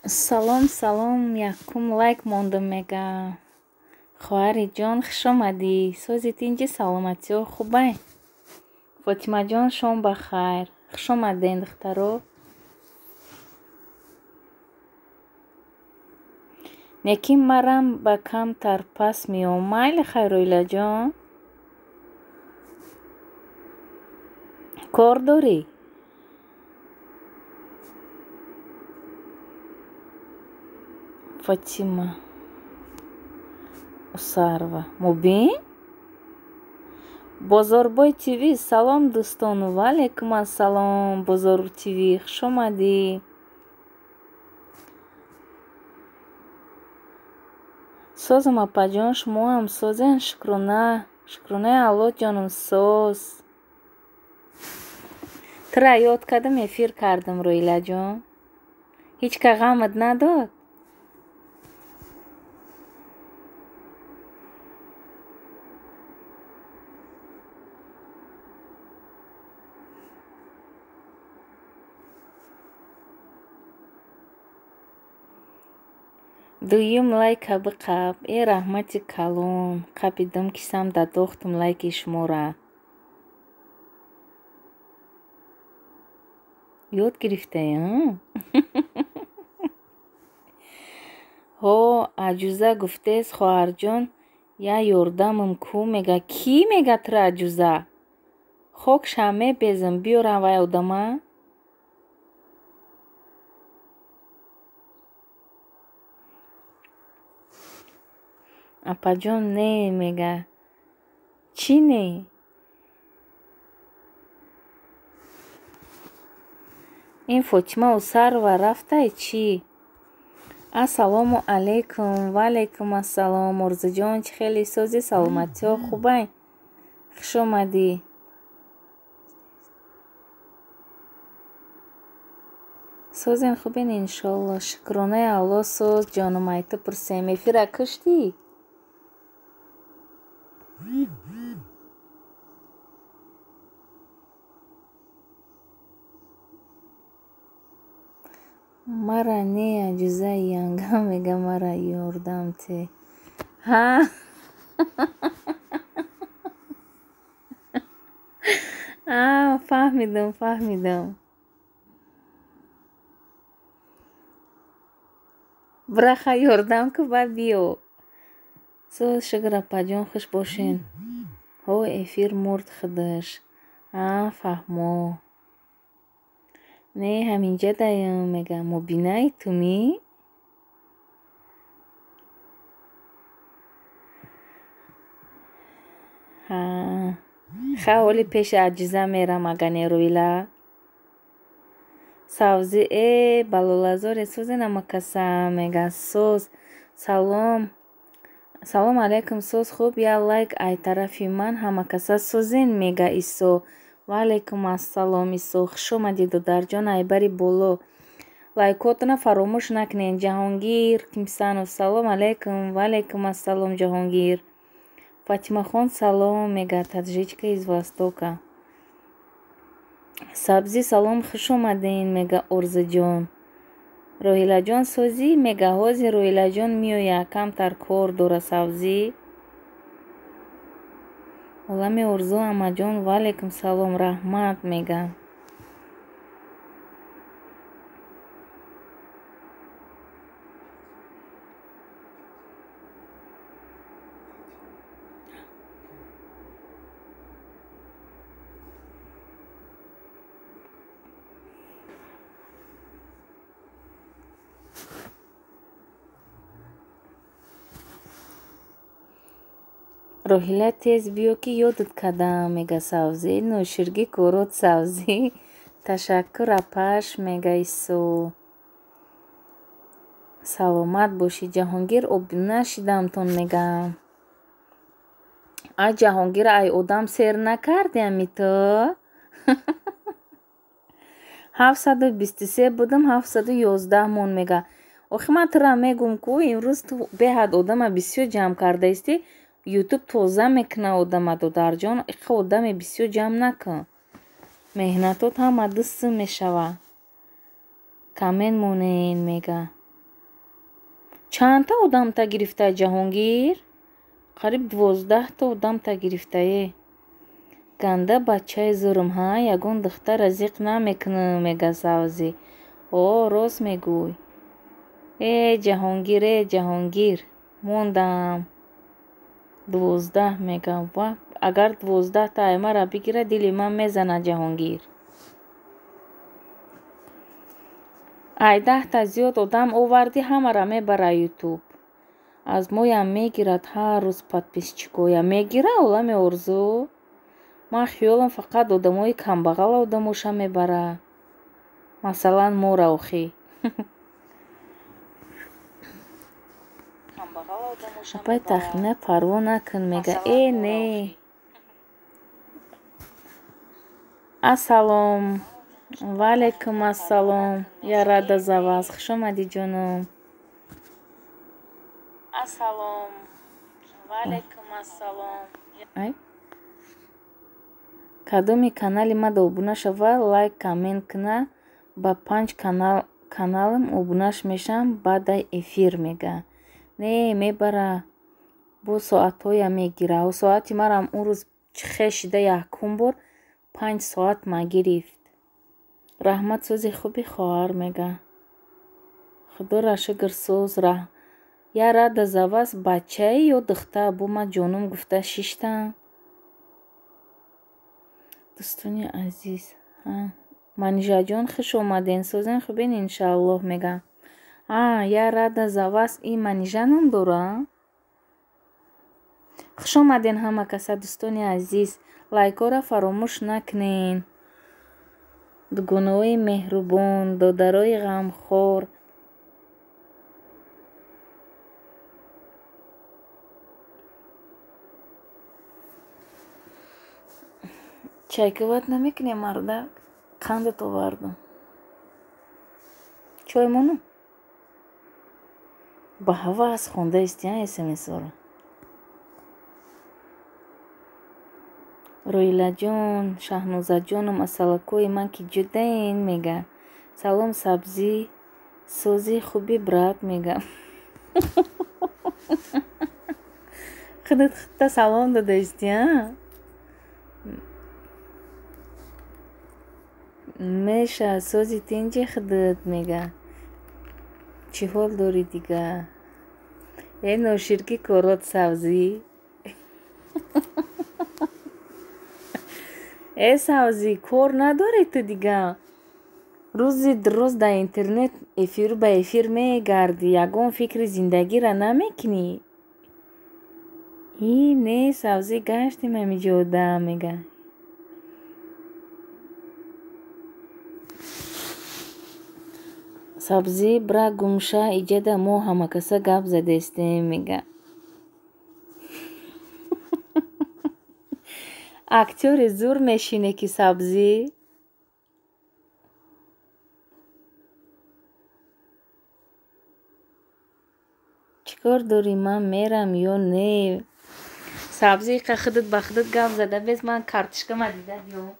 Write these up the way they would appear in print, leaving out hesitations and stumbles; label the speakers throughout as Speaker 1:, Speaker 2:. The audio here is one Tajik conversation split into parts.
Speaker 1: Салом, салом, якум лайк мондам, мега. Хоҳари ҷон, хуш омадӣ. Сози тинҷи, саломатиҳо хубай? Фотимаҷон, шом ба хайр. Хуш омаден, духтаро. Неки марам ба камтар пас меом. Майли, Хайроилаҷон? Кор дорӣ? Фатима Усарова. Мубин? Бозорбой ТВ, салом, дӯстон. Ва алайкум ассалом, Бозор ТВ, хуш омадӣ. Созам, апаҷон, шумоам созен? Шукрона, шукронаи Аллоҳ, ҷонум, соз. Тура ёд кардам, эфир кардам, Роилаҷон. Ҳеҷ ка ғамат надод? Дуюм лайка биқаб. Э, раҳмати калон. Қапидам, кисам дадохтум лайки шумора. Ёд гирифтаям? Ҳо, аҷуза гуфтест, хоҳарҷон, я ёрдамам ку, мега. Кӣ мега тура аҷуза? Хокшам мебезам, биёрам вай одама? Апаҷон, не, мега. Чӣ не? Ин Фотима Усарова рафтай чӣ? Ассалому алайкум. Ва алайкум ассалом. Орзуҷон, чӣ хеле сози, саломатиҳо хубай? Хуш омадӣ. Созен, хубен, иншолло. Шукронаи Аллоҳ, соз, ҷонум, ай ту пурсем. Эфира куштӣ? Мара не, аҷузаи янга, мега, мара ёрдам те. Ҳа? А, фаҳмидам, фаҳмидам. Бираха ёрдам ку, баъд биё. Соз, шукр, апаҷон, хуш бошен. Ҳо, эфир мурд худаш. А, фаҳмо. Не, ҳаминҷа даям, мега. Мубинаи тумӣ? Ҳа. Ха, ҳоли пеши аҷиза мерам, ага не, Рӯила. Савзӣ, э, балолазоре, созен, амакаса, мега. Соз. Салом. Салом алайкум, соз, хуб, я лайк ай тарафи ман, ҳамакаса созен, мега Исо. Ва алайкум ассалом, Исо. Хуш омадӣ, додарҷон, айбари боло. Лайкотона фаромӯш накунед. Ҷаҳонгир Кимсанов, салом алайкум. Ва алайкум ассалом, Ҷаҳонгир. Фатимахон, салом, мега, таджичка из Востока. Сабзӣ, салом, хуш омаден, мега Орзуҷон. Роҳилаҷон, созӣ, мега. Ҳозир Роҳилаҷон меояд, камтар кор дора савзӣ. Олами орзу, амаҷон, ва алайкум салом, раҳмат, мега. Роҳила, тез биё, ки ёдат кардам, мега савзӣ. Ноширгӣ корот, савзӣ. Ташаккур, апаш, мега Исо. Саломат бошӣ, Ҷаҳонгир, обуна шидамтон, мегам. Ай, Ҷаҳонгир, ай одам сер накардиами ту? 723 будам, 711 мон, мега. Охи ман тура мегум ку, имрӯз ту беҳад одама бисёр ҷамъ кардаистӣ. Ютуб тоза мекуна одама, додарҷон. Иқа одаме бисёр ҷамъ накун. Меҳнатот ҳама дусту мешава. Камен монен, мега. Чандта одамта гирифта Ҷаҳонгир? Қариб 12та одамта гирифтае. Ганда бачаи зурм, ҳа? Ягон духтара зиқ намекунам, мега Савзӣ. О, рост мегӯй. Э, Ҷаҳонгир, э, Ҷаҳонгир. Мондам. 12 мега. Ва агар 12та аймара бигира, дили ман мезанад, Ҷаҳонгир. Ай 10та зиёд одам овардӣ, ҳамара мебара ютуб. Аз моям мегирад ҳар рӯз подписчикоя. Мегира олами орзу? Ман хиёлам фақат одамои камбағал одамоша мебара. Масалан, мора охӣ. Апай Тахмина парво накун, мега. Э, не. Ассалом. Ва алайкум ассалом. Я рада за вас. Хуш омадӣ, ҷоном. Ассалом. Ва алайкум ассалом. Ай? Кадоми канали мада обуна шава, лайк, коммент куна, ба 5 каналам обунаш мешавам баъдай эфир, мега. Не, мебара. Бо соатҳоя мегира. Соати марам он рӯз чихе шида якум бор 5 соат ма гирифт. Раҳмат, сӯзи хуби хоҳар, мега. Худоро шукр, соз. Я рада за вас, бачае ё духтар? Бо ман ҷоном гуфта шиштам. Дӯстони азиз, Манижаҷон, хуш омаден. Созен хубен, иншааллоҳ, мега. А, я рада за вас, ин Манижа ном дора? Хуш омаден ҳама каса, дӯстони азиз. Лайкҳоро фаромӯш накунен. Дугонаҳои меҳрубон, додарои ғамхор. Чайкават намекунем, мардак? Қандат овардам. Чой монум? Ба ҳавас хонда истиям смсҳоро. Роилаҷон, Шаҳнозаҷоном, асалакҳои ман ки ҷудаен, мега. Салом, сабзӣ, сози хуби, брат, мега. Худат худта салом дода истиям. Меша, сози тинҷи худат, мега. Чӣ ҳол дорӣ дига? Э, ноширки корот, Савзӣ. Э, Савзӣ, кор надорӣ ту дига? Рӯзи дуруст дар интернет эфиру ба эфир мегардӣ, ягон фикри зиндагиро намекунӣ? И не, Савзӣ, гаштем ҳамиҷода, мега. Сабзӣ, бра гумша, иҷада мо ҳамакаса гап задестем, мега. Актёри зур мешине ки, Сабзӣ. Чӣ кор дорӣ, ман мерам ё не? Сабзӣ, иқа худат ба худат гап зада бес, ман картишкама дида биём.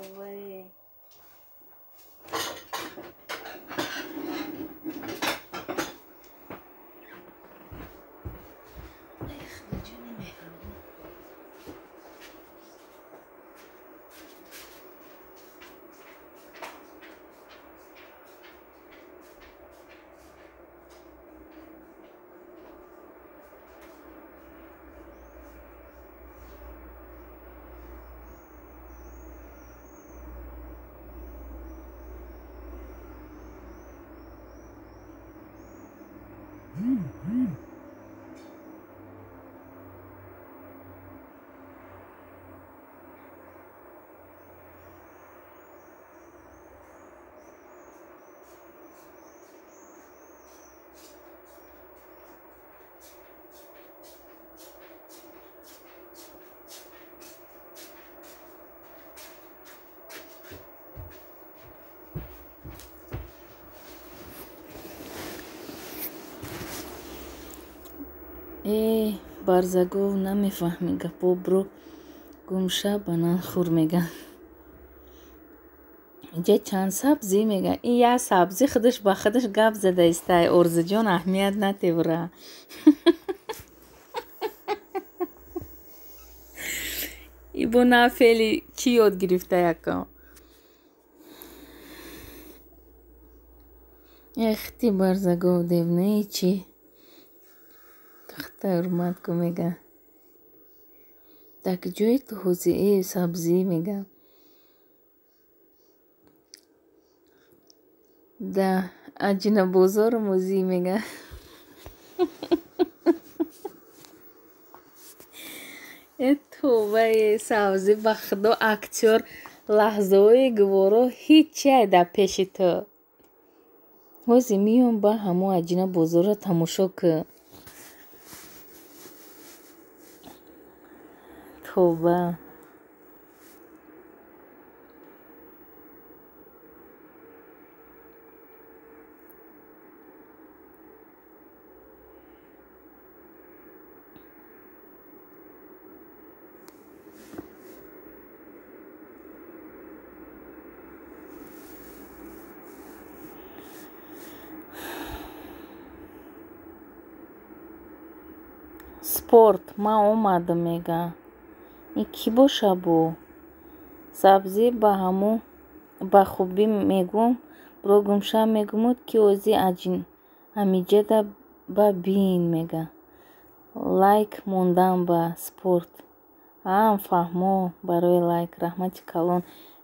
Speaker 1: Овае. Ай, Худоҷони меҳрубон. Э, Барзагов, намефаҳмӣ гапо, бро гумша, банан хӯр, меган. Инҷа чанд сабзӣ мега. Ин як сабзӣ худаш ба худаш гап зада истай. Орзуҷон аҳамият натевра. Ибо на феъли чӣ ёд гирифта якам. Эхти барзагов девнаи чӣ? Тахта ҳурмат ку мега. Так ҷои ту ҳозир э сабзӣ мега. Да аҷина бозору мозӣ мега. Э товбае сабзӣ ба худо актёр лаҳзаҳои гуворо ҳиччиай дар пеши ту. Ҳозир меём ба ҳамо аҷина бозорро тамошо кун. Товба. Спорт ман омадам мега. Ин кӣ боша бо? Сабзӣ ба ҳамо ба хубӣ мегӯм, бро гумша мегумуд ки озӣ ҳамиҷада ба бин мега. Лайк мондан ба спорт. Ҳам фаҳмо барои лайк раҳмати калон.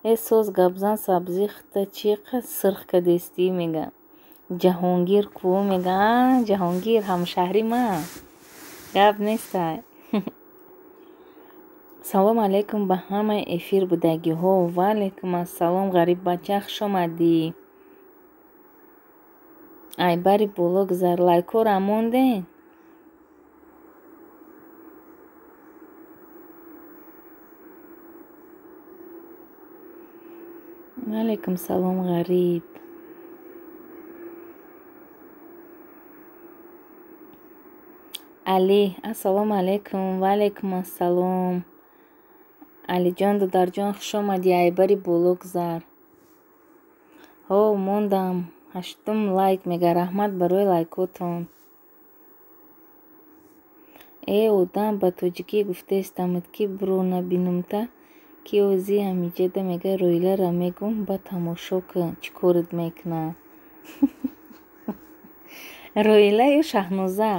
Speaker 1: Э соз гапзан сабзӣ хита чӣ қад сирх кадестӣ мега. Ҷаҳонгир ку мега. А Ҷаҳонгир ҳамшаҳри ман. Гап нестай. Салом алейкум ба ҳамаи эфир будагиҳо. Ва алейкум ассалом ғариббача хуш омадӣ. Ай бари боло гузар лайкҳоро монден? Ва алейкум салом ғариб. Алӣ ассалому алейкум. Ва алейкум ассалом. Алиҷон додарҷон хуш омадӣ. Ай бари боло гузар. Ҳо мондам. 8 лайк мега. Раҳмат барои лайкотон. Э одам ба тоҷикӣ гуфтаистамуд ки бро набинумта ки озӣ ҳамиҷада мега Роилара мегум ба тамошо кун чӣ корат мекуна. Роила ё Шаҳноза?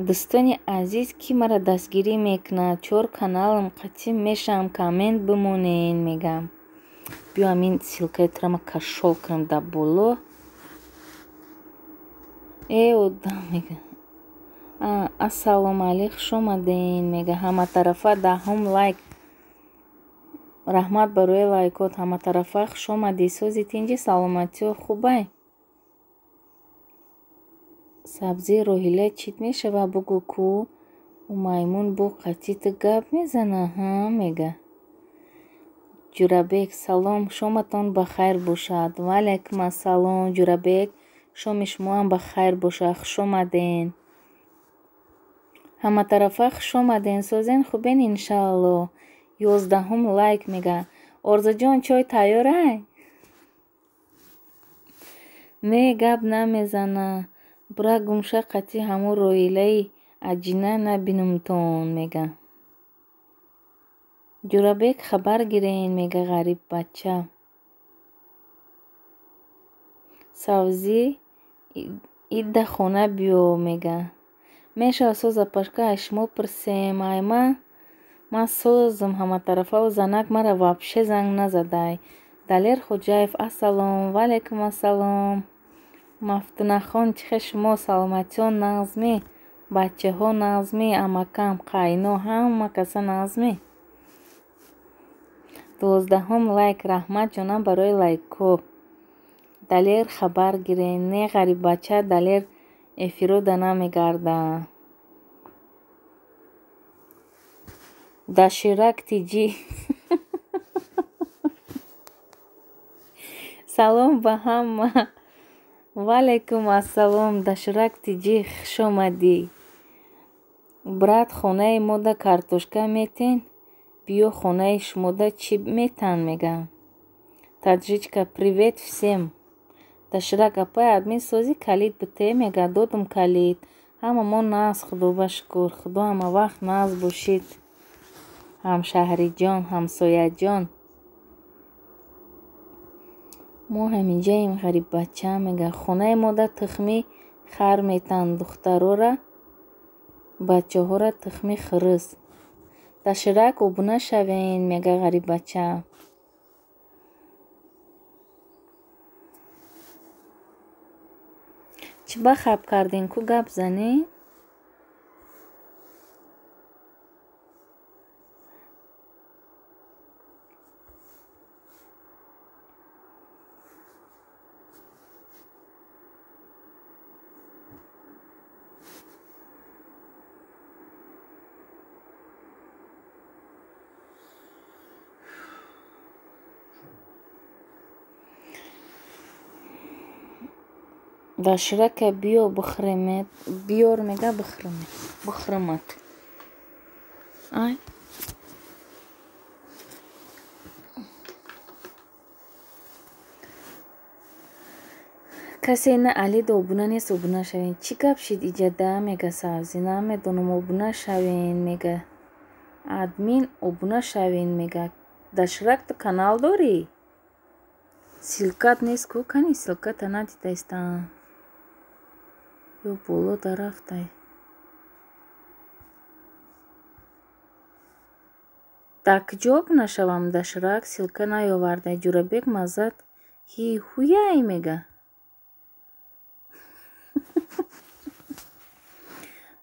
Speaker 1: Дӯстони азиз кӣ маро дастгирӣ мекунад? 4 каналам қатъӣ мешавам коммент бимонен мегам. Биё ҳамин ссилкаи туро ма кашол кунам дар боло. Э одам мега. Ассалому алейк хуш омаден мега. Ҳаматарафа 10 лайк. Раҳмат барои лайкот. Ҳаматарафа хуш омадӣ. Сози тинҷи саломатиё хубай? Сабзии Роҳила чит мешава бугӯ ку? Ӯ маймун бо қатъӣ ту гап мезана ҳа мега. Ҷурабек салом шоматон ба хайр бошад. Ва алайкум ассалом Ҷурабек шоми шумоам ба хайр бошад. Хуш омаден. Ҳаматарафа хуш омаден. Созен хубен иншаалло. 11 лайк мега. Орзуҷон чой тайёрай? Не гап намезана. Бра гумша қатъи ҳамо Роилаи аҷина набинумтон мега. Ҷурабек хабар гирен мега ғариббача. Савзӣ идда хона биё мега. Мешава соза пашка ай шумо пурсем. Ай ман созам ҳаматарафаву занак мара вообще занг назадай. Далер Хоҷаев ассалом. Ва алейкум ассалом. Мафтунахон чӣ хел шумо саломатиён нағзмӣ? Бачаҳо нағзмӣ? Амакам қайно ҳама каса нағзмӣ? 12 лайк. Раҳмат ҷонам барои лайкҳо. Далер хабар гирен. Не ғариббача Далер эфирода намегарда. Даширак тиҷӣ. Салом ба ҳама. Ва алайкум ассалом Даширак тиҷӣ хуш омадӣ. Брат хонаи мода картошка метен? Биё хонаи шумода чӣ метан мегам. Таджичка, привет всем. Даширак апай, админ сози, калид бите, мега. Додум калид. Ҳама мо нағз, худо ба шукр. Худо ҳама вақт нағз бошид. Ҳамшаҳриҷон, ҳамсояҷон. Мо ҳаминҷаем, ғариббача, мега. Хонаи мода тухми хар метанд, духтарора, бачаҳора тухми хирис. Даширак, обуна шавен, мега ғариббача. Чӣ ба хаб кардем, ку гап занем? Даширака биё бихӯремет, биёр, мега, бихӯрамат. Ай. Касе на алида обуна нест, обуна шавен. Чӣ гап шид иҷада, мега савзӣ, намедонам, обуна шавен, мега. Админ, обуна шавен, мега. Даширак, ту канал дорӣ? Ссылка т нест ку, кани ссылка та надидаистам. Ё боло дарафтай. Дар куҷо обуна шавам, Даширак, ссылка наёвардай. Ҷӯрабек маззат ҳи ҳуяй, мега.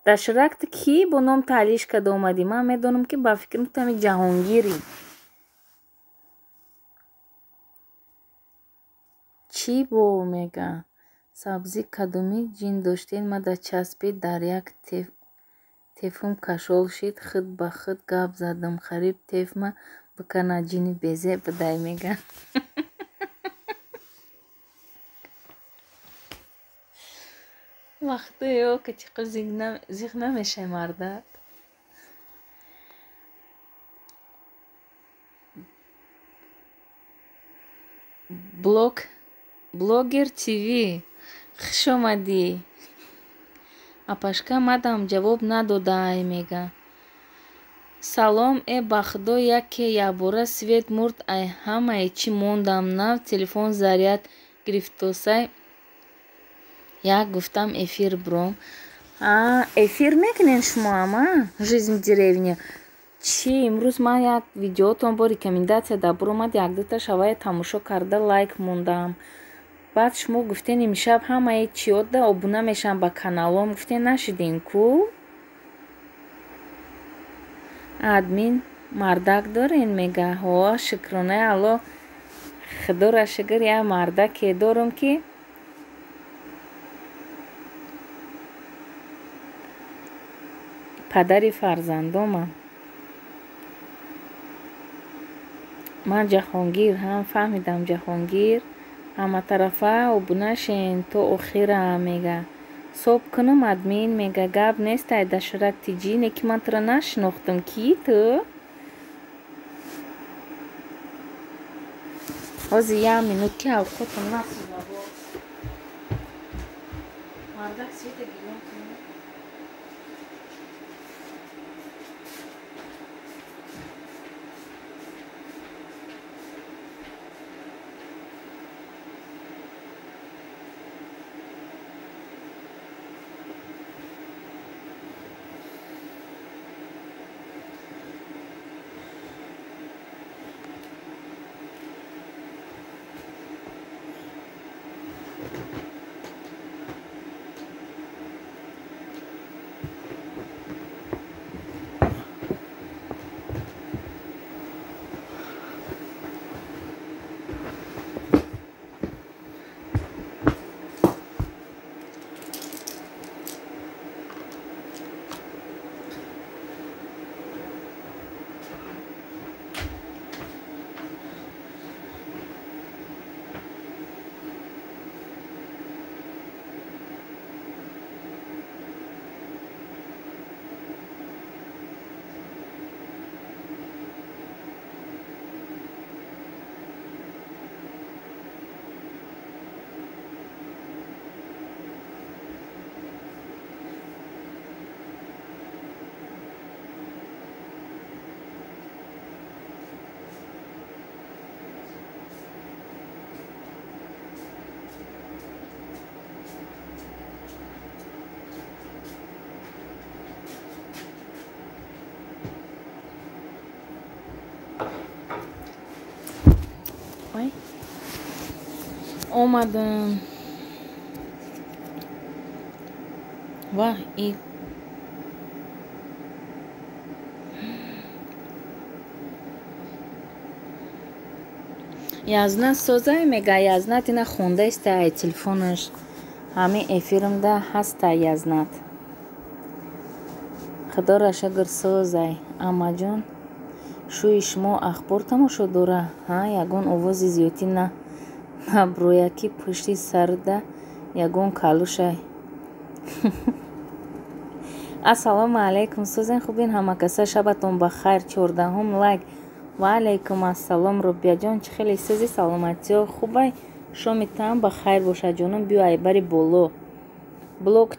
Speaker 1: Даширак, ту кӣ бо ном таълиш карда омадӣ? Ман медонам, ки ба фикрам ту ҳами Ҷаҳонгирӣ. Чӣ бо, мега? Сабзӣ кадомӣ ҷин доштен, мада часпид, дар як тефум кашол шид, худ ба худ гап задам, хариб тефма бикана, ҷини безеб будай, мега. Вақтое ки чиқо зиқ намешай мардак. Блог Блогер ТВ, хуш омадӣ. Апашка мадам ҷавоб надодаай, мега. Салом, э ба худо, яке якбора свет мурд, ай ҳамаи чӣ мондам, нав телефон заряд гирифтосай, як гуфтам эфир бром. А, эфир мекунен шумо ама? Жизнь в деревне. Чӣ, имрӯз ман як видеотон бо рекомендация дар буромад, якдута шавая тамошо карда лайк мондам. Баъд шумо гуфтен, имшаб ҳамаи чиёда обуна мешавам ба каналом, гуфтен, нашидем ку? Админ мардак дорен, мега. Ҳо, шукронаи Алло, худоро шукр, як мардаке дорам, ки падари фарзандомам. Ман Ҷаҳонгир ҳам фаҳмидам, Ҷаҳонгир. Ҳаматарафа обуна шен то охира, мега. Соб кунам, админ, мега. Гап нестай, Даширак тиҷӣ, не ки ман туро нашинохтам. Кӣ ту? Ҳозир як минут ки авқотам насӯза боз. Мардак света гирён кунад. Омадам. Ваҳ, и Язнат созай мега, Язнат ина хондаиста ай телефонаш. Ҳамин эфиримда ҳаста Язнат. Худоро шукр созай. Амаҷон, шӯи шумо ахбор тамошо дора? Ҳа, ягон овози зиёдтӣ наброяд, ки пушти сарда ягон калушай. Ассалому алайкум, созен хубин ҳамакаса, шабатон ба хайр. 14-ум лайк. Ва алайкум ассалом, Робияҷон, чӣ хеле сӯзи, саломатиё хубай? Шоми таам ба хайр бошад, ҷонам, биё айбари боло. Блок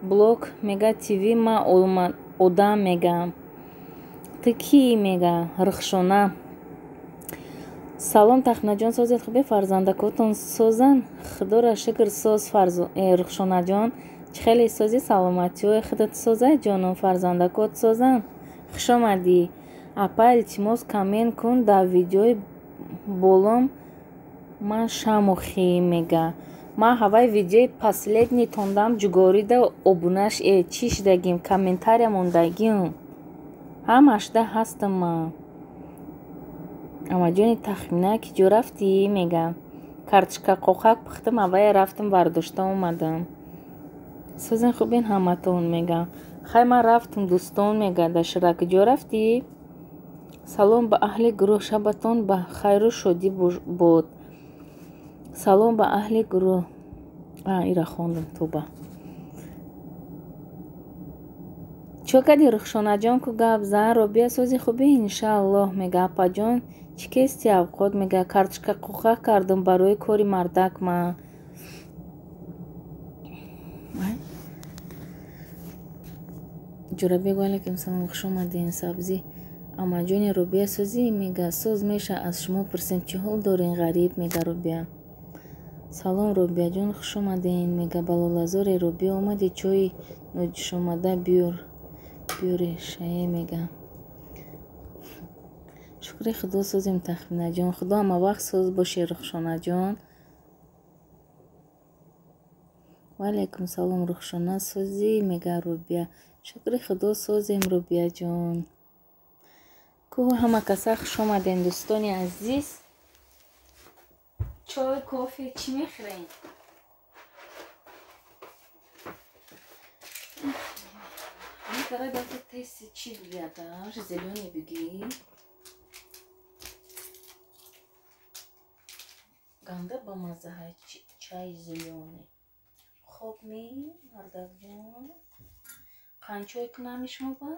Speaker 1: блок мега ТВ ма одам мегам. Ту кӣ мега? Рухшона. Салом Тахминаҷон, созед хубе, фарзандакотон созан? Худоро шукр соз, Рухшонаҷон, чӣ хеле сӯзи, саломатиҳои худат созай, ҷонум, фарзандакот созан? Хуш омадӣ. Апа, илтимос, коммент кун дар видеои болом, ман шамохӣ мега. Ман ҳаваи видеои последний тондам ҷугорида обунаш чӣ шидагим, комментария мондагим. Ҳамашда ҳастам ман. Амаҷони Тахмина, ки ҷо рафтӣ мега. Картошка қоқак пухтам, авая рафтам бардошта омадам. Сӯзен хубин ҳаматон мега. Хай ман рафтам дӯстон мега, Дашира куҷо рафтӣ? Салом ба аҳли гурӯҳ, шабатон ба хайру шодӣ бод. Салом ба аҳли гурӯҳ. А, ира хондам, тоба. Чо кади Рухшонаҷон, ку гап зан? Робия сози хубӣ иншааллоҳ мега. Апаҷон, чӣ кести авқот мега. Картошка қоқак кардам барои кори мардак ман. Ҷурабек, ва алайкум салом, хуш омадем. Сабзӣ. Амаҷони Робия созӣ мега. Соз меша, аз шумо пурсем, чӣ ҳол дорен ғариб мега Робия. Салом Робияҷон, хуш омадем мега. Балолазоре Робия омадӣ, чойи ноҷӯшомада биёр биёре шае мега. Шукри Худо созем Тахминаҷон. Худо ҳамавақт соз бошӣ Рухшонаҷон. Ва алайкум салом Рухшона, созӣ мега Робия. Шукри Худо созем Робияҷон. Ку ҳама каса хуш омадем дӯстони азиз. Чой, кофе чӣ мехӯрем? Давай баъзе тест чӣ бигӯяд? Зелёный бигӣ. Ганда ба маззаҳай чай зелёный. Хоб ми, мардакҷон? Қанд чой кунам шумо ба?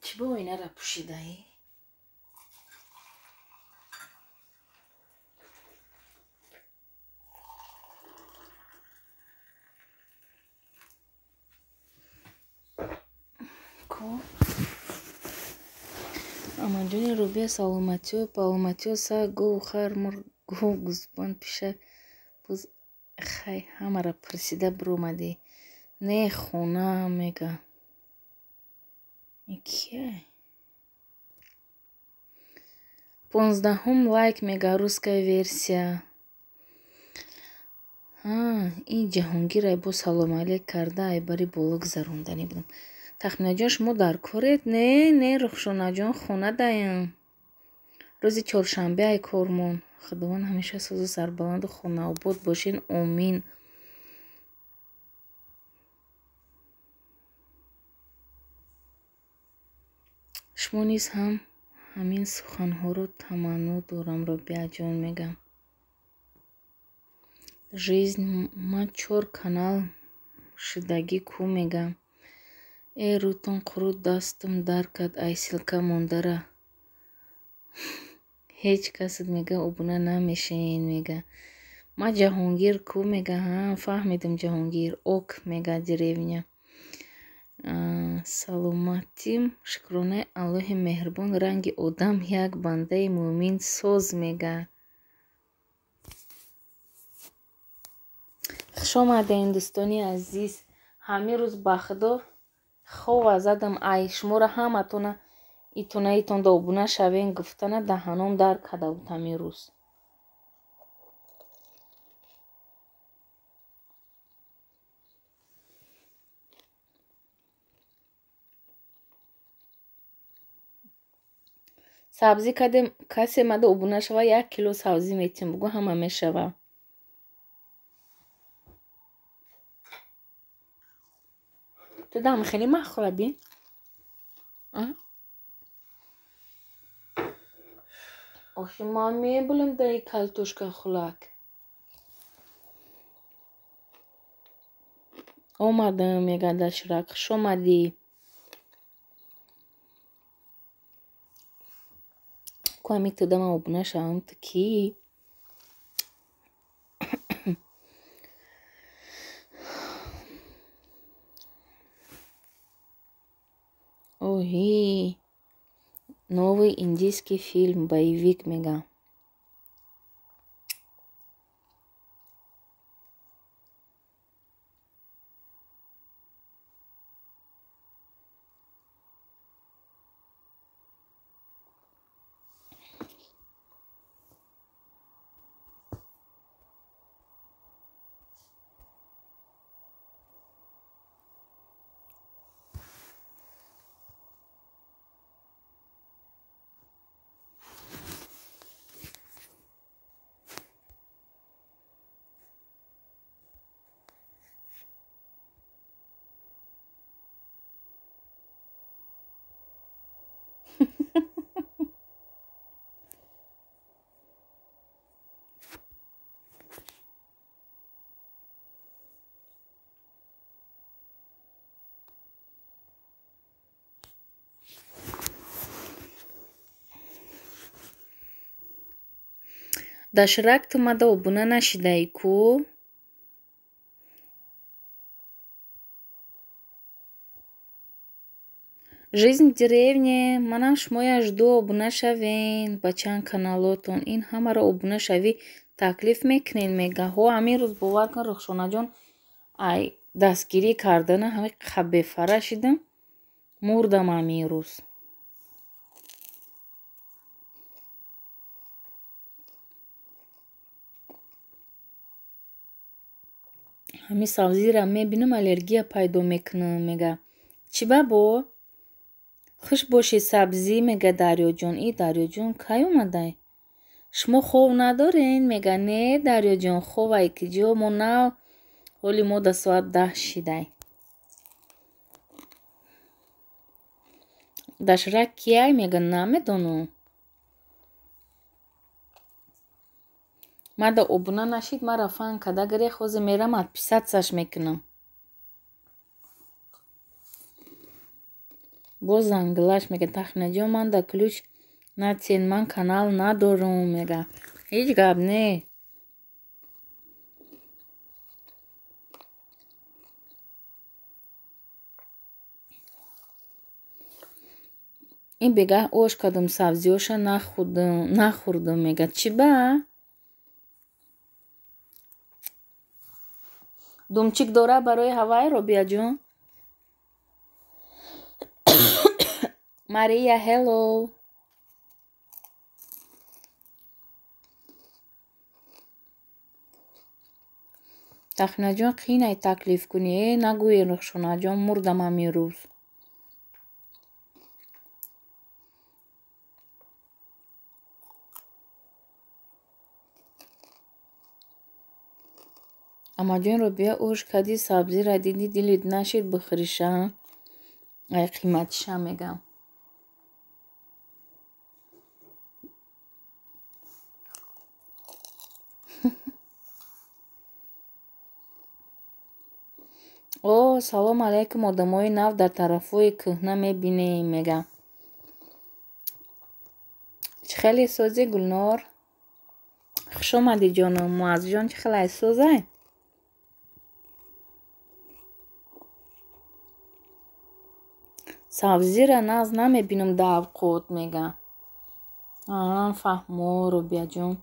Speaker 1: Чӣ бо оинара пӯшидаӣ? Ку Амаҷони Рубия, саломатиё, паломатиё, саг, гов, хар, мурғ, гов, гӯсфанд, пишак, буз, хай ҳамаро пурсида биромадӣ. Не, хона мега. Кия? 15-ум лайк мега, русская версия. Ин Ҷаҳонгир айбо салом алейк карда, айбари боло гузаронданӣ будам. Тахминаҷон, шумо дар коред? Не, не, Рухшонаҷон, хона даям. Рӯзи чоршанбе ай кормон. Худованд ҳамеша созу сарбаланду хонаобод бошен. Омин. Шумо низ ҳам ҳамин суханҳоро таманно дорам, Робиаҷон мегам. Жизнь ман чор канал шидагӣ ку мегам. Э, рӯтон қурут, дастам дар кард, ай ссылка мондара. Ҳеҷ касат мега обуна намешавен мега. Ман Ҷаҳонгир ку мега, ҳа, фаҳмидам Ҷаҳонгир. Ок мега деревня. Саломатим, шукронаи Аллоҳи меҳрубон, ранги одам як бандаи мӯъмин соз мега. Хуш омадем, дӯстони азиз. Ҳамин рӯз ба Худо хова задам, ай шуморо ҳаматона итона итонда обуна шавен гуфтана даҳаном дар карда буд ҳамин рӯз. Сабзӣ кардем, касе мада обуна шава, 1 кило сабзӣ метем, бугӯ ҳама мешава. Ту дам хеле махӯра бин. Охи ман мебулам даи калтошка хулак. Омадам, мега Дашрак, хуш омадӣ. Ку ҳамин туда ман обуна шавам, ту кӣ? Оҳи, новый индийский фильм, боевик мега. Дашрак, ту мада обуна нашидаӣ ку? Жизнь в деревне, манам шумоя жду, обуна шавен ба чанд каналотон. Ин ҳамаро обуна шавӣ таклиф мекунен, мега. Ҳо, ҳамин рӯз бовар кун, Рухшонаҷон, ай дастгирӣ кардана ҳамин қабефара шидам, мурдам ҳамин рӯз. Ҳамин сабзиро мебинам, аллергия пайдо мекунам, мега. Чӣ бабо? Хуш бошӣ сабзӣ, мега Дарёҷон. И Дарёҷон кай омадай? Шумо хов надорен? Мега. Не, Дарёҷон, ховай киҷо, мо нав ҳоли мо да соат 10 шидай. Дашрак кияй? Мега, намедонам. Мада обуна нашид, мара фан када гирех, ҳозир мерам отписатьсяш мекунам. Боз занглаш мега, Тахминаҷон, ман да ключ натиен, ман канал надорум, мега. Ҳеҷ гап не. Ин бегаҳ ош кардам, сабзиёша нахӯрдам, мега. Чӣ ба? Думчик дора барои ҳавай, Робияҷон? Мария, hello. Тахминаҷон, қинай таклиф кунӣ. Э, нагӯе, Рухшонаҷон, мурдам ҳамин рӯз. Амаҷон, Робия, ош кардӣ, сабзиро дидӣ, дилит нашид бихӯриша? Ай қиматиша мегам. О, салом алайкум, одамои нав дар тарафҳои кӯҳна мебинем, мега. Чӣ хеле созӣ, Гулнор? Хуш омадӣ, ҷоном. Муаззҷон, чӣ хелай созай? Сабзира нағз намебинам дар авқот мега. Фаҳмо, Робияҷон.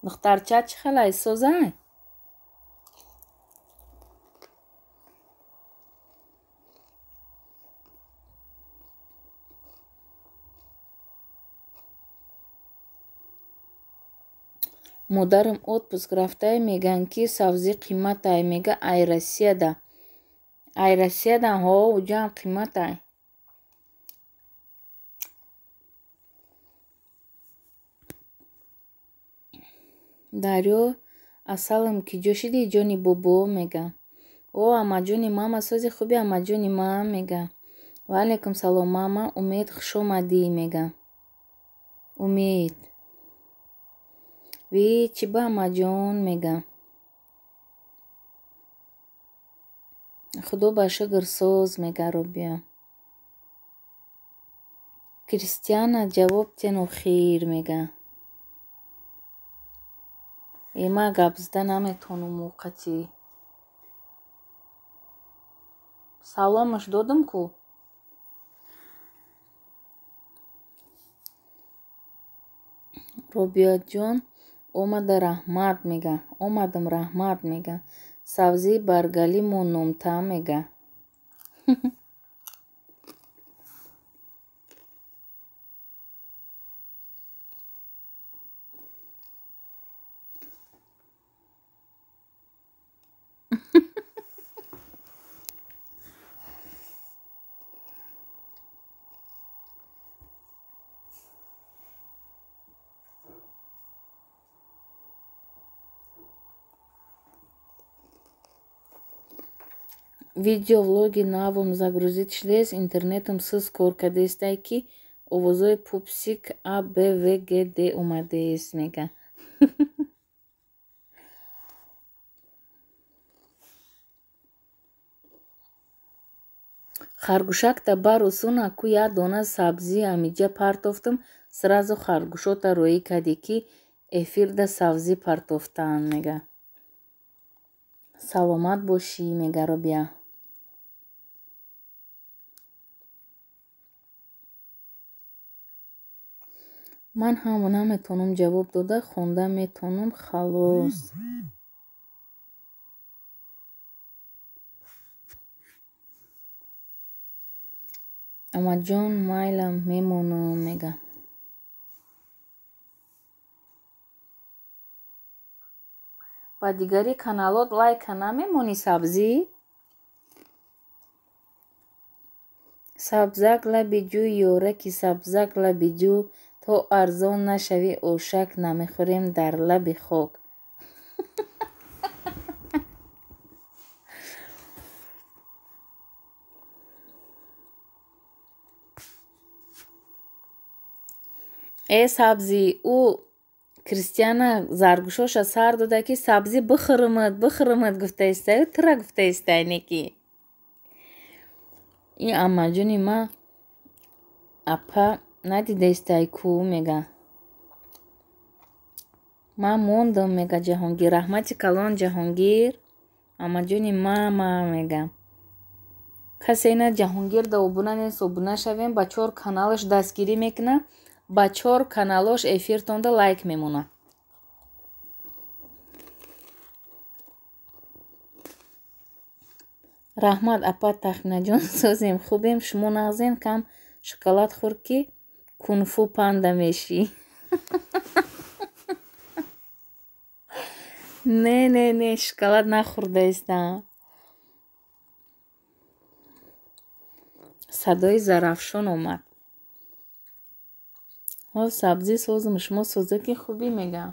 Speaker 1: Духтарча чӣ хелай, созай? Модарам отпуск рафтае, мегӯянд ки сабзӣ қиматай, мега ай Россияда. Ай Россияда ҳо, уҷаам қиматай. Дарё асалам ки ҷо шидӣ, ҷони бобо мега. О, амаҷони мама сози хуби, амаҷони ман мега. Ва алайкум салом мама, Умед хушомадӣ мега. Умед. Ви чӣ ба амаҷон мега. Худо ба шукр соз мега Робия. Кристиана ҷавоб тен охир мега. Ма гап зада наметонам мувқати. Саломаш додам ку? Робияҷон омада раҳмат мега. Омадам раҳмат мега. Сабзии баргалӣ мономта мега. Видеовлоги навом загрузить шудааст, интернетам сыз кор кардааистай ки овозҳои пупсик А, Б, В, Г, Д омадааст мега. Харгӯшакта баросуна ку як дона сабзӣ амиҷа партофтам, сразу харгӯшота роӣ кардӣ ки эфирда сабзӣ партофтаанд мега. Саломат бошӣ мега Робия. Ман ҳам наметавонам ҷавоб дода, хонда метавонам, халос. Амаҷон майлам мемонам мега. Ба дигари каналот лайка намемонӣ сабзӣ? Сабзак лаби ҷӯ, ёраки сабзак лаби ҷӯ, то арзон нашавӣ ошак намехӯрем дар лаби хок. Э сабзӣ, ӯ Кристиана заргӯшоша сар дода ки сабзӣ бихӯрмад, бихӯрмад гуфтаистай, тура гуфтаистай неки. Ин амаҷони ма апа надидаистай ку мега. Ман мондам мега Ҷаҳонгир. Раҳмати калон Ҷаҳонгир. Амаҷони мама мега. Касе ина Ҷаҳонгирда обуна нест, обуна шавем, ба 4 каналаш дастгирӣ мекунад, ба 4 каналош эфиртонда лайк мемонад. Раҳмат апа Тахминаҷон, созем, хубем, шумо нағзем, кам шоколад хӯр ки кунфу панда мешӣ. Не, не, не, шоколад нахӯрдаистам. Садои Зарафшон омад. Ҳо сабзӣ созам, шумо соза ки хубӣ мега.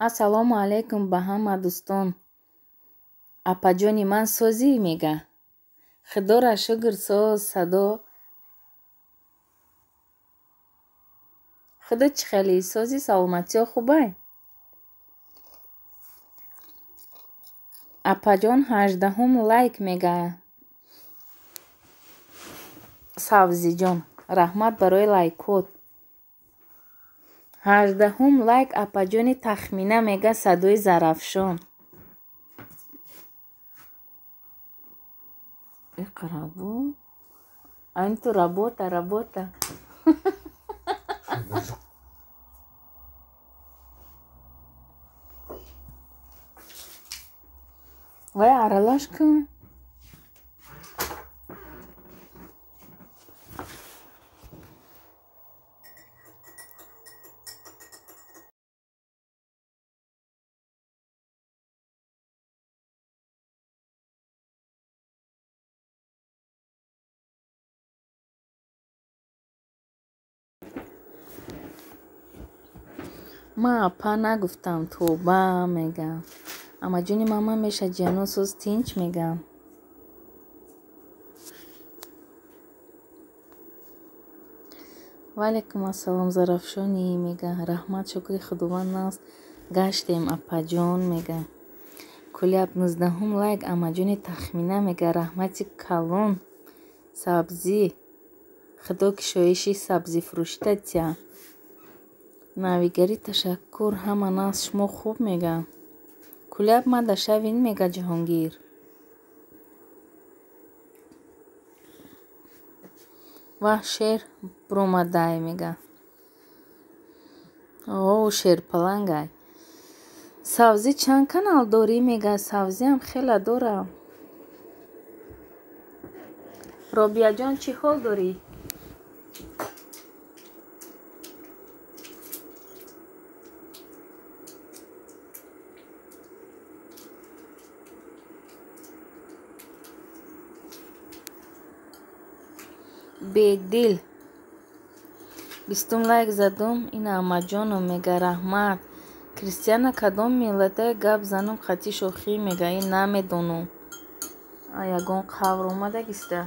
Speaker 1: Ассалому алайкум ба ҳама дӯстон. Апаҷони ман созӣ мега. Худоро шукр соз, садо. Худо чӣ хеле созӣ, саломатиё хубай? Апаҷон 18-ум лайк мега. Савзиҷон, раҳмат барои лайкот. 18-ум лайк апаҷони Тахмина мега садои Зарафшон. Иқрабу. Анту работа, работа. Вай аралаш кун. Ман апа нагуфтам, тоба мегам. Амаҷони мама меша ҷиано соз тинч мегам. Ваалайкум ассалом Зарафшонӣ мега. Раҳмат, шукри Худованд наст гаштем апаҷон мега. Куляб 19-ум лайк амаҷони Тахмина мега. Раҳмати калон сабзӣ. Худо кишоиши сабзифурӯшита тия. Навигарӣ ташаккур, ҳама наст шумо хуб мега. Куляб ма дашавин мега Ҷаҳонгир. Ваҳ шер буромадай мега. О, шерпалангай. Савзӣ чанд канал дорӣ мега? Савзиам хела дорам. Робияҷон чӣ ҳол дорӣ? Бедил. 20-ум лайк задум. Ина амаҷоном мега. Раҳмат. Кристиана кадом миллате гап занум хати шохӣ мега? Ин намедонум. Ягон қавр омадагиста.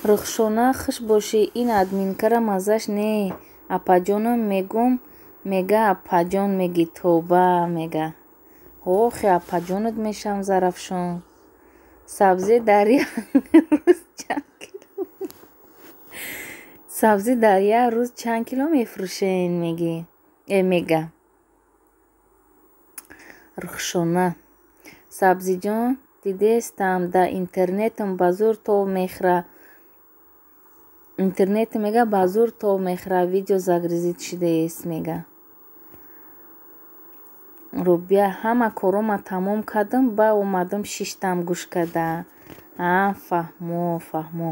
Speaker 1: Рухшона хуш бошӣ. Ин админкара маззаш не. Апаҷоном мегум мега апаҷон меги тоба мега. Охи апаҷонат мешавам Зарафшон. Сабзӣ дар як рӯз чанд кило? Сабзӣ дар як рӯз чанд кило мефурӯшен меги? Мега. Рухшона. Сабзиҷон дидестам да интернетам ба зур тов мехӯра. Интернет мега ба зур тов мехӯра, видео загрузить шудаест мега. Рубия ҳама корома тамом кардам, ба омадам шиштам гӯш карда. А, фаҳмо, фаҳмо.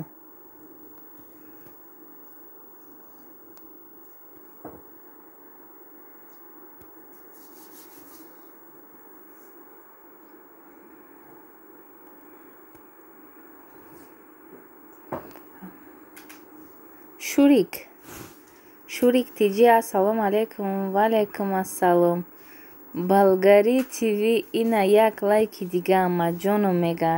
Speaker 1: Шурик. Шурик тиҷи ассалому алайкум. Ва алайкум ассалом. Болгари ТВ ина як лайки дига амаҷоном мега.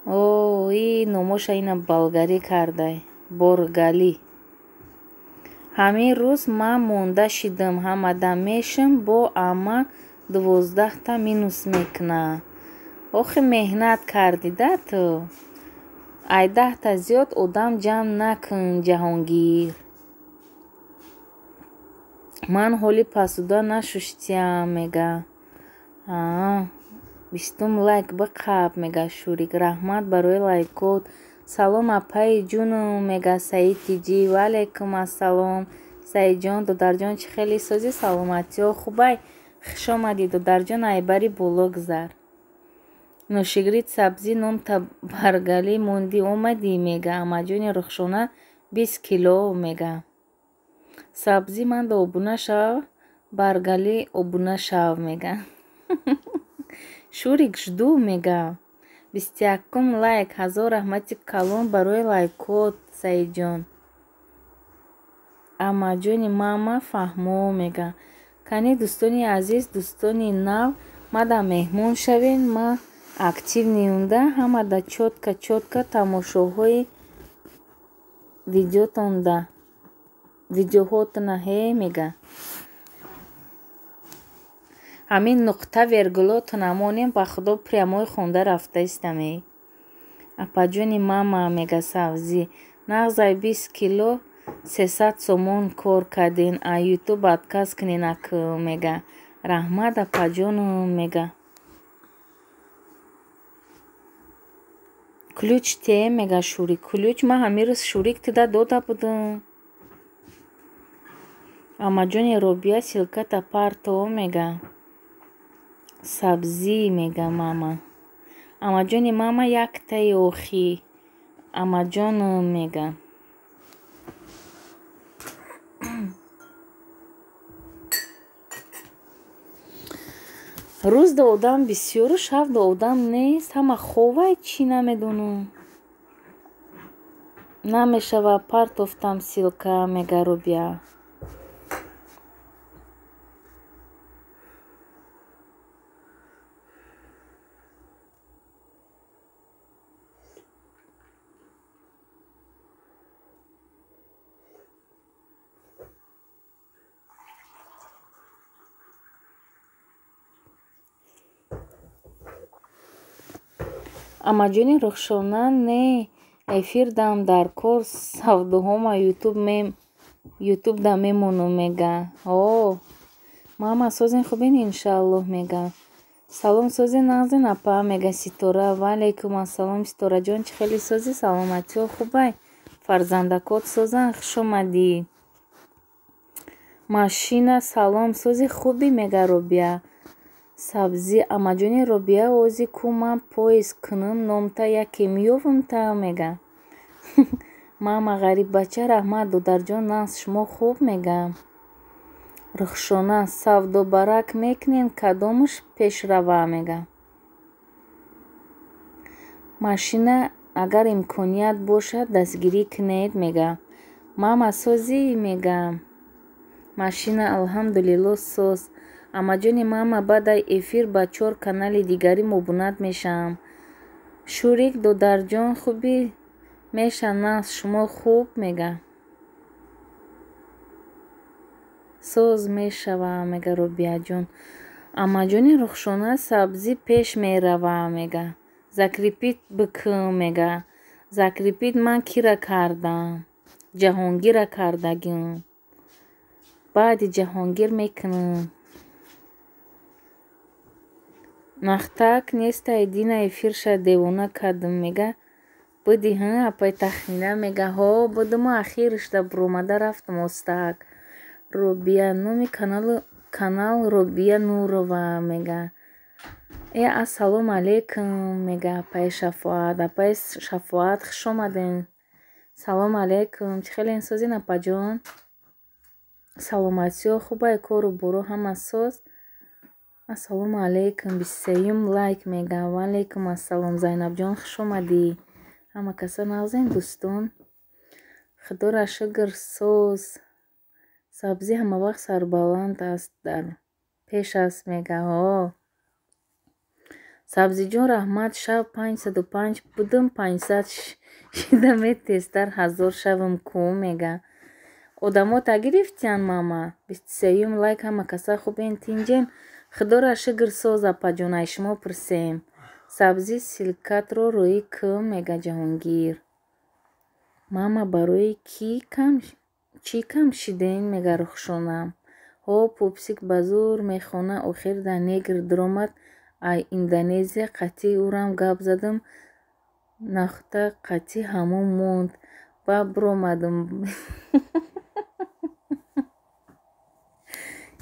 Speaker 1: О, и номоша ина болгарӣ кардай. Боргалӣ. Ҳамин рӯз ман монда шидам, ҳамада мешам бо ама 12та минус мекуна. Охи меҳнат кардида ту. Ай 10та зиёд одам ҷамъ накун Ҷаҳонгир. Ман ҳоли пасуда нашуштиям мега. 20-ум лайк биқаб мега Шурик. Раҳмат барои лайкот. Салом апаи ҷунум мега Саид тиҷи. Ва алайкум ассалом. Саидҷон, додарҷон чӣ хеле созӣ? Саломатиҳо хубай? Хуш омадӣ додарҷон, айбари боло гузар. Ношигрид сабзӣ номта баргалӣ мондӣ омадӣ мега. Амаҷони Рухшона 20 кило мега. Сабзӣ ман ба обуна шав, баргалӣ обуна шав мега. Шурик жду мега. 21-ум лайк. Ҳазор раҳмати калон барои лайкот Саидҷон. Амаҷони мама фаҳмо мега. Кани дӯстони азиз, дӯстони нав, мада меҳмон шавен, ма актив ниюнда, ҳамада чётка чётка тамошоҳои видеотонда. Видеоҳотона ҳе мега. Ҳамин нуқта вергулотон амонем, ба худо прямой хонда рафта истаме. Апаҷони мама мега савзӣ. Нағзай 20 кило 300 сомон кор карден, а ютуб отказ кунен ак мега. Раҳмат апаҷону мега. Ключ те мега Шурик. Ключ ман ҳамин рӯз Шурик тида дода будам. Амаҷони Робия ссылката парто мега. Сабзӣ мега мама. Амаҷони мама яктаи охи. Амаҷону мега. Рӯз да одам бисёру шаб да одам нест. Ҳама ховай чӣ намедонам. Намешава партофтам ссылка мега Робия. Амаҷони Рухшона не эфир дам дар кор савдоҳома ютуб да мемонум мега. О, мама созен хубен иншааллоҳ мега. Салом созен нағзен апа мега Ситора. Ва алайкум ассалом Ситораҷон, чӣ хеле созӣ? Саломатиҳо хубай? Фарзандакот созан, хуш омадӣ. Машина салом сози хубӣ мега Робия. Сабзӣ амаҷони Робия ози ку ман поезд кунам номта яке меёвам-та мега. Мама ғариббача раҳмат додарҷон нағз шумо хуб мега. Рухшона савдобарак мекунен кадомаш пешрава мега. Машина агар имконият бошад дастгирӣ кунед мега. Мама созӣ мега. Машина алҳамдулилло соз. Амаҷони мама баъд эфир ба 4 канали дигарӣ мобунат мешавам. Шурик додарҷон хубӣ меша нағз шумо хуб мега. Соз мешава мега Робияҷон. Амаҷони Рухшона сабзӣ пеш мерава мега. Закрепит бикун мега. Закрепит ман кира кардам? Ҷаҳонгира кардагим. Баъди Ҷаҳонгир мекунам. Нахтак нестай дина эфирша девона кардам мега. Буди ҳа апай Тахмина мега. Ҳо будуму ахиришда буромада рафтам остак. Робия номи канал Робия Нурова мега. Э ассалому алайкум мега апай Шафоат. Апай Шафоат хуш омаден. Салом алайкум. Чӣ хеле созин апаҷон? Саломатиҳо хубай, кору боро ҳама соз. Ассалому алайкум. 23-юм лайк мега. Ва алайкум ассалом Зайнабҷон, хуш омадӣ. Ҳама каса нағзен дӯстон. Худоро шукр соз. Сабзӣ ҳамавақт сарбаланд аст, дар пеш аст мега. Ҳо. Сабзиҷон раҳмат, шаб 505 будум, 500 шида метестар 1000 шавам ку мега. Одамо та гирифтиян мама. 23-юм лайк ҳама каса хубен тинҷен. Худоро шукр соз апаҷон, ай шумо пурсем. Сабзӣ ссылкатро рӯи кӯ мега Ҷаҳонгир. Мама барои чӣ кам шиден мега Рухшона. Ҳо пупсик ба зӯр мехона охир да негр дуромад ай Индонезия қатъи ӯрам гап задам нахта қатъи ҳамон монд. Ба буромадам.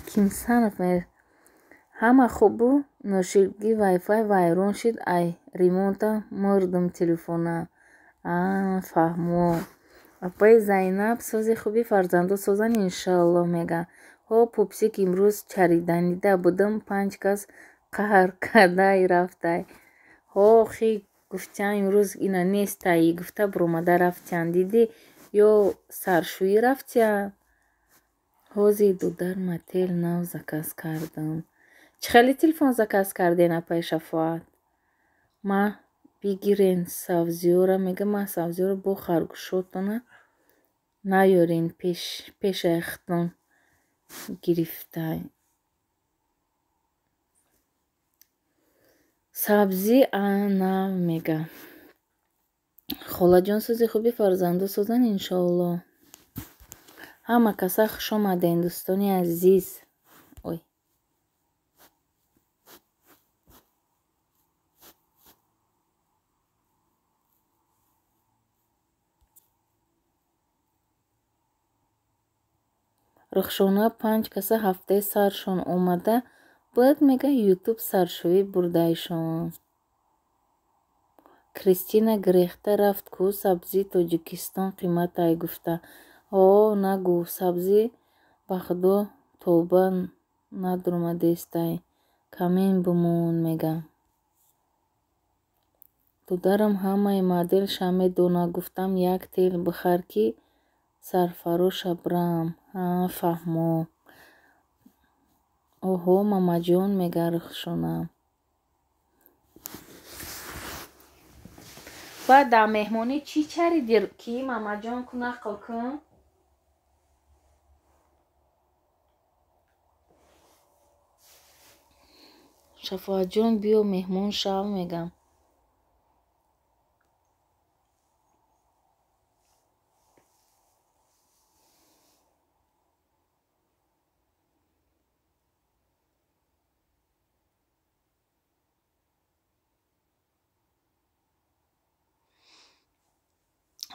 Speaker 1: Кимсанов ҳама хубу ноширги вайфай вайрон шид ай ремонта мурдум телефона. А фаҳмо. Апаи Зайнаб сози хуби фарзандо созан иншааллоҳ мега. Ҳо пупсик имрӯз чариданида будам 5 кас қаҳр кардай рафтай. Ҳо хи гуфтян имрӯз ина нестай гуфта буромада рафтян. Дидӣ ё саршӯӣ рафтян? Ҳози дудар мотел нав заказ кардам. Чӣ хеле телефон заказ карден апаи Шафоат? Ма бигирен савзиёра мега ма савзиёра бо харгӯшотона наёрен пешаи худтон гирифтай. Сабзӣ ана мега. Холаҷон сӯзи хуби фарзанду созан иншоалло. Ҳама каса хуш омадем дӯстони азиз. Ой. Рухшона 5 каса ҳафтаи саршон омада бояд мега ютуб саршӯӣ бурдаишон. Кристина гирехта рафт ку сабзии Тоҷикистон қиматай гуфта. О, нагӯ, сабзӣ ба худо тавба надурмадестай. Камин бимон мега. Додарам ҳамаи моделша медона, гуфтам як тел бихар ки сарфароша бирам. Ҳа, фаҳмо. Оҳо, мамаҷон мега Рухшона. Баъд дар меҳмонӣ чӣ чариди ки мамаҷон ку нақл кун? Шафоатҷон биё меҳмон шав мегам.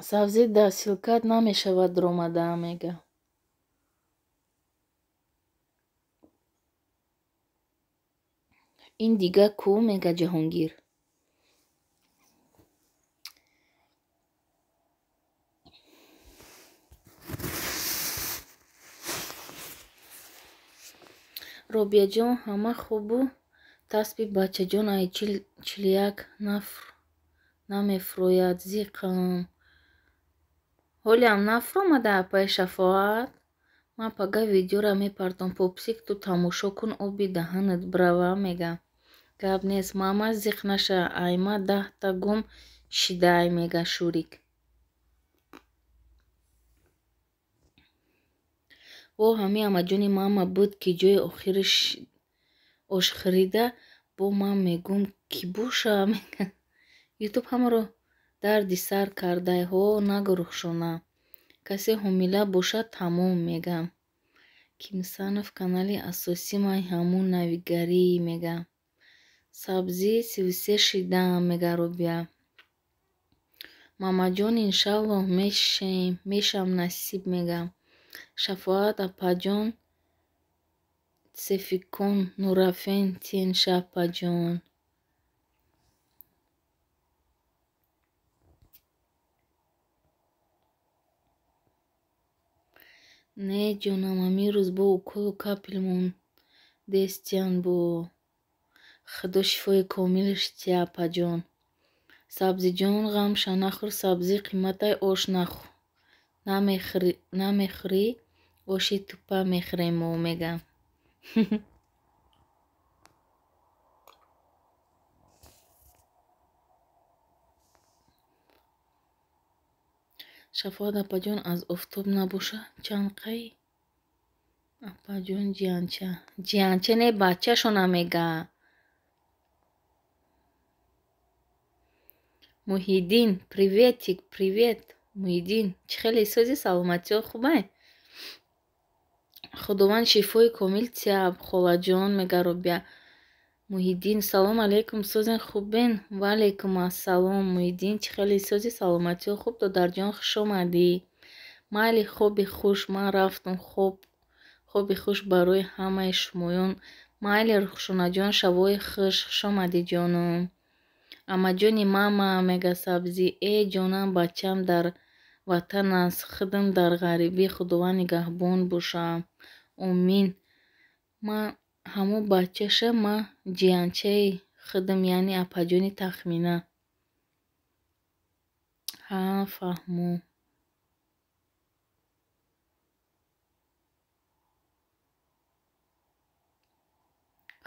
Speaker 1: Сабзӣ дар силкат намешавад ромада мега. Ин дига ку мега Ҷаҳонгир. Робияҷон ҳама хубу тасби бачаҷон ай 41 намефурӯяд зиқам. Ҳолиам нафуромада апаи Шафоат? Ман пага видеора мепартом. Попсик ту тамошо кун оби даҳанат бирава мега. Гап нест мама зиқ наша айма 10та гум шидаай мега Шурик. Во ҳами амаҷони мама буд ки ҷои охири ошхӯрида бо ман мегум ки боша мега. Ютуб ҳамаро дарди сар кардай. Ҳо нагӯ Рухшона. Касе ҳомила бошад тамом мега. Кимсанов канали асосимай ҳамун навигарӣ мега. Сабзӣ 33 шидам мега Робия. Мамаҷон иншаллоҳ мешам насиб мега. Шафоат апаҷон Сефикон Нурафен тенша апаҷон. Не ҷонам ҳамин рӯз бо уколу капелмон дестиян бо. Худо шифои комилш тия апаҷон. Сабзиҷон ғамша нахӯр сабзӣ қиматай ош намехӯрӣ оши тупа мехӯрем мо мега. Шафоат апаҷон аз офтоб набоша чанд қай? Апаҷон ҷиянча. Ҷиянча не бачашона мега. Муҳиддин приветик привет. Муҳиддин чӣ хеле сози саломатиҳо хубай? Худованд шифои комил тия холаҷон мега Робия. Муҳиддин салом алейкум созен хубен? Ва алейкум ассалом Муҳиддин чӣ хеле сози саломатиҳо хуб додарҷон хуш омадӣ. Майли хоби хуш ман рафтум хоб. Хоби хуш барои ҳамаи шумоён. Майли Рухшонаҷон шавои хуш хуш омадӣ ҷонум. Амаҷони мама мега Сабзӣ. Э ҷонам бачам дар ватан аст худам дар ғарибӣ худованд нигаҳбон боша. Омин. Ман ҳамон бачаша ман ҷиянчаи худам яъне апаҷони Тахмина. Ҳа фаҳмо.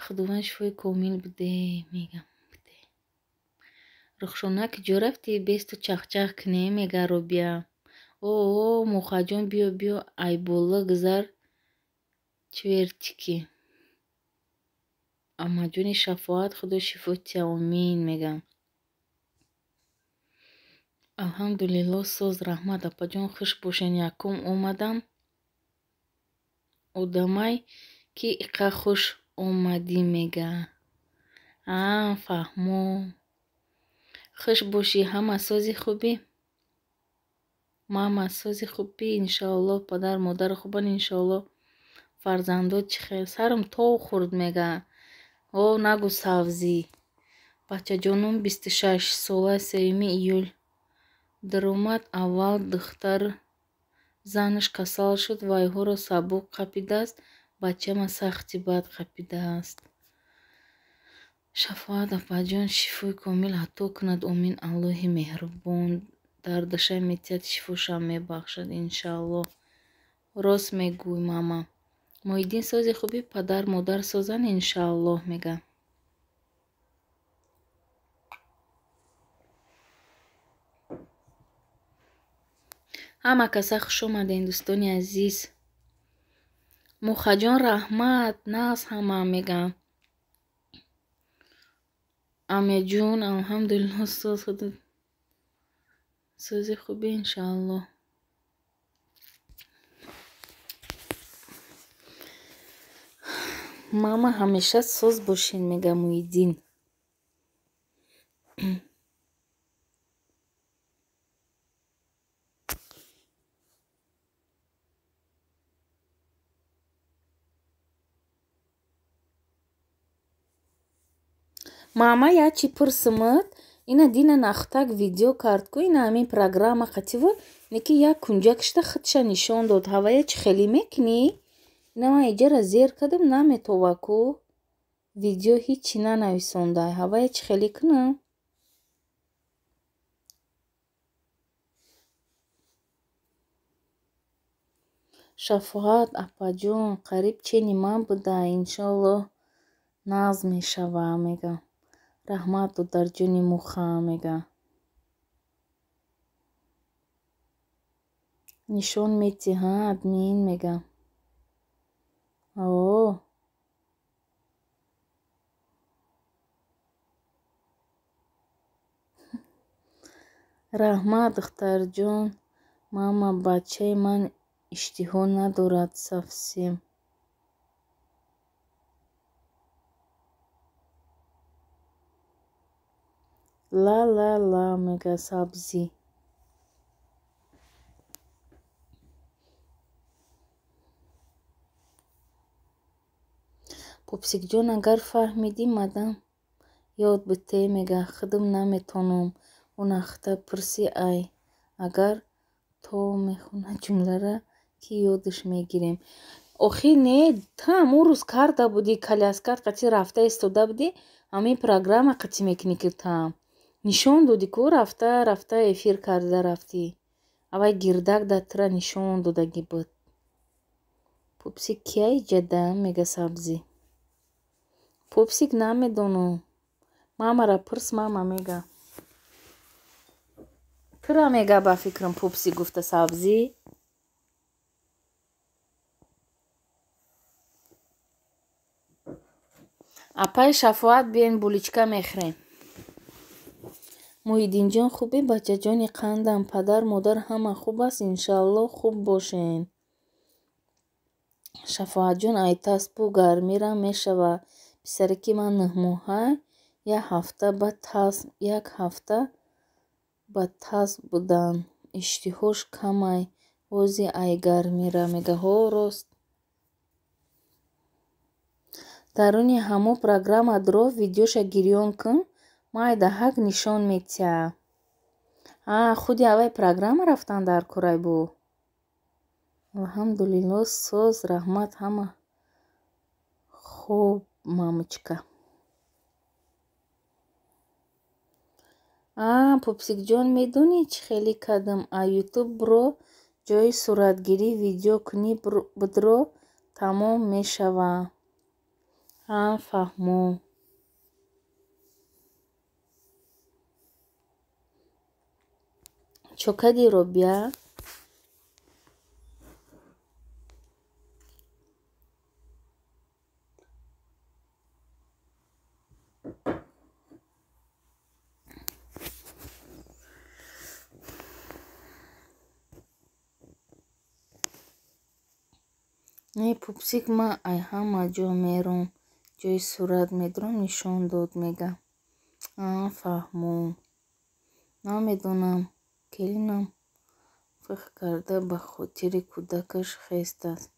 Speaker 1: Худованд шифои комил биде мегам. Рухшона куҷо рафтӣ? Бесту чахчах кунем мега Робия. О, мухаҷон биё биё айбола гузар чвертики. Амаҷони Шафоат, Худо шифо тия, омин мегам. Алҳамдулилло, соз, раҳмат апаҷон, хуш бошен. Якум омадам. Одамай ки иқа хуш омадӣ мега. А, фаҳмо. Хуш бошӣ, ҳама сози хубӣ? Мама сози хубӣ, иншоаллоҳ. Падар модар хубанд, иншоаллоҳ. Фарзандо чӣ хел? Сарам тов хӯрд мега. О, нагӯ савзӣ. Бачаҷонум 26 сола, 3 июл. Даромад аввал духтар занаш касал шуд, вайҳоро сабук қапидааст, бачама сахти бад қапидааст. Шафоат апаҷон, шифои комил ато кунад, омин. Аллоҳи меҳрубон дардаша метиҳад, шифошам мебахшад, иншааллоҳ. Рост мегӯй, мама. Муҳиддин сози хубӣ, падар модар созанд, иншааллоҳ мега. Ҳама каса хуш омадем, дӯстони азиз. Мухаҷон раҳмат, нағз ҳама мегам. Амеҷун, алҳамдулилло, соз, сози хубӣ, иншааллоҳ. Мама ҳамеша соз бошен, мега Муҳиддин. Мама як чӣ пурсимад, ина дина нахтак видео кард ку, ина ҳамин программа қативу, неки як кунҷакшта худша нишон дод. Ҳавая чӣ хеле мекунӣ? Ина ман иҷара зер кардам, наметова ку. Видео ҳичи нанависонда. Ҳавая чӣ хеле кунам? Шафоат апаҷон, қариб чени ман буда, иншоаллоҳ нағз мешава, мега. Раҳмат, додарҷони муха, мега. Нишон метиҳа, админ, мега. О. Раҳмат, духтарҷон. Мама, бачаи ман иштиҳо надорад совсем. Ла-ла-ла, мега сабзӣ. Пупсикҷон, агар фаҳмидӣ, мадам ёд бите, мега. Худам наметонам. Ӯ нахта пурси ай. Агар то мехона ҷумлара, ки ёдаш мегирем. Охи не, та ҳамун рӯз карда будӣ, коляскат қатӣ рафта истода будӣ, ҳамин программа қатӣ мекунӣ ки таам. Нишон додӣ ку, рафта рафта эфир карда рафтӣ. Авай гирдак да тура нишон додагӣ буд. Пупсик кия иҷада, мега сабзӣ. Пупсик намедонам. Мамара пурс, мама мега. Тура мега ба фикрам пупсик гуфта сабзӣ. Апаи Шафоат, биен буличка мехӯрем. Муҳиддинҷон хубӣ, бачаҷони қандам, падар модар ҳама хуб аст, иншааллоҳ хуб бошен. Шафоатҷон, ай таспу гармирам мешава. Писараки ман 9 моҳа, як ҳафта ба тасб будан. Иштиҳош камай, ози ай гармира, мега. Ҳо, рост. Даруни ҳамо программа дро видеоша гирён кун, майдаҳак нишон метиҳа. А, худи аввай программа рафтан дар курай бу. Алҳамдулилло, соз, раҳмат, ҳама хуб, мамочка. А, Пупсикҷон, медонӣ чӣ хеле кардам? А ютуб бро ҷои суратгирӣ видео кунӣ будро, тамом мешава. А, фаҳмо. Чо кардӣ, Робия? Не, Пупсик, ман ай ҳама ҷо мером, ҷои сурат медорам, нишон дод, мега. А, фаҳмом. Намедонам, келинам фикр карда ба хотири кӯдакаш хест аст.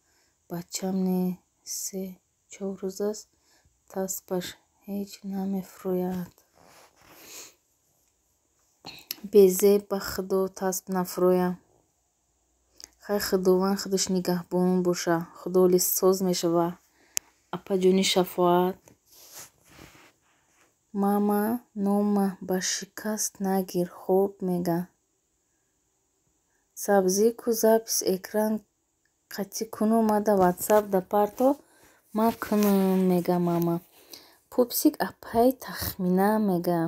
Speaker 1: Бачам не, 3-4 рӯз аст, таспаш ҳеҷ намефурӯяд. Безеб ба худо тасб нафурӯя. Хай, Худованд худаш нигаҳбон боша. Худо соз мешава. Апаҷони Шафоат. Мама, нома ба шикаст нагир, хоб, мега. Сабзӣ ку запись экран қатӣ куну мада ватсап да парто ма кунам, мега мама. Пупсик апаи Тахмина, мега.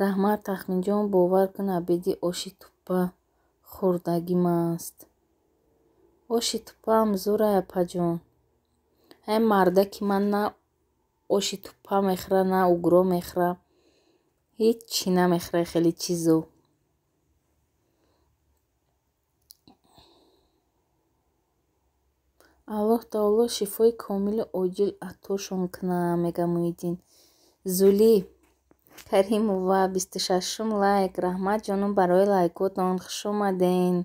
Speaker 1: Раҳмат, Тахминҷон, бовар кун, обеди оши туппа хӯрдагим аст. Оши туппаам зӯрай, апаҷон. Ҳай, мардаки ман на оши туппа мехӯра, на угро мехӯра. Ҳеччи намехӯра, хеле чизо. Аллоҳ таоло шифои комилу оҷил атошон кунад, мега Муҳиддин. Зулӣ Каримова, 26-ум лайк. Раҳмат, ҷонум, барои лайкотон. Хуш омаден.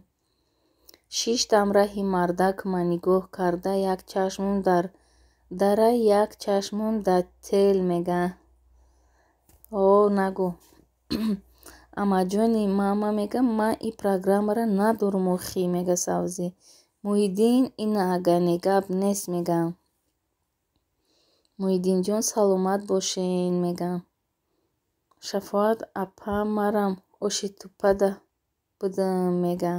Speaker 1: Шиштам раҳи мардакма нигоҳ карда, як чашмум дар дара, як чашмум дар тел, мега. О, нагӯ. Амаҷони мама, мега, ман ин программаро надорум охӣ, мега Савзӣ. Муҳиддин, ина агане гап нест, мега. Муҳиддинҷон, саломат бошен, мега. Шафоат апа, марам оши туппада будам, мега.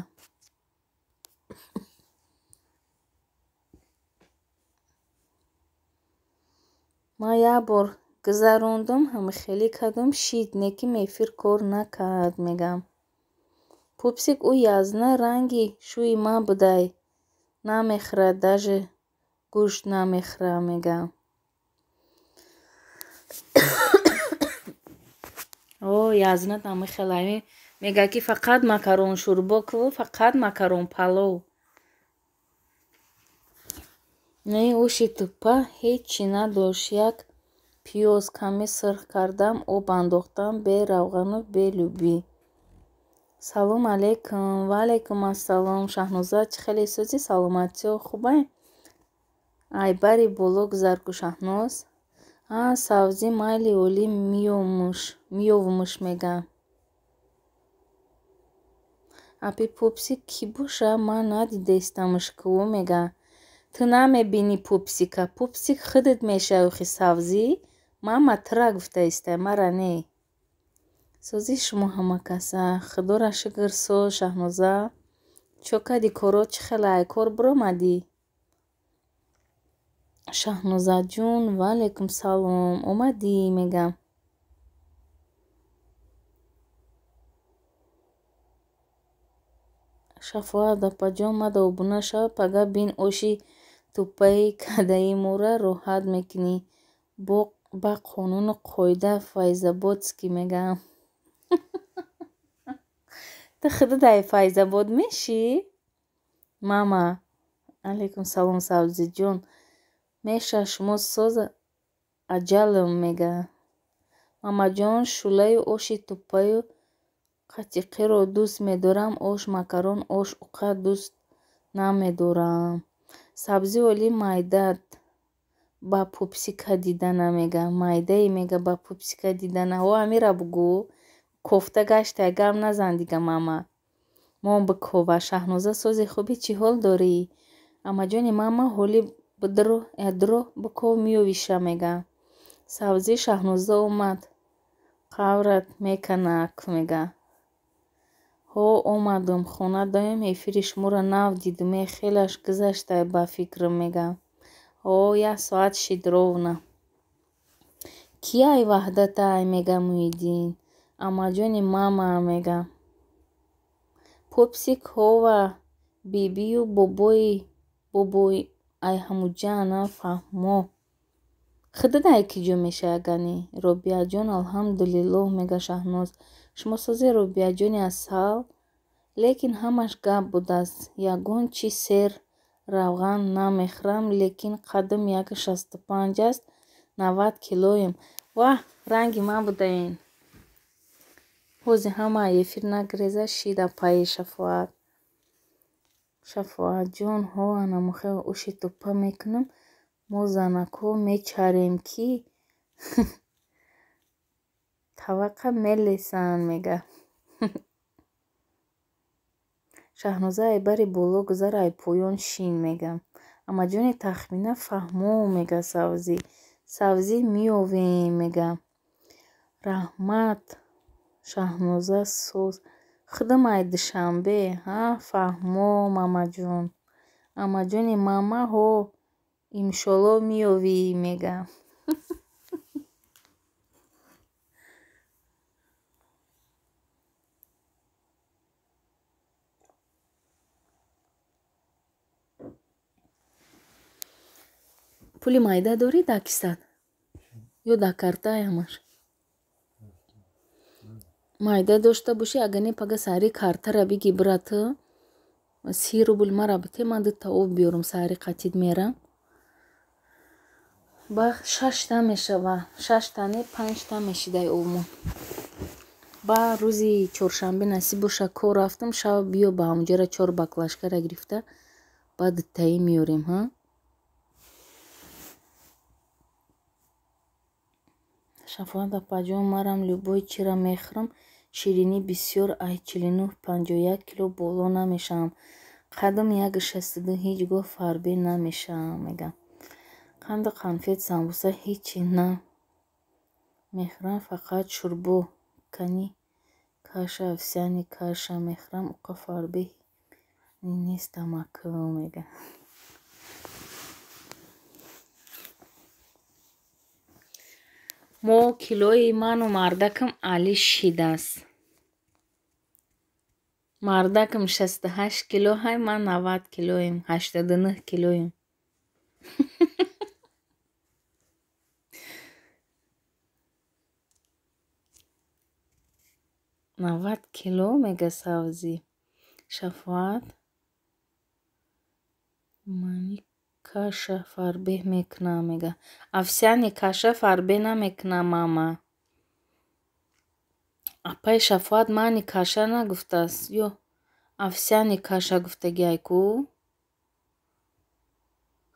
Speaker 1: Ман як бор гузарондум, ҳамихелӣ кардум, шид, не ки эфир кор накард, мега. Пупсик, ӯ язна ранги шӯи ман будай. Намехӯра, даже гӯшт намехӯра, мега. О, язнат намехелай. Мега ки фақат макарон шӯрбо кӯ, фақат макарон палов. Не, оши туппа ҳеччи надошт. Як пиёз каме сирх кардам, об андохтам, бе равғану бе лӯбӣ. Салом алейкум. Ва алейкум ассалом. Шаҳноза, чӣ хеле сӯзи, саломатиё хубай? Ай бари боло гузар ку, Шаҳноз. А, Савзӣ, майли олӣ меёвумуш, мега. Апи Пупсик кӣ боша, ман надидестамш ку, мега. Ту намебинӣ Пупсика. Пупсик худат мешавӣ охи, Савзӣ. Мама тура гуфтаистай, мара не. Созии шумо ҳама каса. Худоро шукр, соз, Шаҳноза. Чо кади, коро чӣ хелай, кор биромадӣ? Шаҳнозаҷун, ва алейкум салом. Омадӣ, мега. Шафоат апаҷон, мада обуна шав, пага бин оши туппаи кадаи моро роҳат мекунӣ. Ба қонуну қоида файзабодский, мега. Ту худат ай Файзабод мешӣ? Мама. Алейкум салом, Сабзиҷон. Меша, шумо соз аҷалам, мега. Мамаҷон, шӯлаю оши туппаю қатиқиро дӯст медорам, ош макарон, ош уқа дӯст намедорам. Сабзи олӣ майдат ба пупсика дидана, мега. Майдае, мега, ба пупсика дидана. О, амира бугӯ. Кофта гаштай, гап назан дига, мама. Мом бикова. Шаҳноза, сози хуби, чӣ ҳол дорӣ? Амаҷони мама, ҳоли дро биков меёвиша, мега. Сабзӣ, Шаҳноза омад. Қаврат меканак, мега. Ҳо, омадум. Хона доим эфири шуморо нав дидум. Э, хелаш гузаштай ба фикрам, мега. Ҳо, як соат шид ровно. Ки ай Ваҳдатай, мега Муҳиддин. Амаҷони мама, мега. Пупсик ҳова бибию бобои бобои ай ҳамуҷаана, фаҳмо. Худат ай кӣ ҷо мешавӣ агани? Робиаҷон, алҳамдулиллоҳ, мега Шаҳноз. Шумо созе, Робиаҷони асал? Лекин ҳамаш гап будааст. Ягон чӣ сер равған намехӯрам, лекин қадам 1,65 аст, 90 килоем. Ваҳ, ранги ман будаин. Ҳози ҳама эфир нагреза шид апаи Шафоат. Шафоатҷон, ҳо анамухел уши тупа мекунам, мо занакҳо мечарем ки таваққа мелесанд, мега. Шаҳноза ай бари боло гузар, ай поён шин, мега. Амаҷони Тахмина фаҳмо, мега Савзӣ. Савзӣ меовем, мега. Раҳмат, Шаҳноза соз. Худам ай Душанбе, ҳа фаҳмо, мамаҷон. Амаҷони мама ҳо иншолло меовӣ, мега. Пули майда дорӣ дар кисат? Ё дар картаи ҳамаш? Майда дошта бошӣ, агар не пага саҳари картара биги бира ту, 30 рубл мара бите, ман дута об биёрам, саҳари қатид мерам. Ба 6та мешава, 6та не 5та мешидай обмон. Ба рӯзи чоршанбе насиб боша кор рафтам, шаб биё ба ҳамонҷора 4 баклажкара гирифта, ба дутаӣ меёрем, ҳа? Шафоат апаҷон, марам любой чира мехӯрам, ширинӣ бисёр, ай 49-51 кило боло намешавам. Қадам 1,62, ҳеҷ гоҳ фарбе намешавам, мега. Қанду конфет, самбуса ҳечи на мехӯрам, фақат шӯрбо, кани каша, овсяни каша мехӯрам, уқа фарбе нестам акл, мега. Мо килои ману мардакам Али шидааст. Мардакам 68 кило ҳай, ман 90 килоем, 89 килоем. 90 кило, мега Савзӣ. Шафоат мани каша фарбеҳ мекунам, мега. Овсяни каша фарбеҳ намекунам, мама. Апаи Шафоат мани каша нагуфтааст, ё овсяни каша гуфтагиай ку?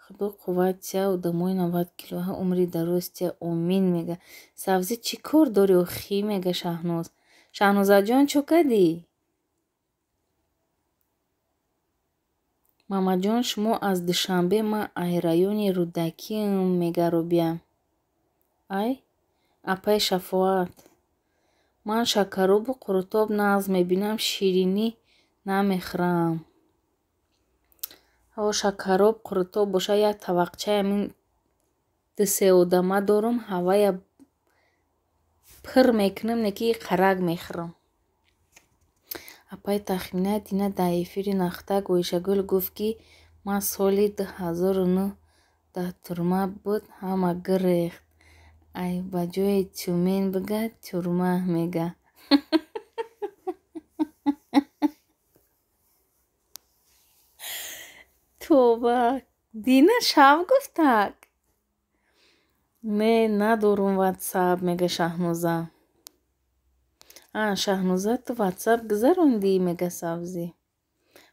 Speaker 1: Худо қувват тия, одамои 90 килоҳа умри дароз тия, омин, мега. Савзӣ чӣ кор дорӣ охӣ, мега Шаҳноз. Шаҳнозаҷон, чо кардӣ? Мамаҷон, шумо аз Душанбе, ман ай райони Рӯдакиам, мега Рубия. Ай апаи Шафоат, ман шакаробу қурутоб нағз мебинам, ширинӣ намехӯрам. Ҳо шакароб қурутоб боша, як тавақчаи ҳамин 2-3 одама дорам, ҳавая пир мекунам, не ки қарак мехӯрам. Апаи Тахмина дина дар эфири Нахтак Оишагул гуфт, ки ман соли 2009 дар тюрма буд, ҳама гирехт. Ай ба ҷои Тюмен бига, тюрма мега. Тоба, дина шав гуфтак. Не, надорум ватсап, мега Шаҳноза. А, Шаҳноза, ту ватсап гузарондӣ, мега Савзӣ.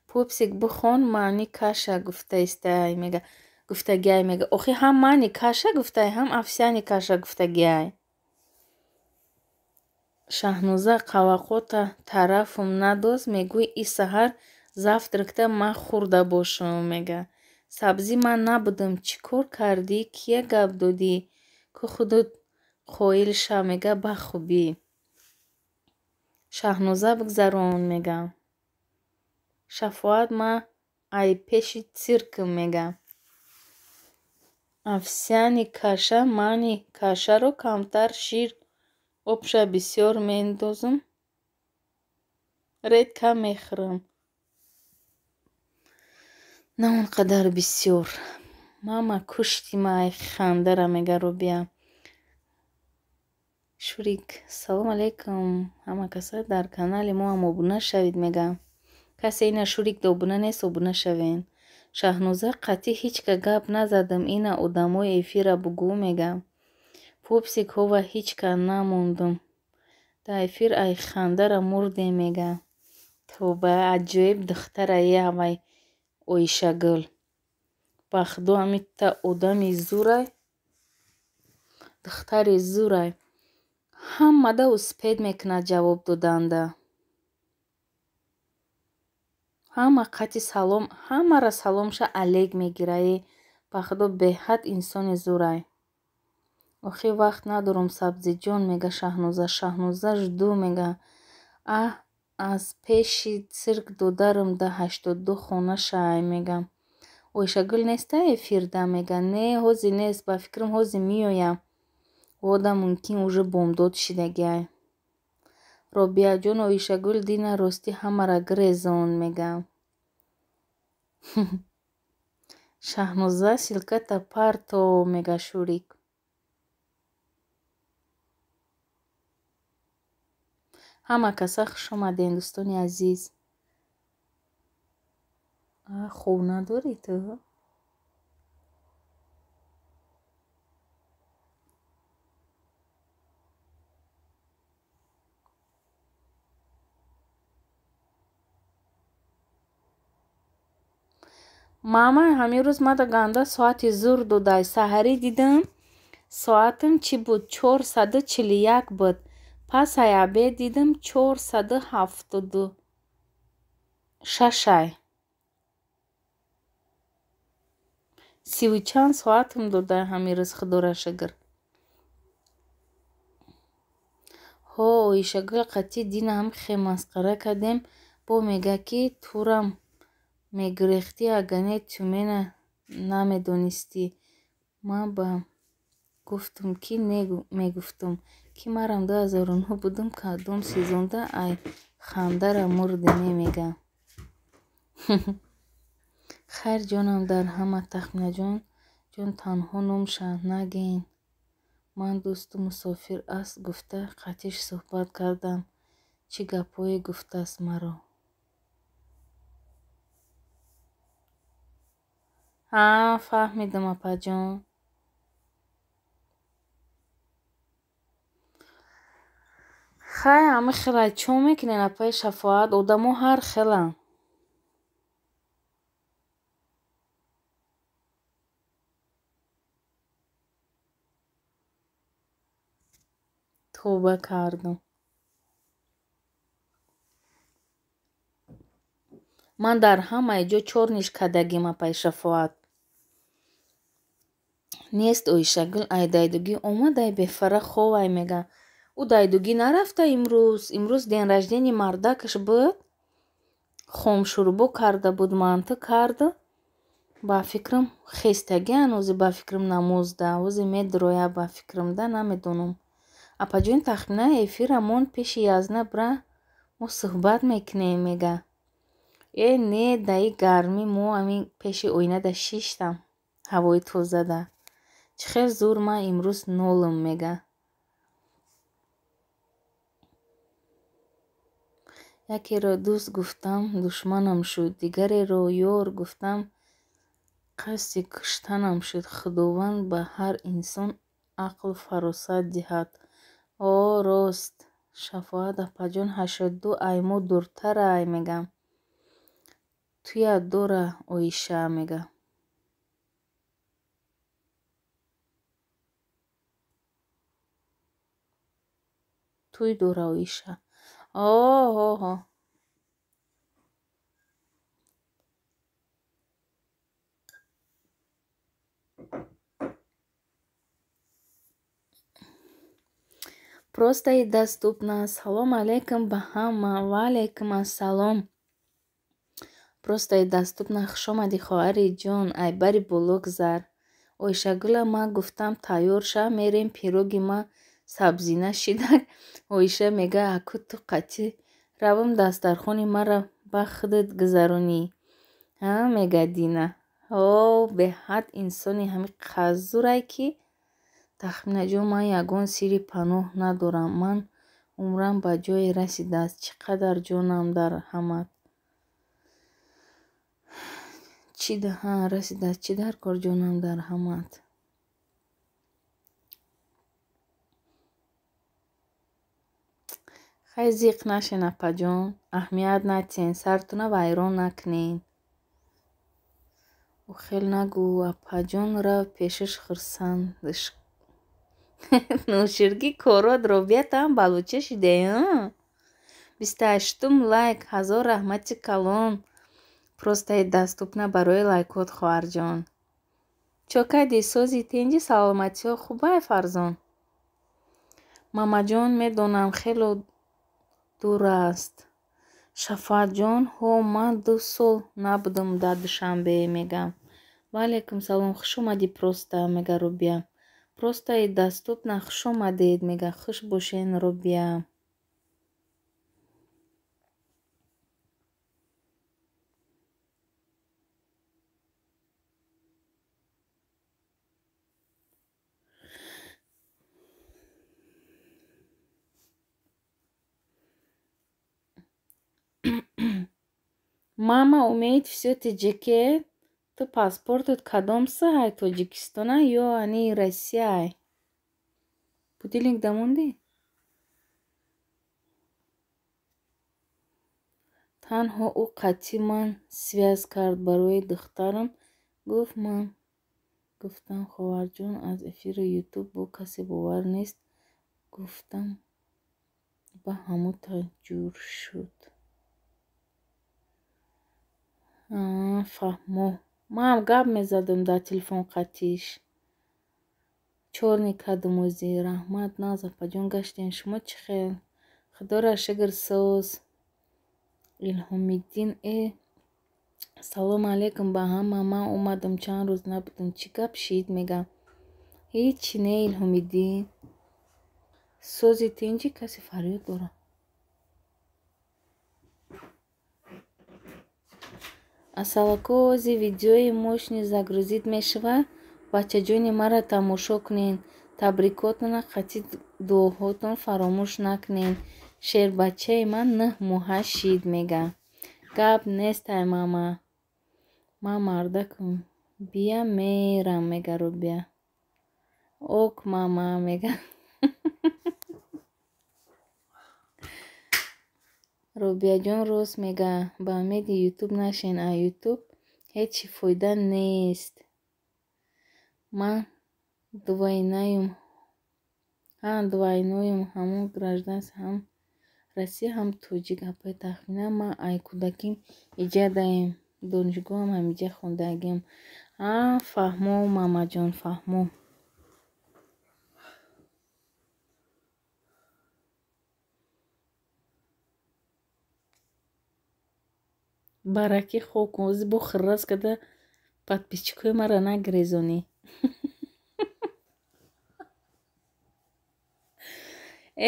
Speaker 1: Пупсик бихон, маъни каша гуфтаистай, мега. Гуфтагиай, мега. Охи ҳам маъни каша гуфтай, ҳам овсяни каша гуфтагиай. Шаҳноза қавақота тарафум надоз, мегӯй и саҳар завтракта ман хӯрда бошам, мега. Сабзӣ ман набудам, чӣ кор кардӣ, кия гап додӣ, ку худут қоил шав, мега, ба хубӣ. Шаҳноза бигзарон, мега. Шафоат ман ай пеши циркм, мега. Овсяни каша мани кашаро камтар шир обша бисёр мендозам, редко мехӯрам. На он қадар бисёр. Мама кушти ма ай хандара, мега Рубия. Шурик, салом алейкум. Ҳама каса дар канали мо ҳам обуна шавед, мега. Касе ина Шурик обуна нест, обуна шавен. Шаҳноза қатъӣ ҳеч ка гап назадам, ина одамои эфира бугӯ мега. Пупсик ҳова ҳеч ка намондум. Дар эфир ай хандара мурдем мега. Тавба, аҷоиб духтара явай Оишагул. Ба худо ҳамита одами зурай, духтари зурай. Ҳамада успеть мекунад ҷавоб доданда. Ҳама қати салом, ҳамара саломша алек мегираи. Ба худо беҳад инсони зурай. Охи вақт надорум сабзиҷон мега Шаҳноза. Шаҳноза жду мега. Аҳ, аз пеши цирк додарам да 82 хона шай мега. Оишагул неста эфирда мега. Не, ҳози нест, ба фикрам ҳози меоям. Вода мумкин уже бомдод шидагиай. Робияҷон Оишагул дина ростӣ ҳамара гирезон мега. Шаҳноза ссылката парто мега Шурик. Ҳама каса хуш омадем дӯстони азиз. Хоб надорӣ ту? Мама ҳамин рӯз мада ганда соати зур додай. Саҳарӣ дидам соатам чӣ буд? 441 буд. Пас ай обед дидам 476-ай. Сиву чанд соатам додай ҳамин рӯз, худоро шукр. Ҳо, Оишагул қатъӣ дина ҳам хе масхара кардем. Бо мега ки турам мегирехтӣ, агар не Тюмена намедонистӣ. Ман ба гуфтум ки не мегуфтум ки марам 2009 будум, кадом сезонда ай хандара мурдем мега. Хайр ҷонам дар ҳама Тахминаҷон ҷон танҳо номша нагин. Ман дӯсту мусофир аст гуфта қатиш суҳбат кардам. Чӣ гапҳое гуфтааст маро. Ҳа, фаҳмидам апаҷон. Хай ҳами хелай чо мекунен апаи Шафоат? Одамо ҳар хеланд. Тавба кардам. Ман дар ҳамаи ҷо чорниш кардагим апаи Шафоат. Нест Оишагул ай дайдугӣ омадай бефара ховай мега. Ӯ дайдугӣ нарафта имрӯз. Имрӯз день рождения мардакаш буд. Хомшурбо карда буд, манты кард. Ба фикрам хестагӣ ҳанӯзи ба фикрам намозда. Ҳози медроя ба фикрам да намедонам. Апаҷон Тахмина эфира монд пеши язна бира мо суҳбат мекунем мега. Э не, даи гармӣ мо ҳамин пеши оинада шиштам. Ҳавои тозада. Чӣ хел зур ман имрӯз нолам мега. Якеро дӯст гуфтам, душманам шуд, дигареро ёр гуфтам, қасди куштанам шуд. Худованд ба ҳар инсон ақлу фаросат диҳад. О, рост. Шафоат апаҷон 82 ай мо дуртарай мега. Туя дора Оиша мега. Туй дора Оиша. Оҳо. Просто и доступно. Салом алейкум ба ҳама. Ва алейкум ассалом. Просто и доступно. Хуш омадӣ хоҳари ҷон. Ай бари боло гузар. Оишагула ман гуфтам тайёр ша, мерем пироги ма сабзина шидак. Оиша мега аку ту қатъӣ равам дастархони маро ба худат гузаронӣ. Ҳа, мега Дина. О, беҳад инсони ҳами қазурай ки Тахминаҷон ман ягон сирри паноҳ надорам. Ман умрам ба ҷое расидааст. Чӣ қадар ҷонам дар ҳамат. Чӣ расидааст? Чӣ дар кор, ҷонам, дар ҳамат? Хай зиқ нашен, апаҷон, аҳамият натиҳен, сартона вайрон накунен. Охел нагӯ, апаҷон, рав пешаш хурсандш. Ноширгӣ корот Робиятам балуча шидаё. 28-ум лайк, ҳазор раҳмати калон. Просто доступна барои лайкот, хоҳарҷон. Чо кардӣ, сози тинҷи, саломатиҳо хубай, фарзон? Мамаҷон, медонам, хело дур аст. Шафоатҷон, ҳо, ман 2 сол набудам дар Душанбе, мегам. Ва алайкум салом, хуш омадӣ, просто, мега Робия. Просто и доступна, хуш омадед, мега, хуш бошен, Робия. Мама умеет всё тиҷике. Ту паспортат кадом саҳай, Тоҷикистона ё ани Россияй? Будильник дамондӣ? Танҳо ӯ қатъи ман связь кард барои духтарам. Гуфт, ман гуфтам, хоҳарҷон, аз эфири ютуб бо касе бовар нест. Гуфтам, ба ҳамута ҷур шуд. Фаҳмо. Манам гап мезадам дар телефон қатиш. Чорни кардам ӯзи. Раҳмат, нағз, апаҷон, гаштем. Шумо чӣ хел? Худоро шукр, соз. Илҳомиддин салом алейкум ба ҳама. Ман омадам, чанд рӯз набудам. Чӣ гап шид, мегам. Ҳечи не, Илҳомиддин. Сози тинҷи, касе фарёд дорад. Асалако, ози видеои мощный загрузить мешавад. Бачаҷони маро тамошо кунен. Табрикотона қатъи дуоҳотон фаромӯш накунен. Шербачаи ман 9 моҳа шид, мега. Гап нестай, мама. Ман мардакам. Бия мерам, мега Робия. Ок, мама, мега. Робияҷон рост мега, ба умеди ютуб нашен, а ютуб ҳеҷ чӣ фоида нест. Ман двойноюм, ҳамон гражданство, ҳам Россия, ҳам тоҷик. Апай тахминан ман ай кӯдаким иҷа даем, донишгоҳам ҳамиҷа хондагиам. Фаҳмо, мамаҷон, фаҳмо. Бараки хок, ози бо хиррас карда подписчикҳои маро нагирезонӣ.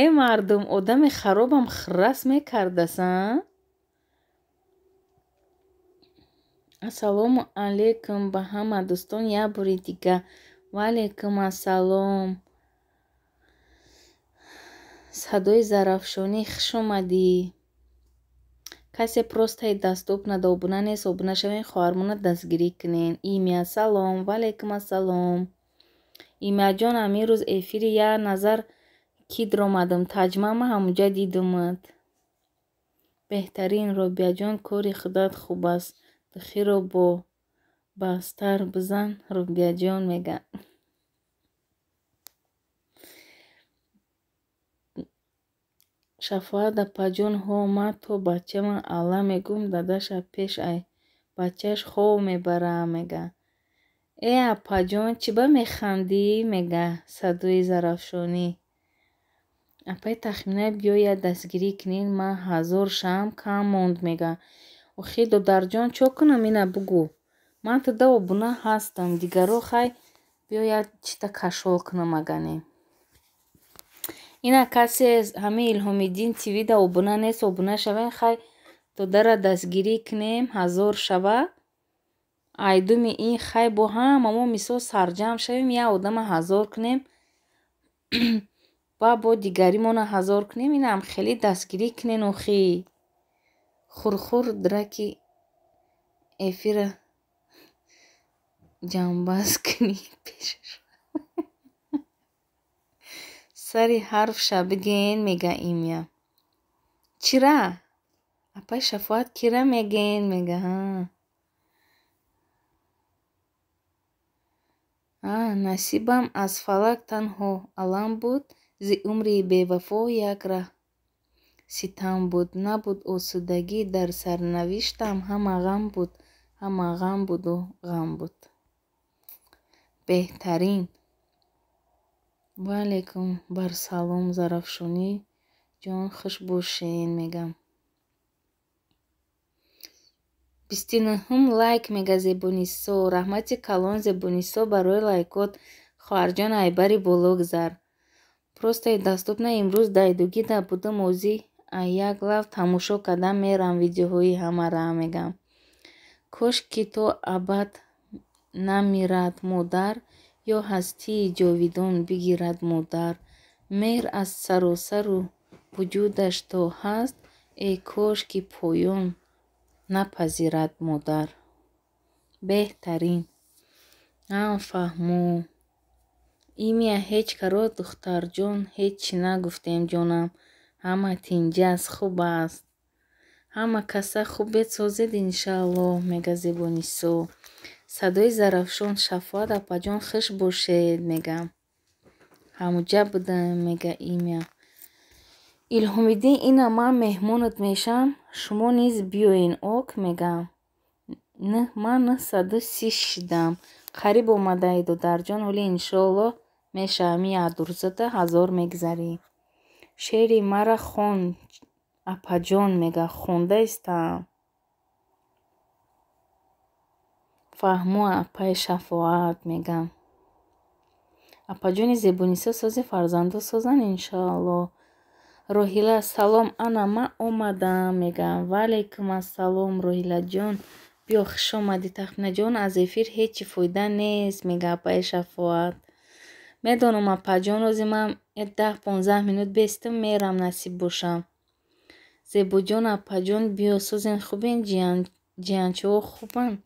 Speaker 1: Э мардум, одами харобам хиррас мекардас, а? Ассалому алайкум ба ҳама дӯстон як бори дига. Ва алайкум ассалом. Садои Зарафшонӣ, хуш омадӣ. Касе просто доступна да обуна нест, обуна шавен, хоҳармона дастгирӣ кунен. Имя, салом, ва алайкум ассалом. Имяҷон, ҳамин рӯз эфири як назар ки даромадам, таҷмама ҳамуҷа дидумад. Беҳтарин, Робияҷон, кори худат хуб аст. Духиро бо бастар бизан, Робияҷон, мега. Шафоат апаҷон, ҳо, ман то бачаам алла мегӯм, дадаша пеш ай бачааш хов мебара, мега. Э апаҷон, чӣ ба механдӣ, мега садои Зарафшонӣ. Апай тахмина биёяд дастгирӣ кунед, ман 1000 шам кам монд, мега. Охи додарҷон, чо кунам, ина бугӯ. Ман туда обуна ҳастам, дигаро хай биёяд чита кашол кунам агане. Ина касе ҳамин Илҳомиддин ТВ-да обуна нест, обуна шавен, хай додара дастгирӣ кунем, 1000 шава. Айдуми ин хай бо ҳама мо мисол сарҷамъ шавем, як одама 1000 кунем, ба бо дигаримона 1000 кунем, инам хеле дастгирӣ кунен охи. Хурхур драки эфира ҷамъбаст кунӣ пешаш. Сари ҳарфша бигӯен, мега имя. Чира? Апаи Шафоат кира мегӯен, мега. Насибам аз фалак танҳо алам буд, зи умри бевафо як раҳ ситам буд. Набуд осудагӣ дар сарнавиштам, ҳама ғам буд, ҳама ғам буду ғам буд. Беҳтарин. Ва алайкум барсалом, Зарафшонӣ ҷон, хуш бошен, мегам. 29-ум лайк, мега Зебунисо. Раҳмати калон, Зебунисо, барои лайкот. Хоҳарҷон, айбари боло гузар. Просто и доступно имрӯз дайдугида будум, озӣ як лав тамошо кардам мерам видеоҳои ҳамара, мегам. Кош ки то абад намирад модар, ё ҳастии ҷовидон бигирад модар. Меҳр аз саросару вуҷудаш то ҳаст, э кош ки поён напазирад модар. Беҳтарин. Фаҳмо. Имя ҳеҷ каро, духтарҷон, ҳеҷ чӣ нагуфтем, ҷонам. Ҳама тинҷ аст, хуб аст. Ҳама каса хубет созед, иншааллоҳ, мега Зебунисо. Садои Зарафшон, Шафоат апаҷон, хуш бошед, мегам. Ҳамуҷа будам, мега имя. Илҳомиддин, ина ман меҳмонат мешам, шумо низ биёен, ок, мегам. Ман 930 шидам. Қариб омадаи, додарҷон, ҳоли иншоаллоҳ мешавам, якдурзада 1000 мегзарӣ. Шеъри мара хон, апаҷон, мега, хонда истам. Фаҳмо, апаи Шафоат, мегам. Апаҷони Зебунисо сози фарзандо созанд, иншоаллоҳ. Роҳила, салом, ана ман омадам, мегам. Ва алайкум ассалом, Роҳилаҷон, биё, хуш омадӣ. Тахминаҷон, аз эфир ҳеҷ чӣ фоида нест, мега апаи Шафоат. Медонам, апаҷон, ози ман 10-15 минут бестам мерам, насиб бошам. Зебоҷон, апаҷон, биё, созен, хубен, ҷиянчаҳо хубанд.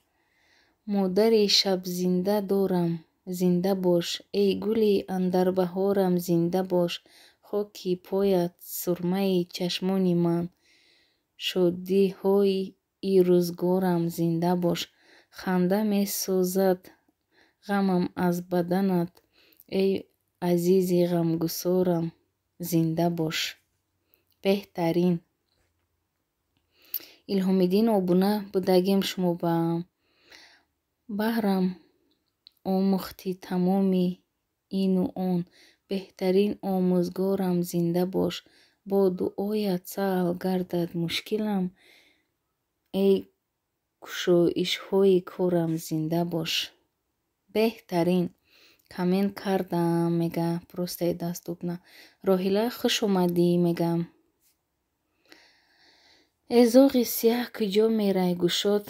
Speaker 1: Модари шабзинда дорам, зинда бош, эй гули андарбаҳорам, зинда бош. Хоки поят сурмаи чашмони ман, шодиҳои рӯзгорам, зинда бош. Ханда месозад ғамам аз баданат, эй азизи ғамгусорам, зинда бош. Беҳтарин. Илҳомиддин, обуна будагем шумо ба. Баҳрам омӯхтӣ тамоми ину он, беҳтарин омӯзгорам, зинда бош. Бо дуоят саҳл гардад мушкилам, эй кушоишҳои корам, зинда бош. Беҳтарин. Коммент кардам, мега, просто и доступно. Роҳила, хуш омадӣ, мегам. Э зоғи сиёҳ куҷо мерай, гушод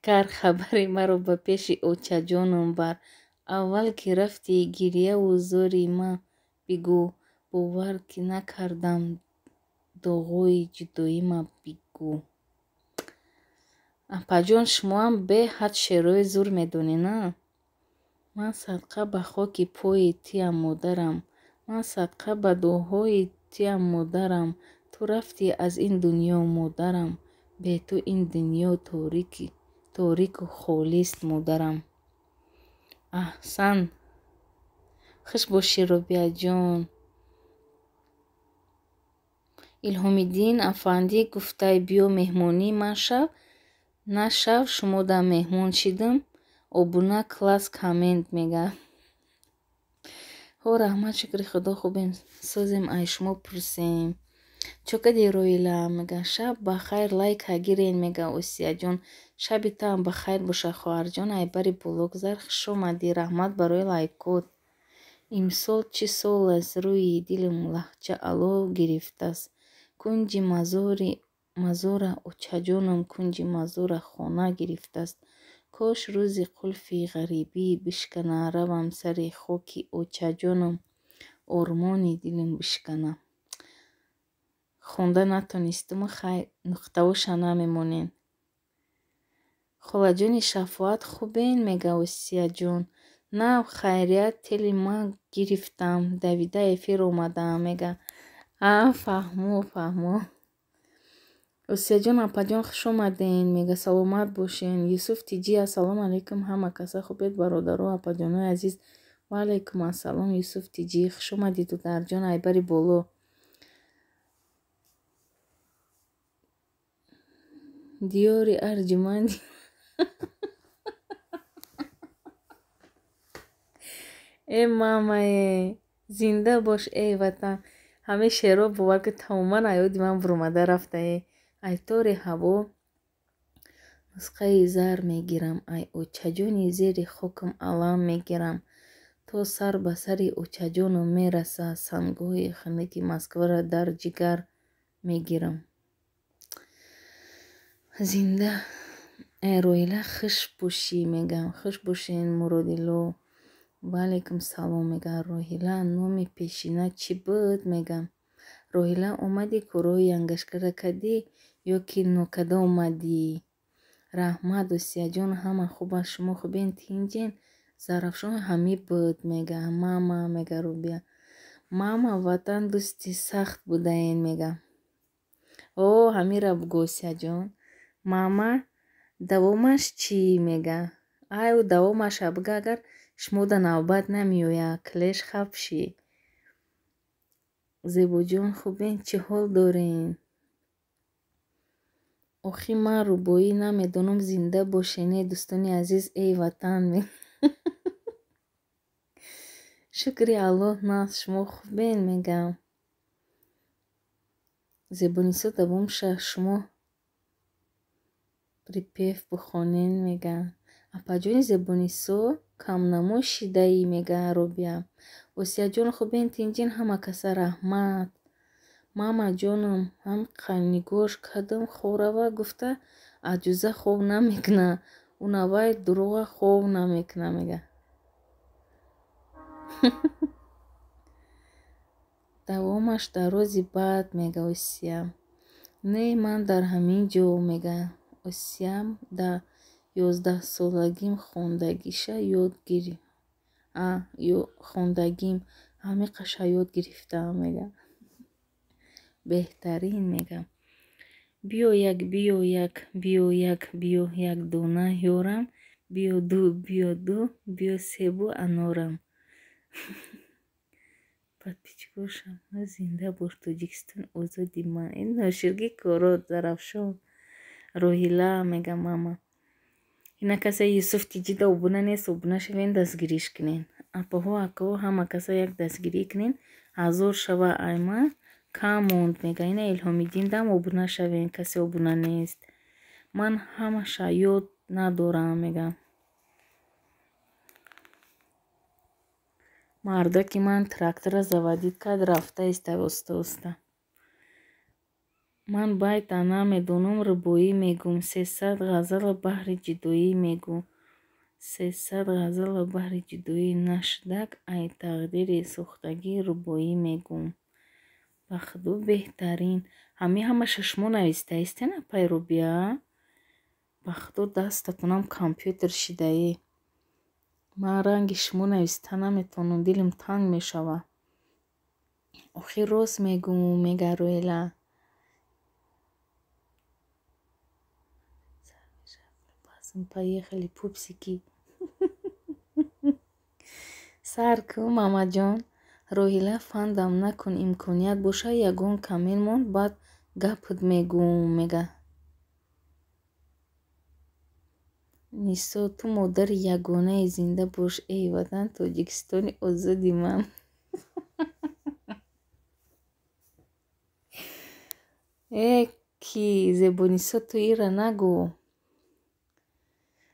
Speaker 1: кар хабари маро ба пеши очаҷонам бар. Аввал ки рафтӣ гирьяву зори ман бигӯ, бовар ки накардам доғои ҷудоима бигӯ. Апаҷон, шумоам беҳад шеърҳои зур медонед, на? Ман садқа ба хоки пои туям, модарам. Ман садқа ба дуоҳои туям, модарам. Ту рафтӣ аз ин дунё, модарам. Бе ту ин дунё торику холист, модарам. Аҳсан. Хуш бошӣ, Робиаҷон. Илҳомиддин афандӣ гуфтай биё меҳмонӣ ман шав, на шав, шумо да меҳмон шидам. Обуна, класс, коммент, мега. Ҳо, раҳмат, шукри худо, хубем, созем, ай шумо пурсем. Чо кади, Роила, мега. Шаб ба хайр, лайка гирен, мега Осияҷон. Шаби туам ба хайр боша, хоҳарҷон, айбари боло гузар, хуш омадӣ, раҳмат барои лайкот. Имсол чӣ сол аст, рӯи дилам лаҳҷа алов гирифтааст. Кунҷи мазора очаҷонам, кунҷи мазора хона гирифтааст. Кош рӯзи қулфи ғарибӣ бишкана, равам сари хоки очаҷонам, ормони дилам бишкана. Хонда натонистуму, хай, нуқтаҳоша намемонем. Холаҷони Шафоат хубен, мега Осияҷон. Нав хайрият тели ман гирифтам, давида эфир омадаам, мега. А, фаҳмо, фаҳмо. Осияҷон, апаҷон, хуш омаден, мега, саломат бошен. Юсуф Тиҷи, ассалому алайкум, ҳама каса хубед, бародаро, апаҷонои азиз. Ва алайкум ассалом, Юсуф Тиҷи, хуш омадӣ, дударҷон, айбари боло. Диёри арҷуманд. Э мамае, зинда бош, эй ватан. Ҳамаи шеърҳо бовар ки тамоман аёди ман буромада рафтае. Ай тори ҳаво нусхаи зар мегирам, ай очаҷони зери хокам алам мегирам. То сар ба сари очаҷонам мераса, сангҳои хунуки Москваро дар ҷигар мегирам. Зинда эй Роҳила, хуш бошӣ, мегам. Хуш бошен, Муродило. Ва алайкум салом, мега Роҳила. Номи пешина чӣ буд, мегам. Роҳила, омадӣ корҳои янгашкара кардӣ ё ки нокада омадӣ? Раҳмат, Осияҷон, ҳама хуб аст, шумо хубен, тинҷен? Зарафшон ҳамӣ буд, мега. Мама, мега Рубия. Мама ватан дӯсти сахт будаен, мега. О, ҳамира бугӯ, Осияҷон. Мама, давомаш чӣ, мега? Ай, ӯ давомаша буга, агар шумода навбат намеояд, клеш хап шӣ. Зебоҷон, хубен, чӣ ҳол дорен? Охи ман рубоӣ намедонам, зинда бошен, эй дӯстони азиз, эй ватан. Шукри Аллоҳ, нағз, шумо хубен, мегам. Зебонисо, давомша шумо припев бихонен, мега. Апаҷони Зебонисо, камнамо шидаӣ, мега Робия. Осияҷон, хубен, тинҷен, ҳама каса раҳмат. Мама ҷоном, ҳам нигоҳш кардам, хоб рава гуфта, аҷуза хоб намекуна. Унавай дурӯға хоб намекуна, мега. Давомаш дар рӯзи баъд, мега Осия. Не, ман дар ҳамин ҷо, мега. Осиям дар 11-солагим хондагиша ёд хондагим ҳамиқаша ёд гирифтаам, мега. Беҳтарин, мега. Биё як, биё як, биё як, биё як дона ёрам, биё ду, биё ду, биё себу анорам. Подписчикошам, зинда бош, Тоҷикистон озоди ман. Ин ноширги корот, Зарафшон. Роҳила, мега мама. Ина каса Юсуф Тиҷида обуна нест, обуна шавен, дастгириш кунен. Апаҳо, акаҳо, ҳама каса як дастгирӣ кунен. 1000 шава айма кам монд, мега. Ина Илҳомиддин дам обуна шавен, касе обуна нест. Ман ҳамаша ёд надорам, мега. Мардаки ман трактора заводит кард, рафта иста оста оста. Ман байта намедонам, рубоӣ мегӯм. 300 ғазала баҳри ҷудоӣ мегӯ. 300 ғазала баҳри ҷудоӣ нашудак, ай тақдири сӯхтагӣ рубоӣ мегӯм. Ба худо беҳтарин. Ҳамин ҳамаша шумо навистаистен, апай Рубия? Ба худо дастатонам компютер шидае. Ман ранги шумо нависта наметавонам, дилам танг мешавад. Охир рост мегӯм, мега Роҳила. Поехали, пупсики. Сар кун, мамаҷон. Роҳила, фандам накун, имконият боша, ягон камин монд, баъд гапат мегӯм, мега. Нисо, ту модари ягонаи, зинда бош, эй ватан, Тоҷикистони озоди ман. Э ки Зебонисо, ту ира нагӯ.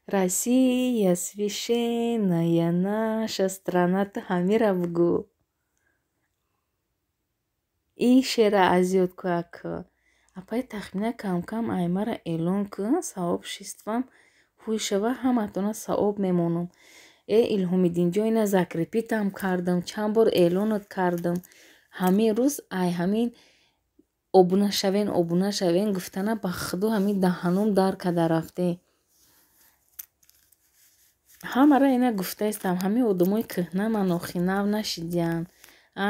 Speaker 1: Россия священная наша страна, ту ҳамира бугӯ. Ин шеъра аз ёд ку, ака. Апай тахмина кам-кам аймара эълон кун, савоб шиствам ҳуй шава, ҳаматона савоб мемонам. Э Илҳомиддинҷон, ина закрепитам кардам, чанд бор эълонат кардам. Ҳамин рӯз ай ҳамин обуна шавен, обуна шавен гуфтана ба худо ҳамин даҳаном дар када рафте. Ҳамара ина гуфтаистам, ҳамин одамои кӯҳна ман охи нав нашидиянд.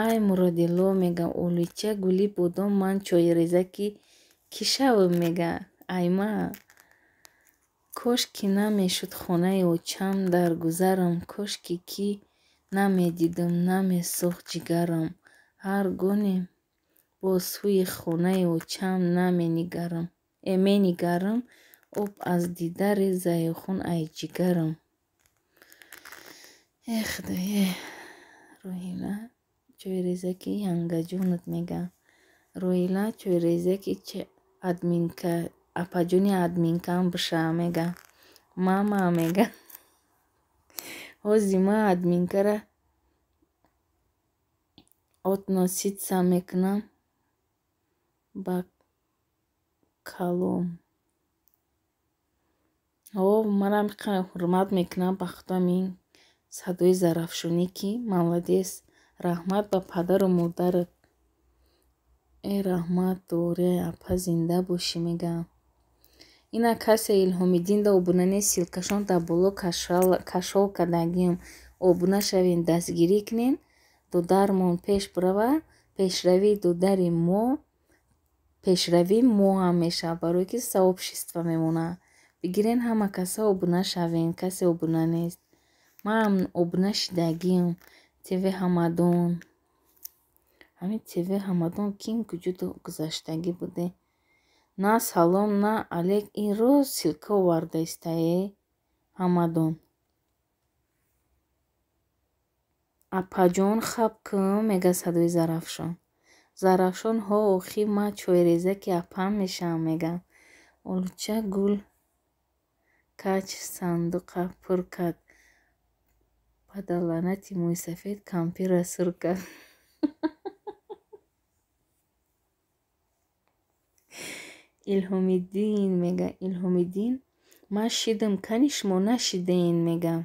Speaker 1: Ай Муродило мега, олуча гули бодом ман чойрезаки кӣ шавам мега. Ай ма. Кошки намешуд хонаи очам дар гузарам, кошки кӣ намедидам, намесӯхт ҷигарам. Ҳар гоне бо сӯи хонаи очам наменигарам, менигарам, об аз дида резаю хун ай ҷигарам. Э худое, Роҳила чойрезаки янгаҷонат мега. Роҳила чойрезаки админка, апаҷони админкам биша мега. Мама мега. Ҳози ма админкара относиться мекунам ба калом. О, манам ҳурмат мекунам ба худам ин садои Зарафшонӣ ки молодец. Раҳмат ба падару модарат. Э раҳмат доре, апа зинда бошӣ мега. Ина касе Илҳомиддин да обуна нест, ссылкашон дар боло кашол кардагиам. Обуна шавен, дастгирӣ кунен, додармон пеш бирава. Пешравии додари мо пешравии мо ҳам мешавад, барое ки сообщество мемонад. Бигирен ҳама каса обуна шавен, касе обуна нест. Ман обуна шидагиам. ТВ Ҳамадон. Ҳамин ТВ Ҳамадон ким куҷо гузаштагӣ буде? На салом, на алек, ин роз ссылка овардаистае Ҳамадон. Апаҷон хаб кун, мега садои Зарафшон. Зарафшон ҳо охи ма чойрезаки апам мешавам мега. Олуча гул кач сандуқа пур кард. Падаланати мӯйсафед кампирра сур кард. Илҳомиддин мега. Илҳомиддин ман шидам, кани шумо нашидаен мега.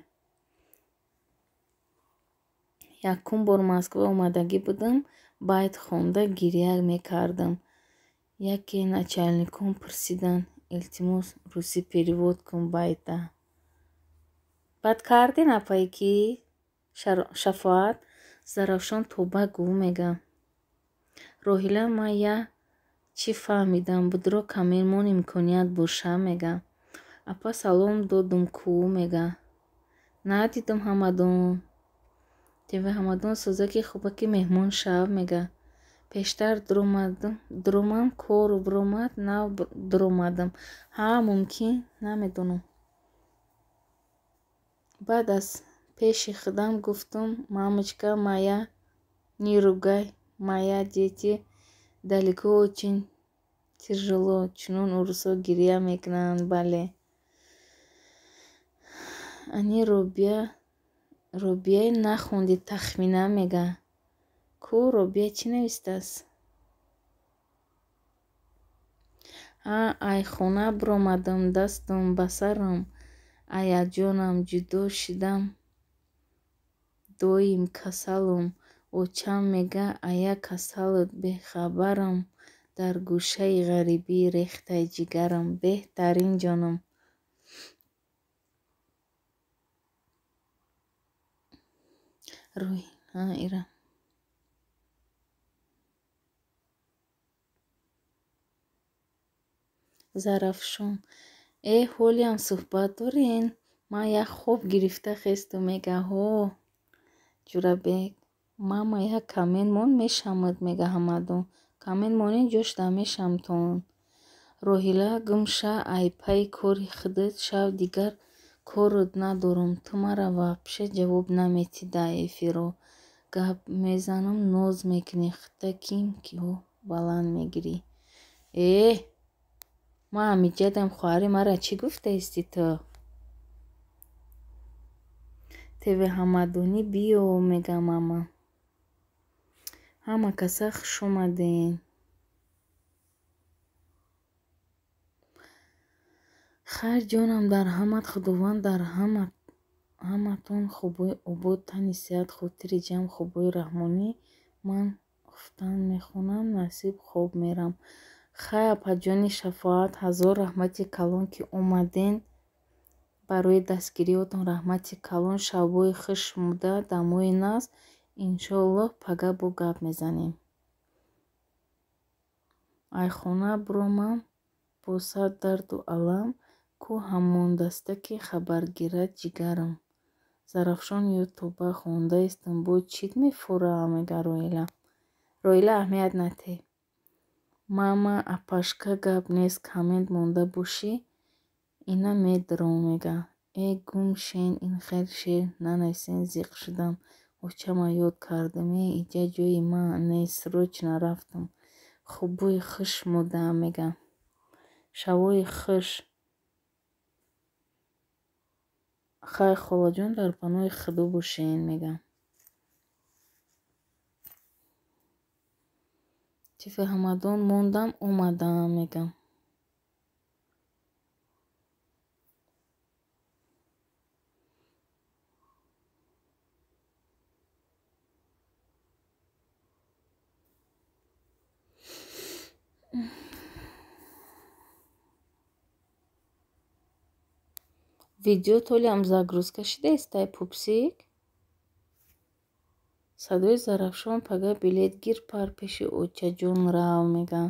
Speaker 1: Якум бор Москва омадагӣ будам, байт хонда гиря мекардам. Яке начальникон пурсиданд: илтимос, русӣ перевод кун байта. Баъд карден апае ки Шафоат? Зарафшон тоба гӯ мега. Роҳила ман я чӣ фаҳмидам, будро камермон имконият боша мега. Апа салом додум кӯ мега. Надидам Ҳамадон. ТВ Ҳамадон созаки хубаки меҳмон шав мега. Пештар дуромам, кору биромад, нав дуромадам. Ҳа, мумкин, намедонам. Баъд аз пеши худам гуфтум: мамочка моя, не ругай, моя дети далеко очень тяжело. Чунон урусҳо гиря мекунанд, бале. Ани Робия, Робияи нахонди тахмина мега. Ку Робия чӣ навистааст? Ҳа, ай хона биромадам, дастам ба сарам, аяҷонам ҷудо шидам, доим касалам. Очам мега ая касалат бехабарам, дар гӯшаи ғарибӣ рехтай ҷигарам. Беҳтарин ҷонам. Рӯй, ҳа ира. Зарафшон. Э, ҳолиам суҳбат дорен? Ман як хоб гирифта хесту мега. Ҳо, Ҷурабек. Мама як камен мон мешамад мега Ҳамадон. Камен монен ҷошда мешамтон. Роҳила гумша ай пайи кори худат шав, дигар корот надорам. Ту мара вообще ҷавоб наметӣ дар эфиро. Гап мезанам, ноз мекунӣ, худта ким киҳо баланд мегирӣ. Э, ман ҳамиҷадам, хоҳари мара чӣ гуфтаисти ту? ТВ Ҳамадонӣ биё мега мама. Ҳама каса хуш омаден. Хайр ҷонам дар ҳамат, Худованд дар ҳаматон хубои обод, тани сиҳат, хотири ҷамъ, хубои раҳмонӣ. Ман хуфтан мехонам, насиб хоб мерам. Хай апаҷони Шафоат, ҳазор раҳмати калон ки омаден. Барои дастгириётон раҳмати калон. Шабҳои хуш шумода, дамои нағз. Иншоаллоҳ пага бо гап мезанем. Ай хона биромам бо сад дарду алам, ку ҳамондаста ки хабар гирад ҷигарам. Зарафшон ё тоба хондаистам, бо чит мефура, мега Роила. Роила аҳамият натеҳ. Мама апашка гап нест, коммент монда бошӣ, ина медаром, мега. Э гум шен, ин хел шер нанависен, зиқ шудам. Очама ёд кардам, э иҷа ҷои ман нест, срочно рафтам. Хубои хуш шумода, мега. Шавои хуш. Хай холаҷон, дар паноҳи Худо бошен, мега. Тифи Ҳамадон мондам, омадам, мега. Видео толиам загрузка шидаистай, пупсик? Садои Зарафшон пага билет гир, пар пеши очаҷон рав, мега.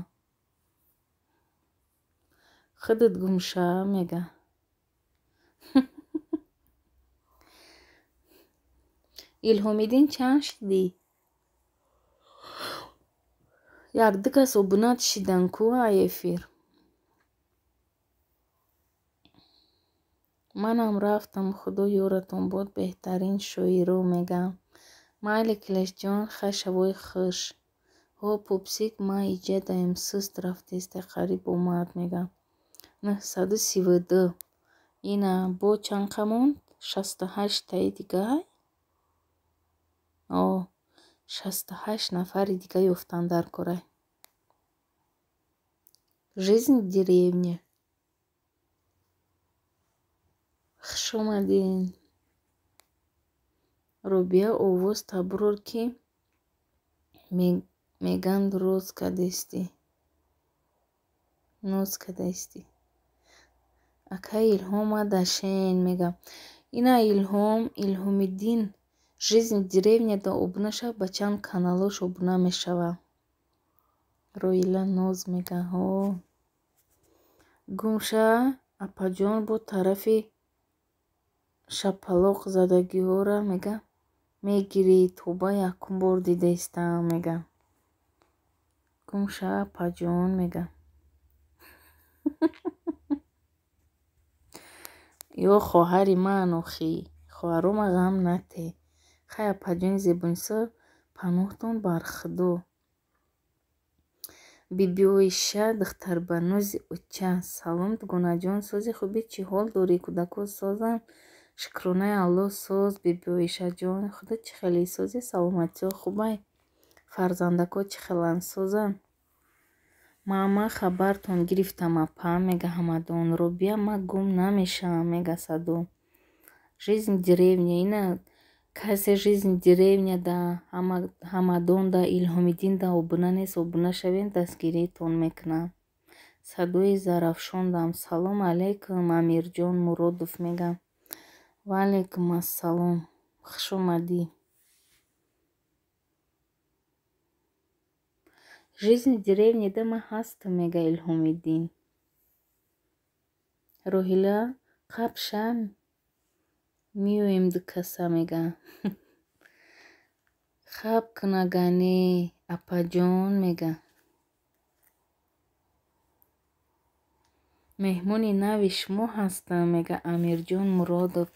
Speaker 1: Худат гумша, мега. Илҳомиддин чанд шидӣ? Якду кас обунат шидан ку ай эфир. Манам рафтам, Худо ёратон бод, беҳтарин шоиро, мега. Майли Килешҷон, хай шавои хуш. Ҳо пупсик, ман иҷа даем суст рафтеста, қариб омад, мега. 932. Ина бо чанд қа монд? 68-таи дигай? О, 68 нафари дига ёфтан дар корай. Жизнь в деревне. Хуш омадин. Робия овоз таброр ки меган роз кадестӣ. Ноз кадаистӣ. Акай Илҳом адашен, мега. Ина Илҳом, Илҳомиддин Жизнь в деревне да обуна шав, ба чанд каналош обуна мешава. Роила ноз, мега. Ҳо. Гумша апаҷон, бо тарафи шапалоқ задагиҳора, мега, мегирӣ, тоба якум бор дидаистам, мега. Гумша апаҷон, мега. Ё хоҳари ман охӣ, хоҳарома ғам натеҳ. Хай апаҷони Зебунисо, паноҳтон бар Худо. Бибиоиша духтарбанози оча. Салом дугонаҷон, сози хубӣ, чӣ ҳол дорӣ? Кӯдако созанд? Шукронаи Аллоҳ соз, бибиоишаҷон. Худо чӣ хеле сози, саломатиҳо хубай? Фарзандако чӣ хеланд, созанд? Мама хабартон гирифтам апа, мега Ҳамадон. Робия ма гум намешавам, мега Садо. Жизнь в деревне. Ина касе Жизнь в деревне да Ҳамадон да Илҳомиддин да обуна нест, обуна шавем, дастгириитон мекунам. Садои Зарафшон дам. Салом алейкум, Амирҷон Муродов, мега. Ва алейкум ассалом. Хуш омадӣ. Жизнь в деревне да ман ҳастам, мега Илҳомиддин. Роҳила қабша меоем ду каса, мега. Хаб кунагане апаҷон, мега. Меҳмони нави шумо ҳастам, мега Амирҷон Муродов.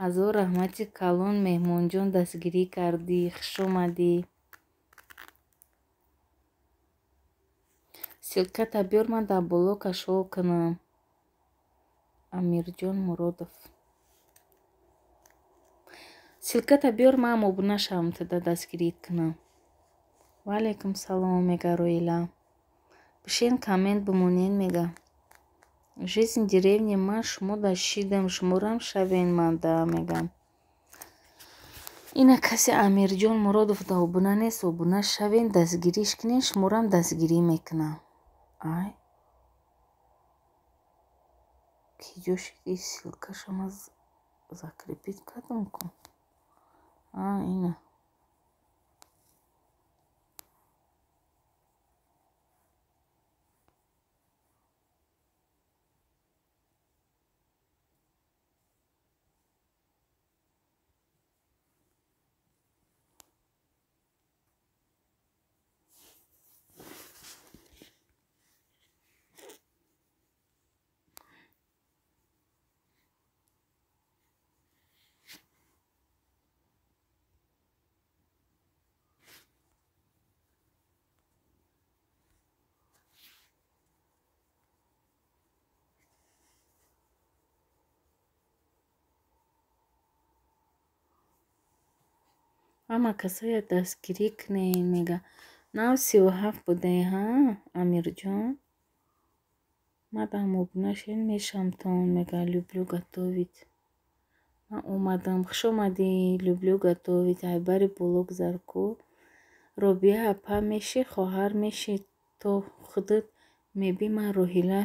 Speaker 1: Ҳазор раҳмати калон, меҳмонҷон, дастгирӣ кардӣ, хуш омадӣ. Ссылката биёр, ман дар боло кашол кунам. Амирҷон Муродов. Ссылката биёр, ман обуна шавам, туда дастгирӣ кунам. Ва алайкум салом, мега Роила. Бишен коммент бимонен, мега. Жизнь в деревне ман шумо да шидам, шуморам шавен ман да, мега. Ина касе Амирҷон Муродов да обуна нест, обуна шавен, дастгириш кунен, шуморам дастгирӣ мекунам. Ай. Киҷо шид и ссылкаша ман закрепить кардам ку. А ина. Ҳама касоя дастгирӣ кунед, мега. Нав 37 будаи, ҳа, Амирҷон? Мадам обуна шавед, мешамтон, мега. Люблю готовить. Ман омадам. Хуш омадӣ, люблю готовить. Айбари боло гузар ку. Робия апа меши, хоҳар меши, то худат мебӣ ман Роҳила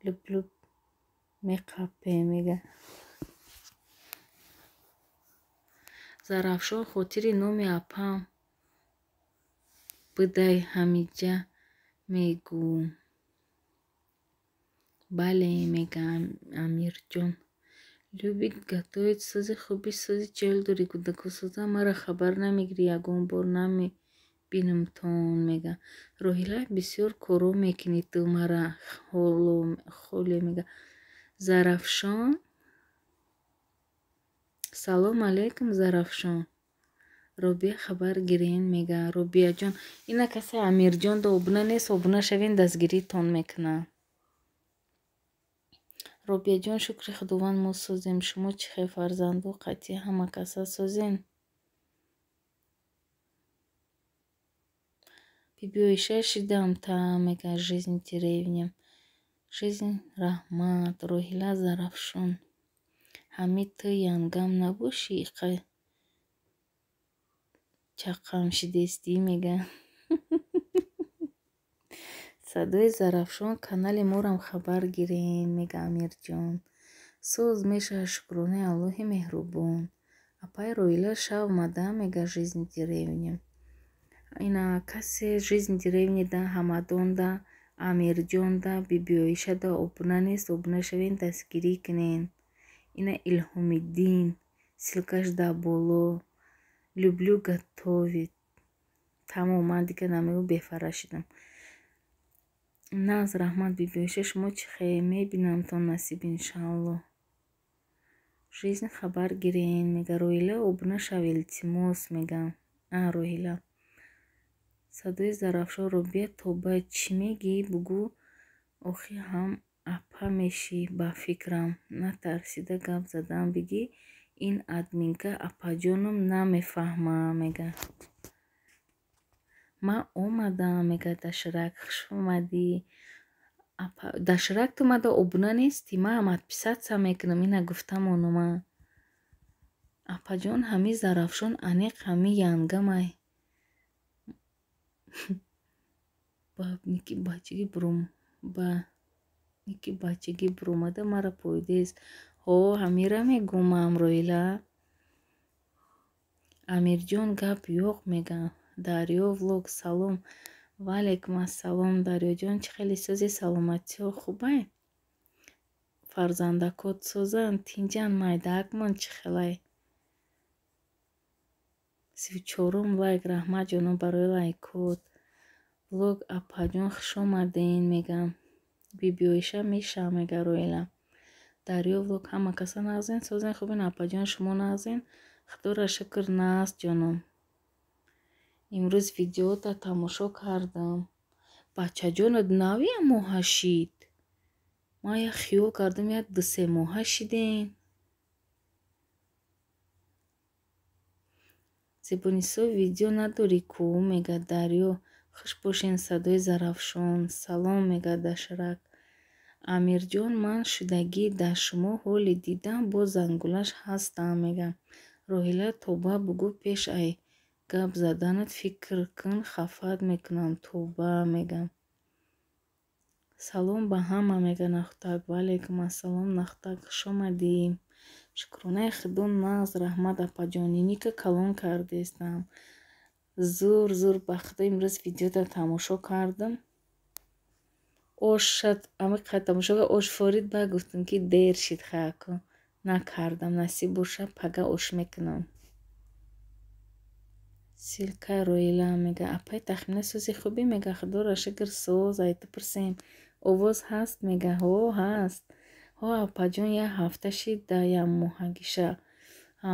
Speaker 1: люблю меқапе, мега. Зарафшон хотири номи апам бидай ҳамиҷа мегӯ. Бале, мега Амирҷон. Любит готовить сӯзи хуби сӯзи чиҳел дорӣ кӯдакосоза мара хабар намегирӣ ягон бор намебинамтон, мега. Роҳила бисёр коро мекунӣ ту мара холе, мега. Зарафшон. Салом алейкум, Зарафшон. Робия хабар гирен, мега. Робияҷон, ина касе Амирҷон да обуна нест, обуна шавен, дастгиритон мекунад. Робияҷон, шукри Худованд мо созем. Шумо чӣ хел фарзанду қатъи ҳама каса созен? Бибиоиша шидам та, мега. Жизнь деревня. Жизнь раҳмат. Роҳила Зарафшон. Ҳамид ту янгам набошӣ, иқа чаққам шидестӣ, мега. Садои Зарафшон канали морам хабар гирен, мега Амирҷон. Соз мешавад шукронаи Аллоҳи меҳрубон. Апай Роҳила шав мада, мега Жизнь деревня. Ина касе Жизнь деревня да, Ҳамадон да, Амирҷон да, Бибиоиша да обуна нест, обуна шавен, дастгирӣ кунен. Ина Илҳомиддин, ссылкаш дар боло. Люблю готовить. Тамом, ман дигар намегӯ, бефара шидам. Наз раҳмат, Бибиоиша, шумо чӣ хел? Мебинамтон насиб иншааллоҳ. Жизнь хабар гирен, мега. Роҳила обуна шав, илтимос, мега. А, Роҳила. Садои Зарафшон. Робия тоба чӣ мегӣ? Бугӯ охи ҳам апа мешӣ ба фикрам. Натарсида гап задан бигӣ ин админка апаҷоном намефаҳма, мега. Ман омадам, мега Дашрак. Хуш омадӣ. Дашрак ту мада обуна нестӣ, ман отписаться мекунам, ина гуфтамонума. Апаҷон ҳами Зарафшон аниқ ҳами янгамай. Ники бачагӣ бурум ба ники бачагӣ буромада мара пойдест. Ҳо, ҳамира мегӯмам, Роҳила. Амирҷон гап ёқ, мега. Дарё влог салом. Ва алайкум ассалом, Дарёҷон, чӣ хеле сӯзи саломатиҳо хубай? Фарзандакот созанд, тинҷанд, майдаакмон чӣ хелай? 34-ум лайк, раҳмат ҷонон барои лайкот. Влог апаҷон хуш омаден, мегам. Бибиоиша меша, мега Роҳила. Дарё влог ҳама каса нағзен, созен хубен, апаҷон шумо нағзен. Худоро шукр наст ҷоном. Имрӯз видеота тамошо кардам. Бачаҷонат навия моҳа шид. Ман як хиёл кардам, як ду-се моҳа шиден. Зебонисо видео надорӣ ку, мега Дарё. Хуш бошен, садои Зарафшон. Салом, мега Дашрак. Амирҷон, ман шудагӣ дар шумо ҳоле дидам, боз зангулаш ҳастам, мега. Роҳила тоба бугӯ пеш ай гап заданат фикр кун, хафат мекунам, тоба, мега. Салом ба ҳама, мега Нахтак. Ва алайкум ассалом, Нахтак, хуш омадӣ. Шукронаи Худо нағз, раҳмат апаҷон. Ниника калон кардестам. Зур зур ба Худо имрӯз видеода тамошо кардам. Ошат ами тамошо ош форид ба гуфтам ки дер шид хаяко. Накардам, насиб боша пага ош мекунам. Силка Роила мега апай Тахмина сози хубӣ мега Худоро шукр соз айта пурсем. Овоз ҳаст мега ҳо ҳаст. Ҳо апаҷон як ҳафта шид да ямоҳагиша. А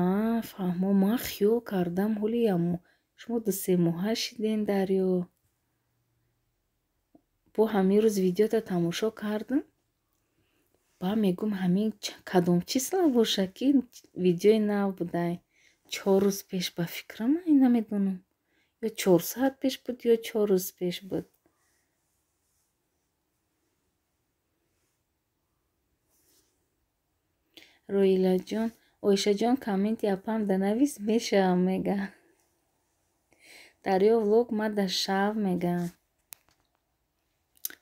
Speaker 1: фаҳмо ман хиёл кардам ҳоли ямо. Шумо ду-се моҳа шиден дарё. Бо ҳамин рӯз видеота тамошо кардам. Ба мегум ҳамин кадом числа боша ки видеои нав будай. 4 рӯз пеш ба фикрам ай намедонам. Ё 4 соат пеш буд, ё 4 рӯз пеш буд. Роилаҷон, Оишаҷон комменти апам данавис мешавам мега. Дарё влог ма да шав мега.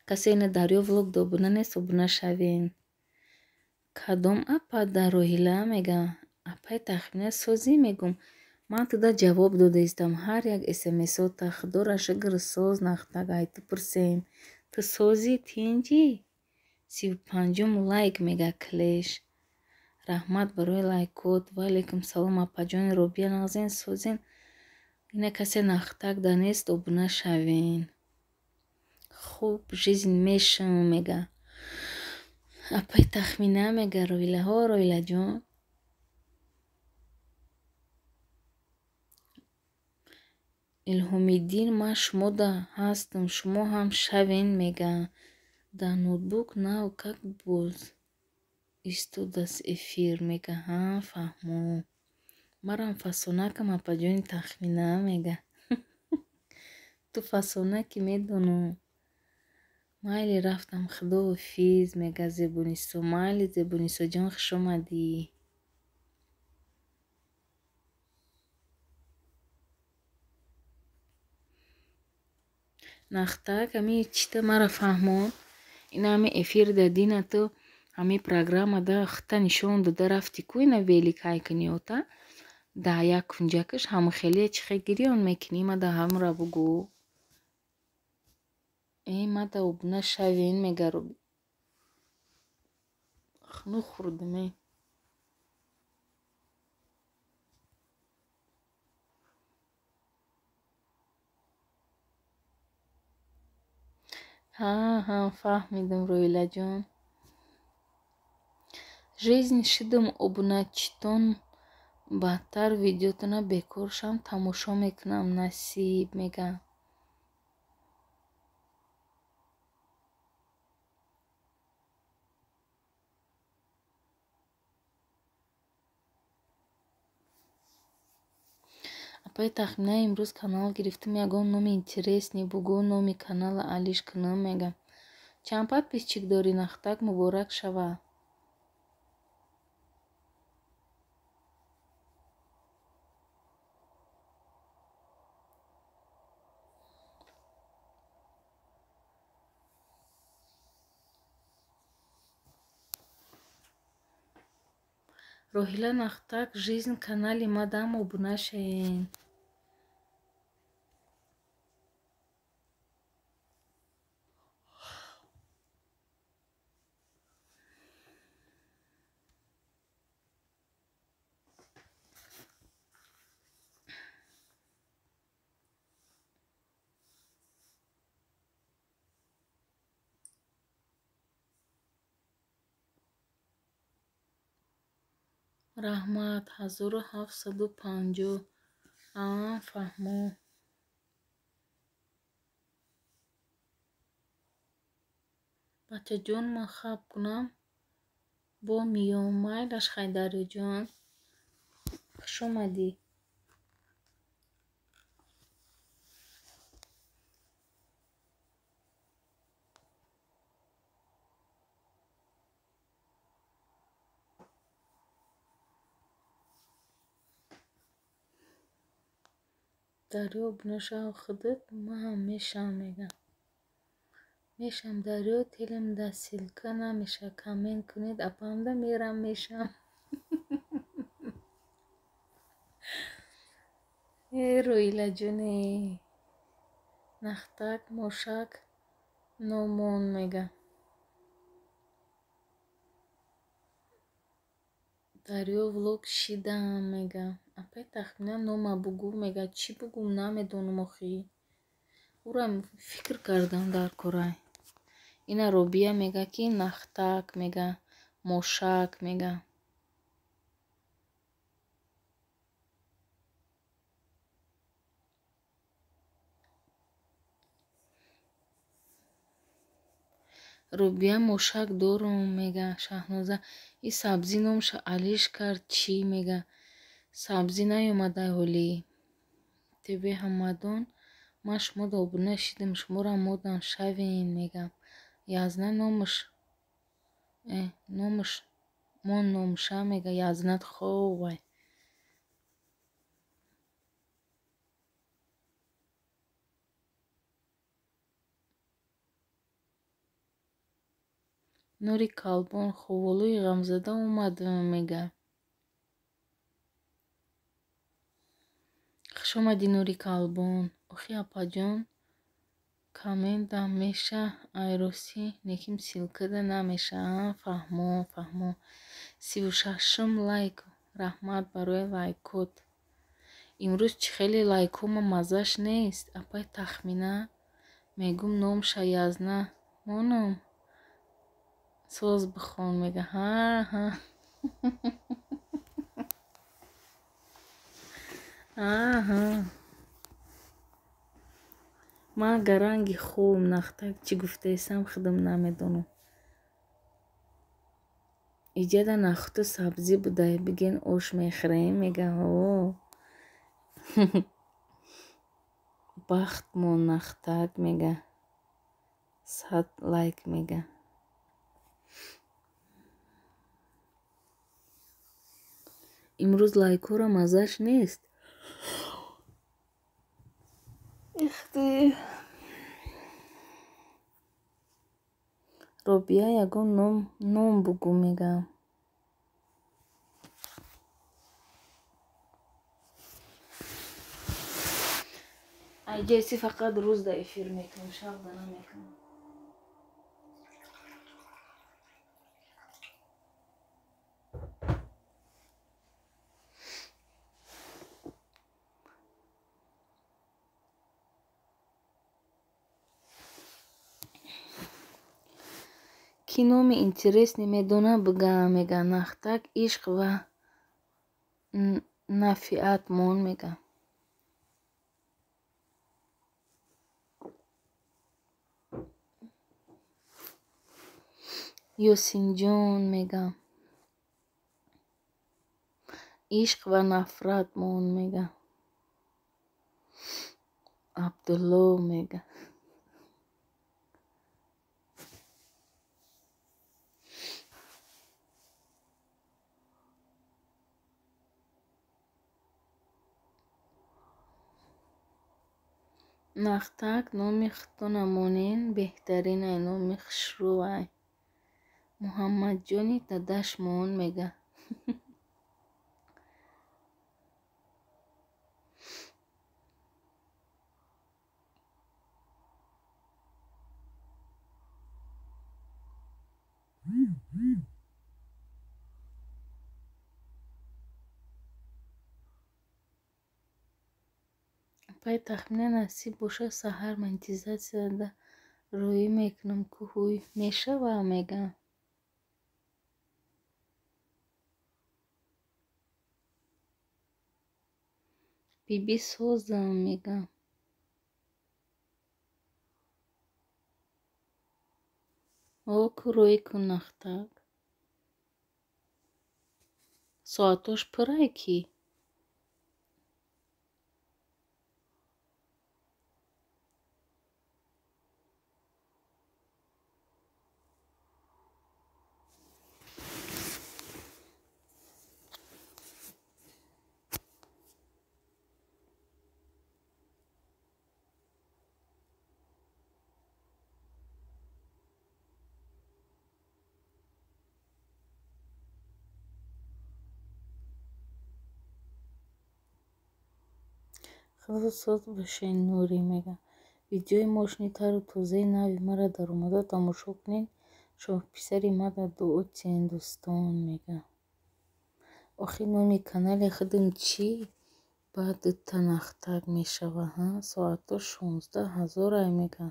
Speaker 1: Касе ина Дарё влог добуна нест, обуна шавен. Кадом апа да Роҳила мега. Апай Тахмина созӣ мегум. Ман туда ҷавоб дода истам. Ҳар як смсота Худоро шукр соз нахтак айта пурсем. Ту созӣ тинҷӣ? 35-ум лайк мега клеш. Раҳмат барои лайкот. Ва алайкум салом апаҷони Робия нағзен созен. Ина касе нахтак да нест обуна шавен. Хуб жизнь мешам мега. Апай Тахмина мега Роила. Ҳо Роилаҷон. Илҳомиддин ман шумода ҳастам, шумо ҳам шавен мега. Да ноутбук нав как боз истодаст эфир мега. Ҳа фаҳмо. Марам фасонакам апаҷони Тахмина мега. Ту фасонаки медонам. Майли рафтам Худоҳофиз мега Зебунисо. Майли Зебунисоҷон хуш омадӣ. Нахтак ами чита мара фаҳмон. Ина ами эфир да дина ту ами программа да хта нишон дода рафти ку ина велик ҳайканиёта. Да як кунҷакаш ҳама хеле чихе гирён мекунӣ ма да ҳамра бугӯ. Э ма да обуна шавен мега Роби. Хну хӯрдаме. Ҳа ҳа фаҳмидам Роилаҷон. Жизнь шидам обуначитон баъдтар видеотона бекор шам тамошо мекунам насиб мега. Апай Тахмина имрӯз канал гирифтам ягон номи интересный бугӯ номи канала алиш кунам мега. Чанд подписчик дорӣ Нахтак муборак шава. Роҳила Нахтак жизнь канали мадам обуна шавен. Раҳмат 1750. А фаҳмо. Бачаҷон ман хаб кунам бо миём. Майлаш хай Дарёҷон. Хуш омадӣ. Дарё обуна шав худат ман ҳам мешавам мега. Мешам дарё телем да ссылка намеша, коммент кунед апамда мерам мешам. Э Роилаҷоне, нахтак мошак номон мега. Дарё влог шидам мега. Апай тахминан нома бугӯ мега. Чӣ бугӯм намедонам охӣ. Ӯрам фикр кардам дар корай. Ина Робия мега ки нахтак мега, мошак мега. Робия мошак дорум мега. Шаҳноза и сабзӣ номша алиш кард чӣ мега. Сабзӣ наёмадай ҳолӣ. ТВ Ҳамадон ман шумода обуна шидам, шуморо модам шавен мега. Язна номаш номаш мон номша мега. Язнат ховай. Нури Калбон ховолӯи ғамзада омадам мега. Хуш омадӣ Нури Калбон. Охи апаҷон комментам меша айросӣ неким ссылкада намеша. Фаҳмо, фаҳмо. 36-ум лайк. Раҳмат барои лайкот. Имрӯз чӣ хеле лайкҳома маззаш нест. Апай тахмина мегум номша язна монам. Соз бихон мега. Ҳа ҳа. Ҳа. Ман гаранги хуб нахтак чӣ гуфтаесам худам намедонам. Иҷада нахӯту сабзӣ будай биген ош мехӯрем мега. Ҳо. Бахтмон нахтак мега. 100 лайк мега. Имрӯз лайкҳоро маззаш нест. Ихти. Робия ягон ном бугӯ мега. Айҷаси фақат рӯз да эфир мекунам, шаб да намекунам. Ки номи интересный медона буга мега. Нахтак ишқ ва нафиат мон мега. Ёсинҷон мега. Ишқ ва нафрат мон мега. Абдулло мега. Нахтак номи худтона монен беҳтаринай номи хушрӯвай. Муҳаммадҷони дадаш мон мега. Апай тахмина насиб боша саҳар монетизатсияда роӣ мекунам ку ҳуй мешава мега. Биби созам мега. О ку роӣ кун нахтак. Соатош пурай кӣ? Худо соз бошед, Нурӣ мега. Видеои мошини тару тозаи нави мара даромада тамошо кунед. Шоҳписари мада дуо тиҳен, дӯстон мега. Охи номи канали худам чӣ? Баъд дута нахтак мешава, ҳа? Соато 16 ҳазорай мега.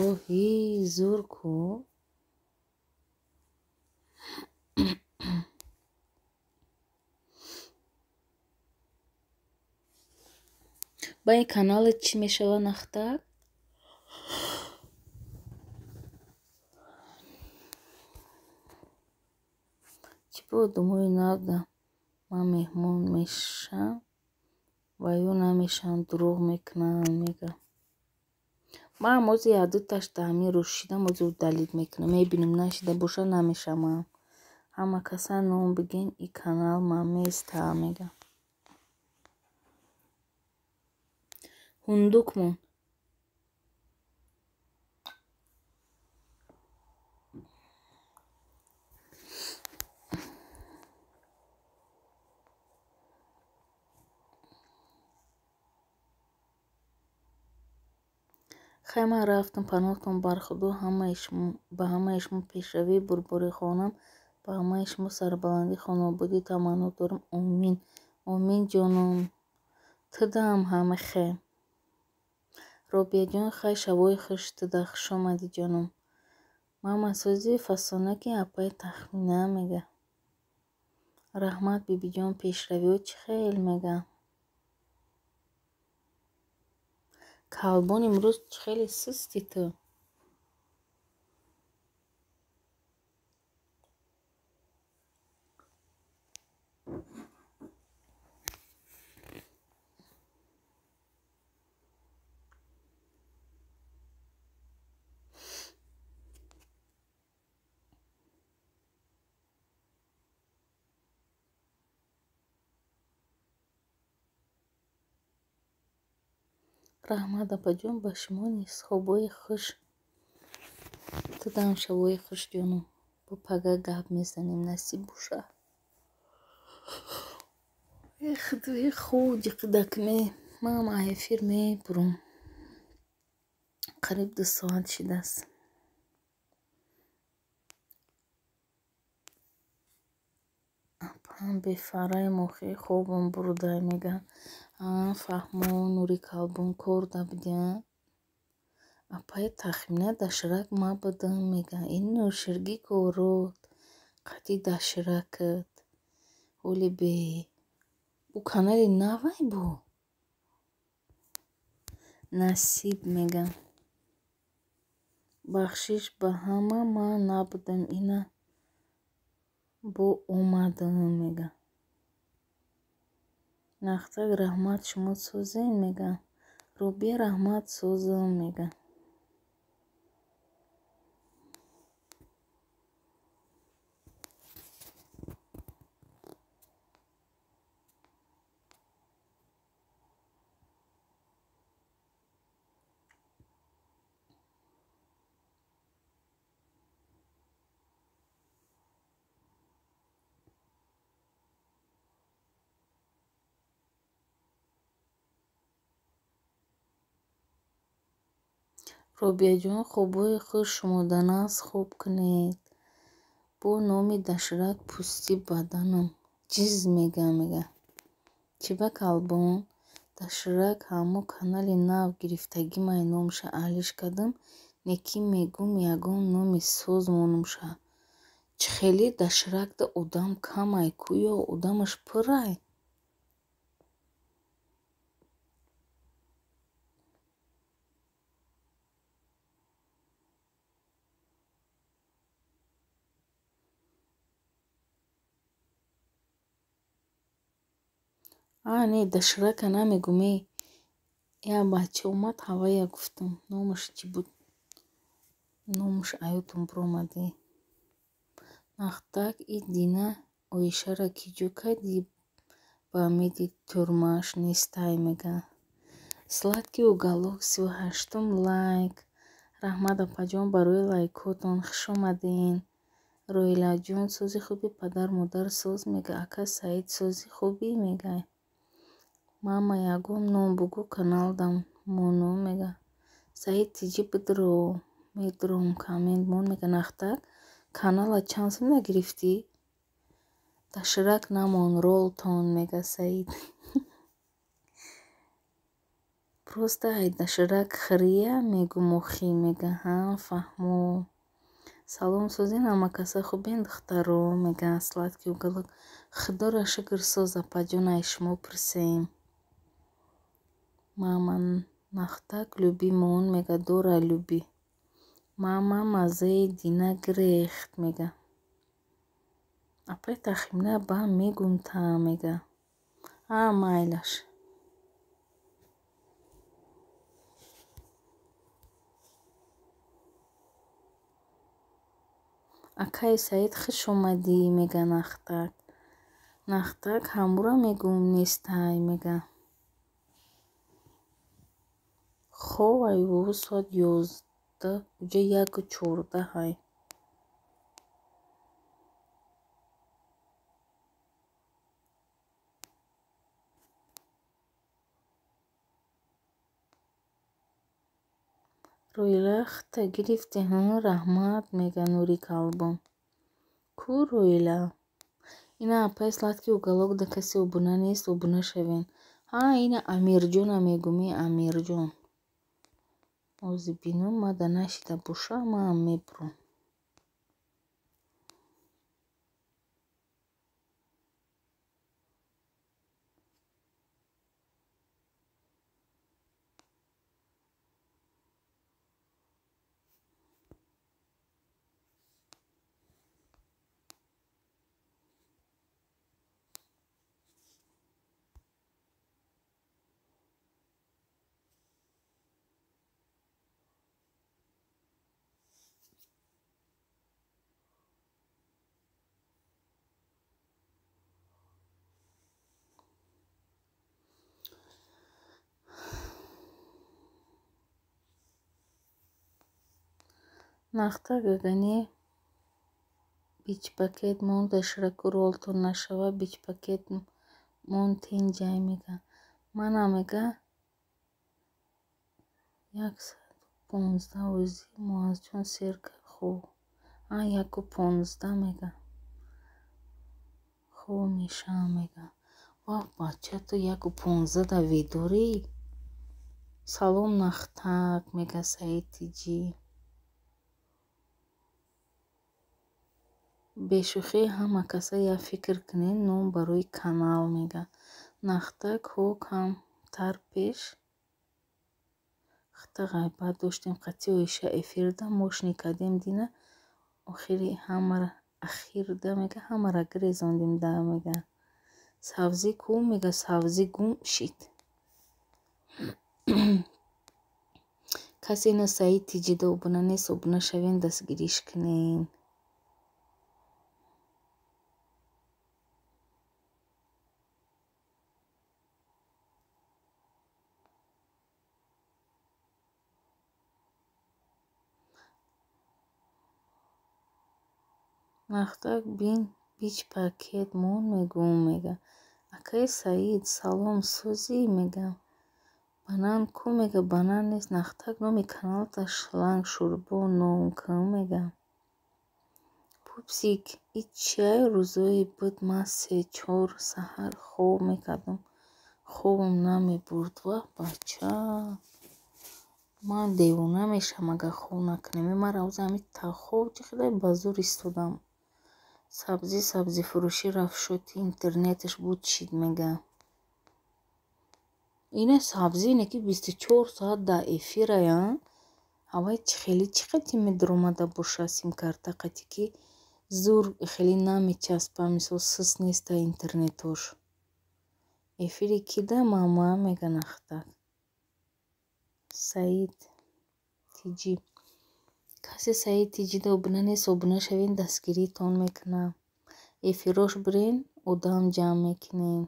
Speaker 1: Оҳи, зур ку. Ба ин каналат чӣ мешава нахтак? Чӣ бо одамои навда ман меҳмон мешам ва ё намешавам, дурӯғ мекунанд мега. Ман ҳам ози якдуташда ҳамин рӯз шидам, ози удалить мекунам. Мебинам нашида боша, намешавам. Ҳама каса ном бигин, и канал ман места мега. Ҳундукмон. Хай, ман рафтам, паноҳтон бар Худо, ба ҳамаи шумо пешравии бурборӣ хонам, ба ҳамаи шумо сарбаландӣ, хонаободӣ таманно дорам. Омин. Омин, ҷоном. Тудам ҳама хе. Робияҷон, хай, шабои хуш туда, хушомадӣ, ҷоном. Мама сози фасонаки апаи Тахмина мега. Раҳмат, бибиҷон, пешравиҳо чӣ хел мега. Калбон, имрӯз хеле сусти ту. Раҳмат, апаҷон, ба шумо низ хобҳои хуш. Тудам шабҳои хуш, ҷоном. Бо пага гап мезанем, насиб боша. Э худои, хоб ҷиқидакме. Ман эфир мебурам. Қариб 2 соат шидааст. Апам бефараи мохи хобам бурдай мега. А, фаҳмо, Нури Калбон, кор да будя. Апаи Тахмина даширак мабудам мега. Ин нӯширгӣ корот. Қати даширакат. Ҳоли бе. Ӯ канали навай бу. Насиб мега. Бахшиш ба ҳама, ман набудам, ина бо омадам мега. Нахтак, раҳмат, шумо созен мега. Робия, раҳмат, созам мега. Робияҷон, хобҳои хуш шумоданааст, хоб кунед. Бо номи даширак пӯсти баданам ҷиз мега мега. Чиба, калбон? Даширак ҳамо канали нав гирифтагимай, номша алиш кардам, неки мегум ягон номи соз монумша. Чӣ хеле даширакда одам камай ку ё одамаш пурай? А, не, даширака намегум, э. Як бача омад, ҳавая гуфтам. Номаш чӣ буд? Номаш аётум биромаде. Нахтак, и дина Оишара ки ҷо кардӣ, ба меди тюрмааш нестай мега. Сладкий уголок 38-ум лайк. Раҳмат, апаҷон, барои лайкҳотон, хуш омаден. Роилаҷон, сози хуби, падар модар соз мега. Ака Саид, сози хубӣ мега. Мама ягон ном бугӯ каналдам моно мега. Саид тиҷи бидро медром коммент мон мега нахтак. Канала чанд сум нагирифтӣ? Даширак намон ролтон мега Саид. Просто ай даширак хирия мегум охи мега. Ҳа фаҳмо. Салом созин ҳамакаса хубен духтаро мега сладкий уголок. Худоро шукр соз апаҷон ай шумо пурсем. Мама нахтак люби мон мега дора люби. Мама маззаи дина гирехт мега. Апай тахмина ба мегум та мега. А майлаш. Акаи Саид хуш омадӣ мега нахтак. Нахтак ҳамура мегум нестай мега. Хов ай вову соат 11 уҷа 1:14 ҳай. Роила хта гирифтӣ ҳа раҳмат мега Нури Калбон. Ку Роила? Ина апай сладкий уголок да касе обуна нест обуна шавен. Ҳа ина Амирҷона мегум е Амирҷон. Ози бинум мада нашида боша маам мебурам. Нахтак агане бичпакет мон дашираку ролтон нашава бичпакет мон тенҷай мега. Мана мега 1:15 ози Муазҷон сер кард хов. А 1:15 мега. Хов мешавам мега. Вах бача ту 1:15 да ведорӣ? Салом нахтак мега Саид тиҷӣ. Бешӯхӣ ҳама каса як фикр кунед ном барои канал мега. Нахтак ҳо камтар пеш хта ғайбат доштем қатъи Оиша эфирда мошни кардем дина охири ахирда мега ҳамара гирезондем да мега. Савзӣ ку мега савзӣ гум шид. Касе ина Саид тиҷида обуна нест обуна шавен дастгириш кунен. Нахтак бин бичпакет мон мегум мега. Акаи Саид салом созӣ мега. Банан ку мега банан нест нахтак номи каналта шланг шӯрбо ном кун мега. Пупсик ит чиай рӯзое буд ман 3-4 саҳар хоб мекардам. Хобам намебурд. Вах бача. Ман девона мешавам агар хоб накунем. Ман равза ҳами та хоб чӣ хеле ба зур истодам. Сабзӣ сабзифурӯшӣ рафт шоти интернеташ буд шид мега. Ина сабзӣ ине ки 24 соат дар эфирая. Ҳавай чӣ хеле чӣ қати медаромада боша симкарта қати ки зур хеле намечаспа мисол сус неста интернетош. Эфири кида мама мега нахтак. Саид тиҷӣ. Касе Саид тиҷида обуна нест обуна шавен дастгиритон мекунам. Эфирош бирен одам ҷамъ мекунем.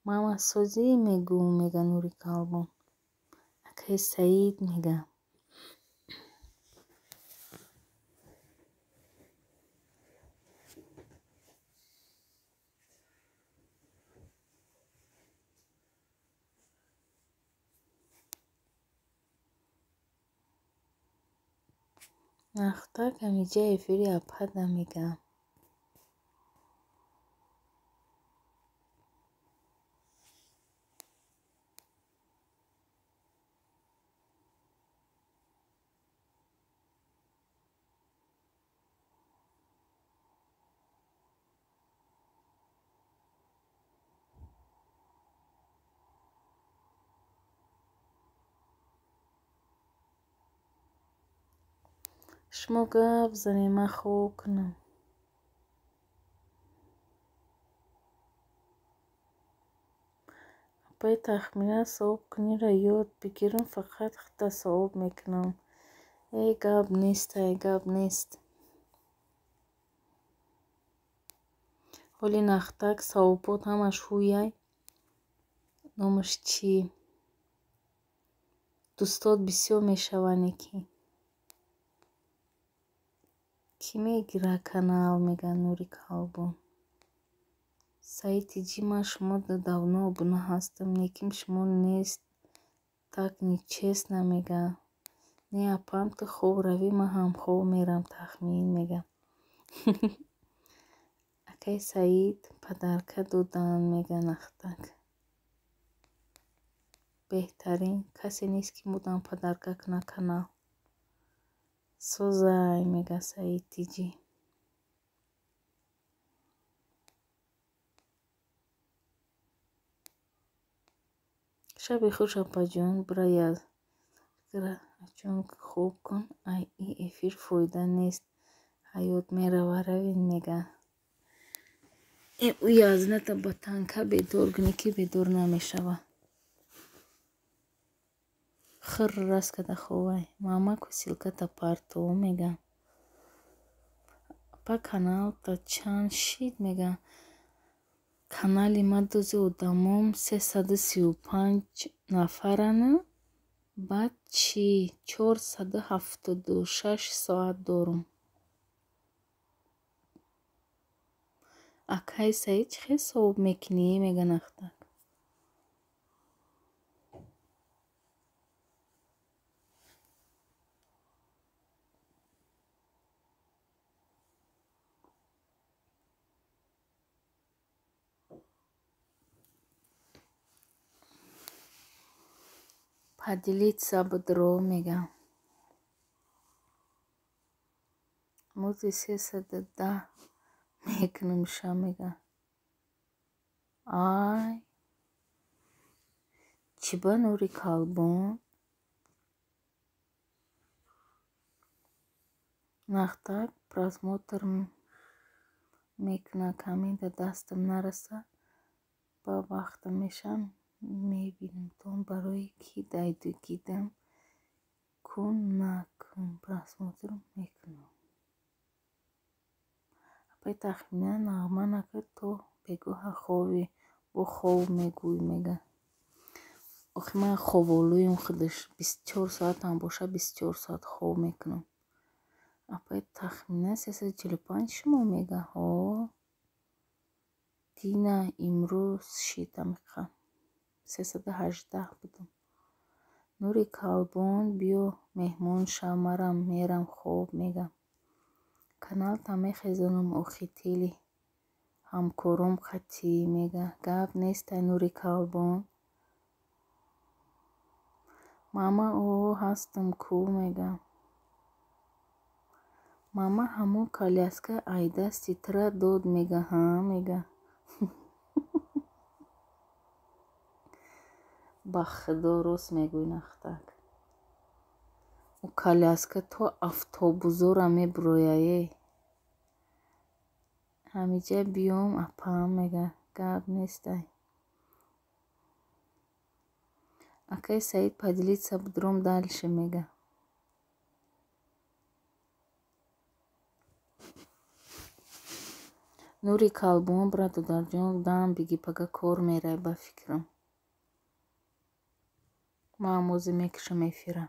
Speaker 1: Мама созӣ мегум мега Нури Калбон. Акаи Саид мега. Нахтак ҳамиҷа эфири апада мегӯям. Шумо гап занед, ман хоб кунам. Апаи Тахмина савоб куниро ёд бигирам, фақат худта савоб мекунам. Э, гап нест, ай гап нест. Ҳоли нахтак савобот ҳамаш ҳуяй. Номаш чӣ? Дӯстот бисёр мешаванд ки. Кӣ мегира канал, мегӯяд Нури Калбон. Саид Тиҷӣ, ман шумода давно обуна ҳастам, лекин шумо нест, так нечестно, мегӯяд. Не, апам, ту хоб равӣ, ман ҳам хоб мерам, тахмин, мегӯяд. Акаи Саид падарка доданд, мегӯяд Нахтак. Беҳтарин касе нест, ки мудам падарка кунад канал. Созай, мегӯяд Саид Тиҷӣ. Шаби хуш, апаҷон, бира язгираҷон хоб кун, ай ин эфир фоида нест, ҳаёт мерава, равед, мегӯяд. Ӯ язната ба танка бедор кунӣ, ки бедор намешавад. Хир раст када ховай. Мама кусилката парто, мегӯяд. Апа каналта чанд шид, мегӯяд. Канали ма дози одамом 335 нафаранд, баъд чӣ 476 соат дорум. Акаи Саид чӣ хел савоб мекунӣ, мегӯяд Нахтак. Поделиться будро, мегӯям. Музди 310 мекунам ша, мегӯям. Ай, чӣ ба Нури Калбон? Нахтак просмотр мекунад, коммента дастам нараса, ба вақтам мешавам, мебинамтон барои ки дайдугидам кун накун просмотр мекунам. Апаи Тахмина нағма накард, то бегоҳа хобӣ, бо хоб мегӯй, мегӯяд. Охи ман хоболӯем худаш, 24 соатам боша, 24 соат хоб мекунам. Апаи Тахмина 345 шумо, мегӯяд. Ҳо, дина имрӯз шид амиқа. 318 будам. Нури Калбон, биё меҳмон шав, марам мерам хоб, мегӯям. Каналта мехезонам охи тили ҳамкором қатӣ, мегӯяд. Гап нестай, Нури Калбон. Мама о ҳастам ку, мегӯям. Мама ҳамон коляска ай дасти тира дод, мегӯяд. Ҳа, мегӯяд. Ба худо рост мегӯй, Нахтак. Ӯ коляска то автобузора мебурояе. Ҳамиҷа биём, апам, мегӯяд. Гап нестай. Акаи Саид поделиться будром дальше, мегӯяд. Нури Калбон, бира додарҷон, дам биги, пага кор мерай, ба фикрам. Ман омозе мекушам эфира.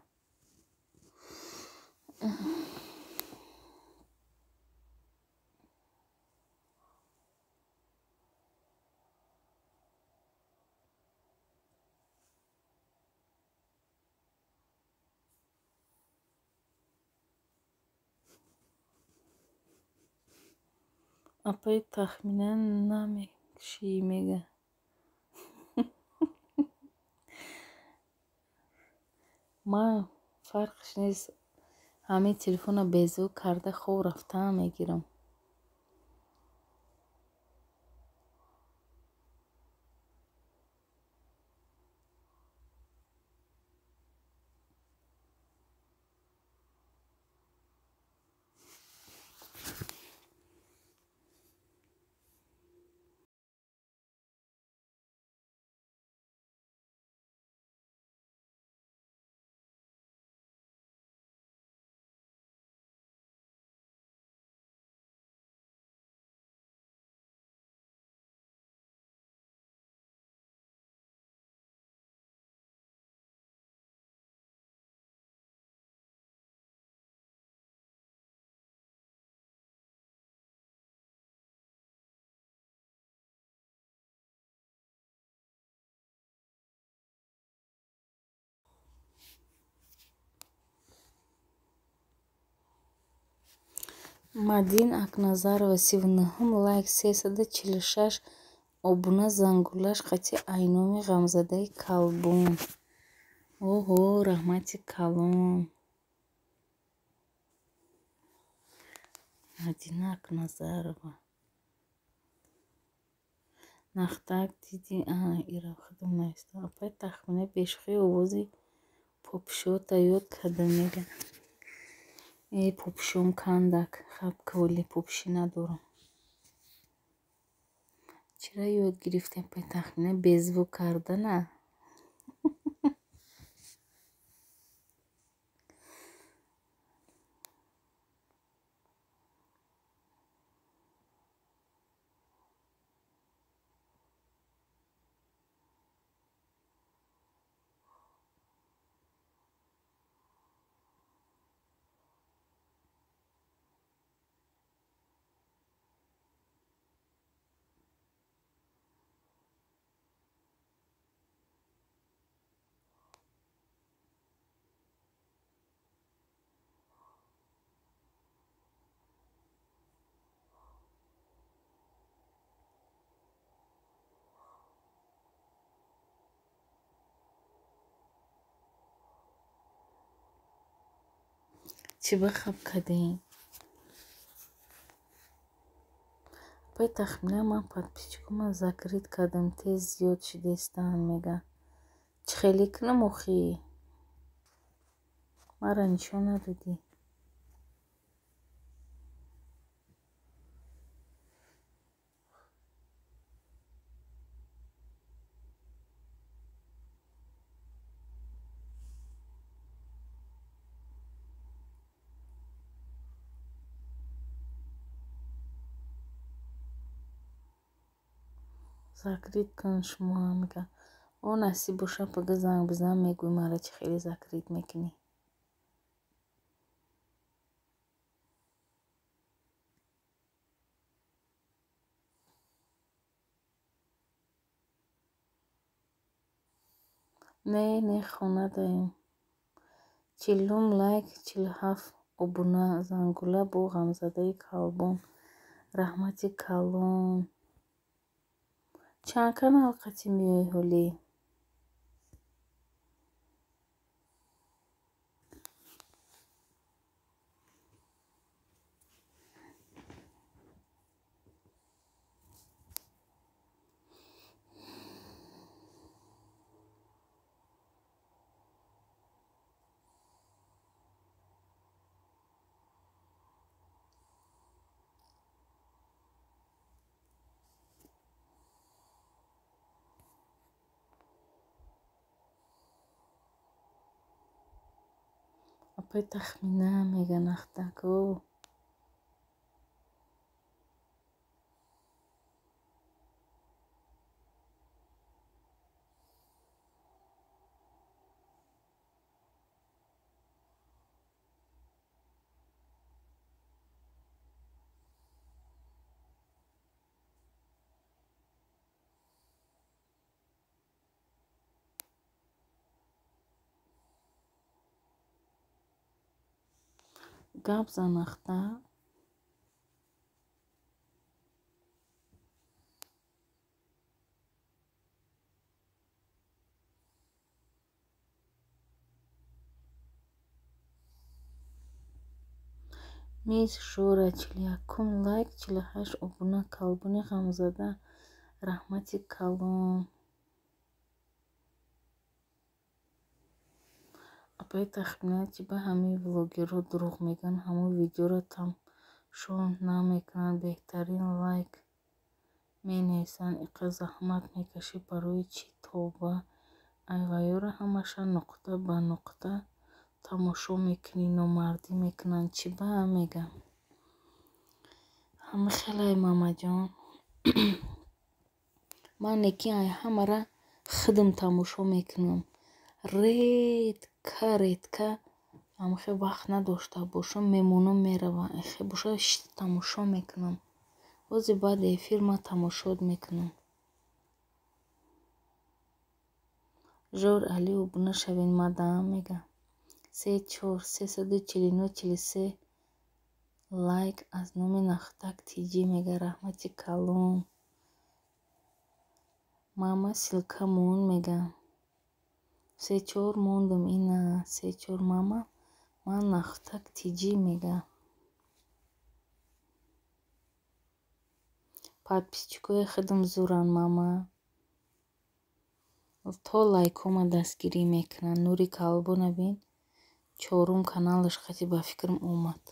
Speaker 1: Апаи Тахмина намекшӣ мега. Ман фарқш нест, ҳамин телефонро безӯр карда хоб рафтан мегирам. Мадин Акназарова 39-ум лайк 346 обуна зангулаш қати айноми ғамзадаи калбон. Оҳо, раҳмати калон. Мадина Акназарова. Нахтак диди ира худам нависта. Апай Тахмина бешухӣ овози попшота ёд карда мега. Э попшом кандак хабколи попшӣ надорам. Чира ёд гирифтем апай Тахмина беззвук кардана? Чӣ ба хаб кардем? Апай Тахмина ман подписчикома закрит кардам, тез зиёд шидестанд мега. Чӣ хеле кунам охӣ? Маро нишон надодӣ. Закрит кун шумо мега. О насиб боша пага занг бизан мегӯй мара чӣ хеле закрит мекунӣ. Не, не хона даем. 40-ум лайк 47 обуна зангула бо ғамзадаи калбон. Раҳмати калон. Чанд канал қатӣ меоӣ ҳолӣ? Апай Тахмина мега нахтак. О гап зан нахта. Мисс Жора 41 лайк, 48 обуна. Калбони ғамзада, раҳмати калон. Апаи Тахмина, чӣ ба ҳамаи влогерҳо дурӯғ мегӯянд, ҳамон видеоро тамошо намекунанд, беҳтарин лайк менависанд, иқа заҳмат мекашӣ барои чӣ тобба? Айваёро ҳамаша нуқта ба нуқта тамошо мекунӣ, номардӣ мекунанд, чӣ ба мегӯям? Ҳама хелай мамаҷон. Ман неки ай ҳамара худам тамошо мекунам. Редка редка ҳамахел вақт надошта бошам, мемонам меравам. Эхе боша шишта тамошо мекунам. Бози баъди эфир ман тамошот мекунам. Жор Али обуна шавед мадам мегӯям. 3 4 349 43 лайк аз номи Нахтак Тиҷӣ мега, раҳмати калон. Мама ссылка мон мега. 3 4 мондум ина 3 4 мама ман Нахтак Тиҷӣ мега. Подписчикои худам зуранд мама. То лайкҳома дастгирӣ мекунанд. Нури Калбона бин, чорум каналаш қати ба фикрам омад.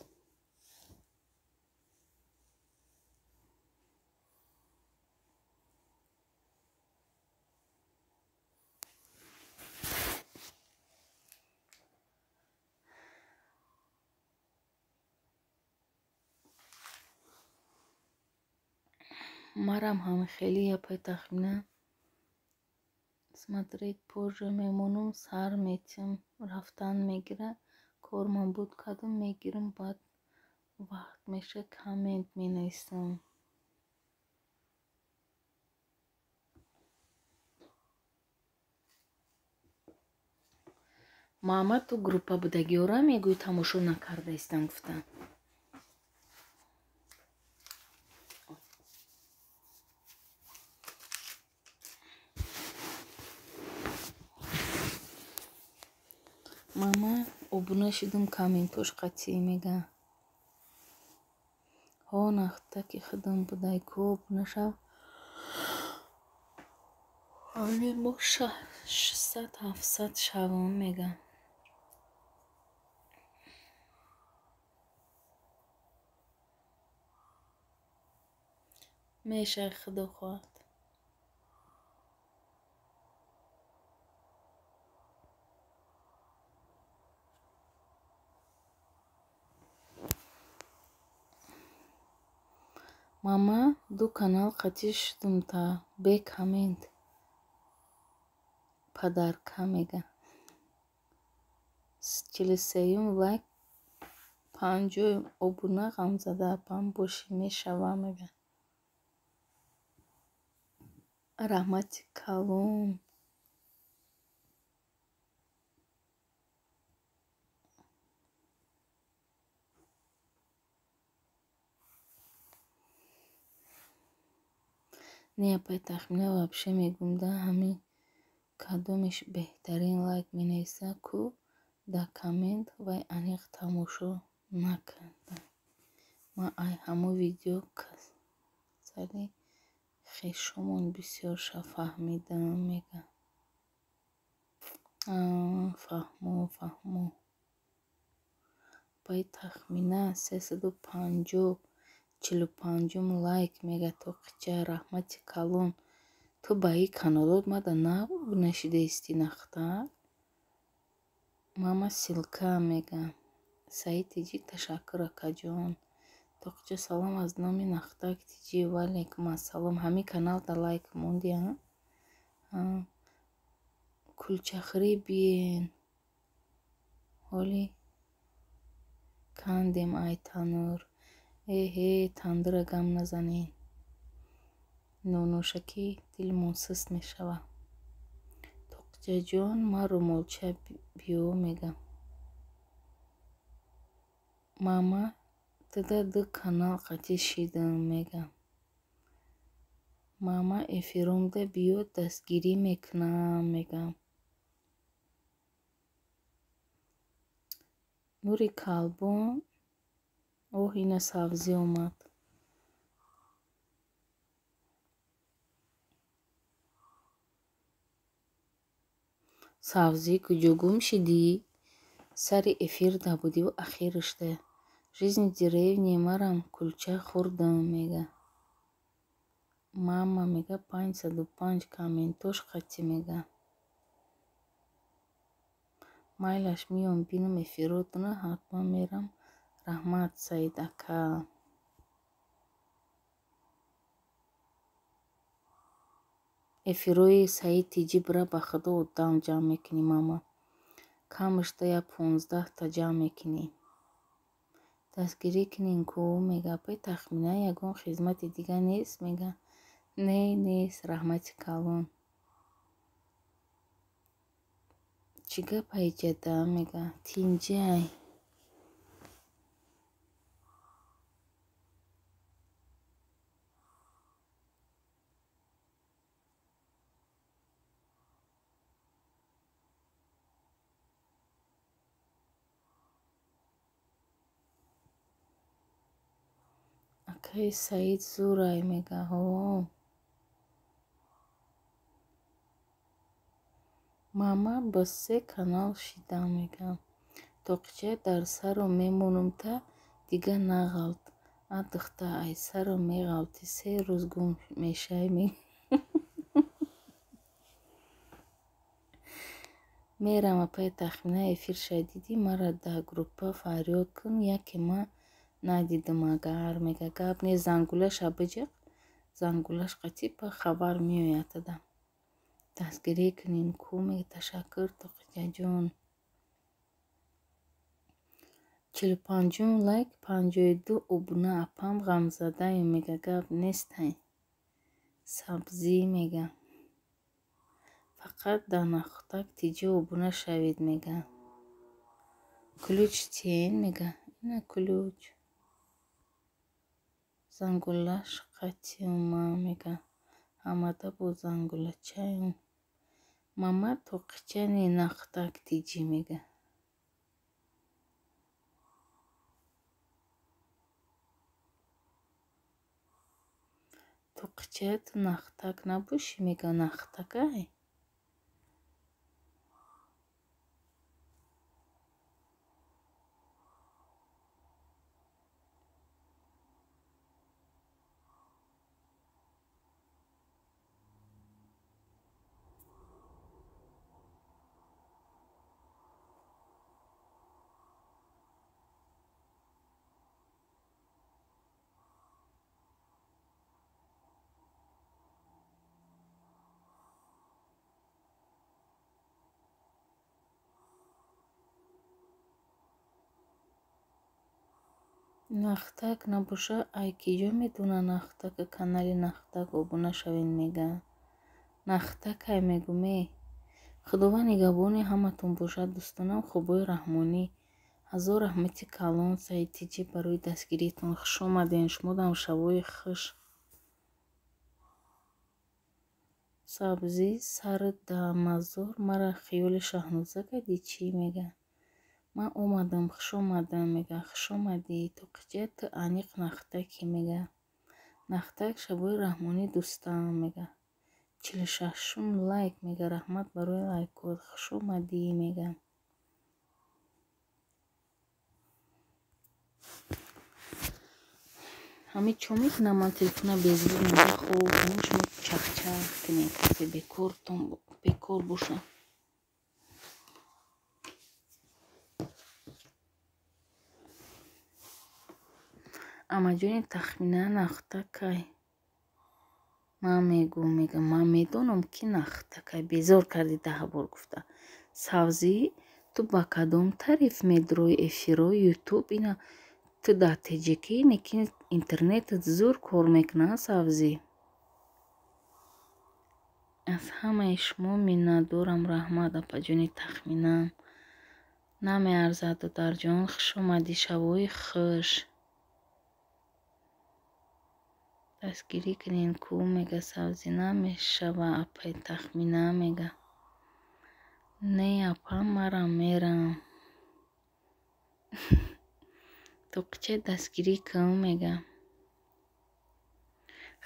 Speaker 1: Марам ҳам хеле апай Тахмина. Смотреть позже мемонам, сар метим, рафтан мегира, кормам буд кардам, мегирам, баъд вақт меша коммент менависам. Мама ту группа будагиёра мегӯӣ тамошо накардаистам гуфта. Мама обуна шудум, комментош қатъӣ мега. Ҳо Нахтаки худам будай ку обуна шав. Ҳамин мо 600-700 шавам мега. Мешай худо хоҳад. Мама ду канал қатӣ шудум та бе коммент падарка мега. 43 лайк, 50 обуна ғамзада апам бошӣ мешава мега. Раҳмати калон. Не апай Тахмина, вообще мегӯм да ҳамин кадомеш беҳтарин лайк менависа ку дар коммент вай аниқ тамошо накарда. Ман ай ҳамон видео касали хешомон бисёрша фаҳмидам мега. Фаҳмо фаҳмо. Апай Тахмина 350 45 лайк мега тоқича, раҳмати калон. Ту ба ин каналот мада обуна шидаистӣ Нахтак? Мама ссылка мега. Саид Тиҷӣ ташаккур акаҷон. Тоқича салом аз номи Нахтак Тиҷӣ. Ва алайкум ассалом. Ҳамин каналда лайк монди а? Кулчахӯрӣ биен. Ҳоли кандем ай танӯр. Эҳе тандура гам назанен. Ноношакӣ дилмон суст мешава. Тоқичаҷон ман румолча биё мегам. Мама туда ду канал қатӣ шидам мегам. Мама эфиромда биё дастгирӣ мекунам мегам. Нури Калбон Оҳ, ина сабзӣ омад. Сабзӣ куҷо гум шидӣ? Сари эфир набудиву ахирашда. Жизнь в деревне марам кулча хӯрдам, мега. Мама мега 505 комментош қатӣ мега. Майлаш миём бинам эфиротона ҳатман мерам. Раҳмат, Саид ака. Эфирои Саид тиҷӣ бира ба худо одам ҷамъ мекунӣ, мама. Камашда я 15-та ҷамъ мекунӣ. Дастгирӣ кунин ку, мега. Апай Тахмина ягон хизмати дига нест, мега. Не, нест, раҳмати калон. Чӣ гап айҷада, мега. Тинҷай. Акаи Саид зӯрай, мега. Ҳо. Мама ба се канал шидам, мега. Тоқча дар саро мемонум та дига нағалт. А духта ай саро меғалти се рӯз гум мешай, мега. Мерам, апай Тахмина эфир шай дидӣ мара дар группа фарёд кун, яке ман надидам агар, мега. Гап не, зангулаша биҷиқ, зангулаш қатӣ па хабар меояд ада. Дастгирӣ кунин ку, мега. Ташаккур, Тоқиҷаҷон. 45-ум лайк, 52 обуна. Апам ғамзадаем, мега. Гап нестай. Сабзӣ, мега. Фақат дар нахӯтак тиҷӣ обуна шавед, мега. Ключ тиен, мега. Ина ключ. Зангулаш қатиюма, мега. Ҳамада бо зангулачаем. Мама тоқича не нахӯтак тиҷӣ, мега. Тоқича ту нахӯтак набошӣ, мега. Нахӯтакай? Нахӯтак набоша, ай киҷо медона нахӯтака канали нахӯтак обуна шавен, мега. Нахӯтакай мегӯме. Худованд нигаҳбони ҳаматон бошад, дӯстонам. Хубои раҳмонӣ. Ҳазор раҳмати калон, Саид тиҷӣ, барои дастгириятон. Хуш омадем. Шумодам шабои хуш. Сабзӣ сарат дар мазор мара хиёли Шаҳноза кардӣ чӣ, мега. Ман омадам, хуш омадам, мега. Хуш омадӣ. Тоқича ту аниқ нахӯтакӣ, мега. Нахӯтак шабои раҳмонӣ дӯстам, мега. 46-ум лайк, мега. Раҳмат барои лайкот. Хуш омадӣ, мега. Ҳамин чо мекунам ман телефона безвук монда хоб, шумо чахчах кунед, касе бекор боша. Амаҷони Тахмина нахӯтакай. Ман мегӯм, мега, ман медонам ки нахӯтакай. Безор кардӣ 10 бор гуфта. Сабзӣ ту ба кадом тариф медрои эфирои ютуб? Ина ту дар теҷикӣ, лекин интернетат зур кор мекунад, сабзӣ. Аз ҳамаи шумо миннатдорам. Раҳмат, апаҷони Тахмина. Намеарзад, додарҷон. Хуш омадӣ. Шабои хуш. Дастгирӣ кунин ку, мега. Сабзӣ намешава, апай Тахмина, мега. Не, апа, марам мерам. Тоқича дастгирӣ кун мега.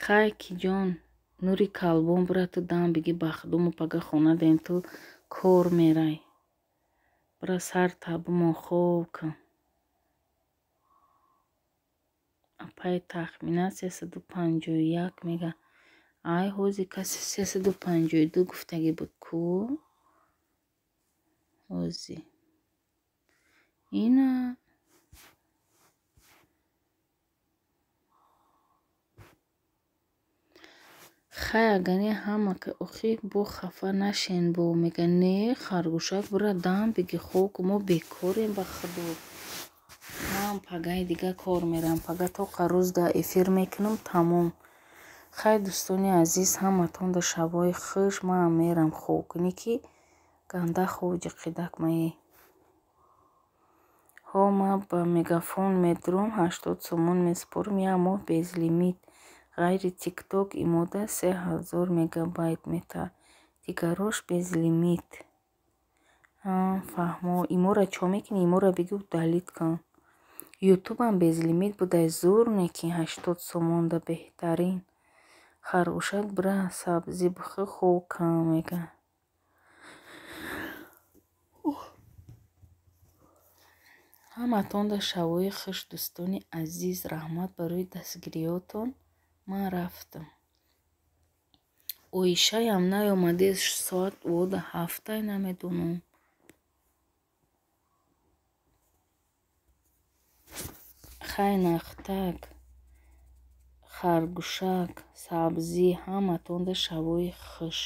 Speaker 1: Хай киҷон, нури калбон бура ту дам биги ба худому пага хона дем ту кор мерай. Бура сар табумон хоб кун. Апай тахмина 351 мега. Ай ҳози каси 352 гуфтагӣ буд ку? Ҳози. Ина хай агар не ҳама охи бо хафа нашен бо мега не харгӯшак бура дам биги хоб ку мо бекорем ба худо. Ман пагаи дига кор мерам. Пага тоқа рӯз дар эфир мекунам тамом. Хай дӯстони азиз ҳаматон дар шабҳои хуш манам мерам хоб кунӣ ки ганда хоб ҷиқидак мае. Ҳо ман ба мегафон медурам 80 сомон месупорам як моҳ безлимит. Ғайри тикток имода 3000 мегабайт метаҳад. Дигарош безлимит. Фаҳмо. Имора чо мекунӣ? Имора бигӯ удалить кун. Ютубам безлимит будай зур неки 80 сомонда беҳтарин. Харгӯшак бура сабзӣ бихӯр хоб кун мега. Ҳаматон дар шабҳои хуш дӯстони азиз. Раҳмат барои дастгириётон. Ман рафтам. Оишаям наёмаде соат 7 намедонам. Хай нахтак, харгӯшак, сабзӣ ҳаматон дар шабҳои хуш.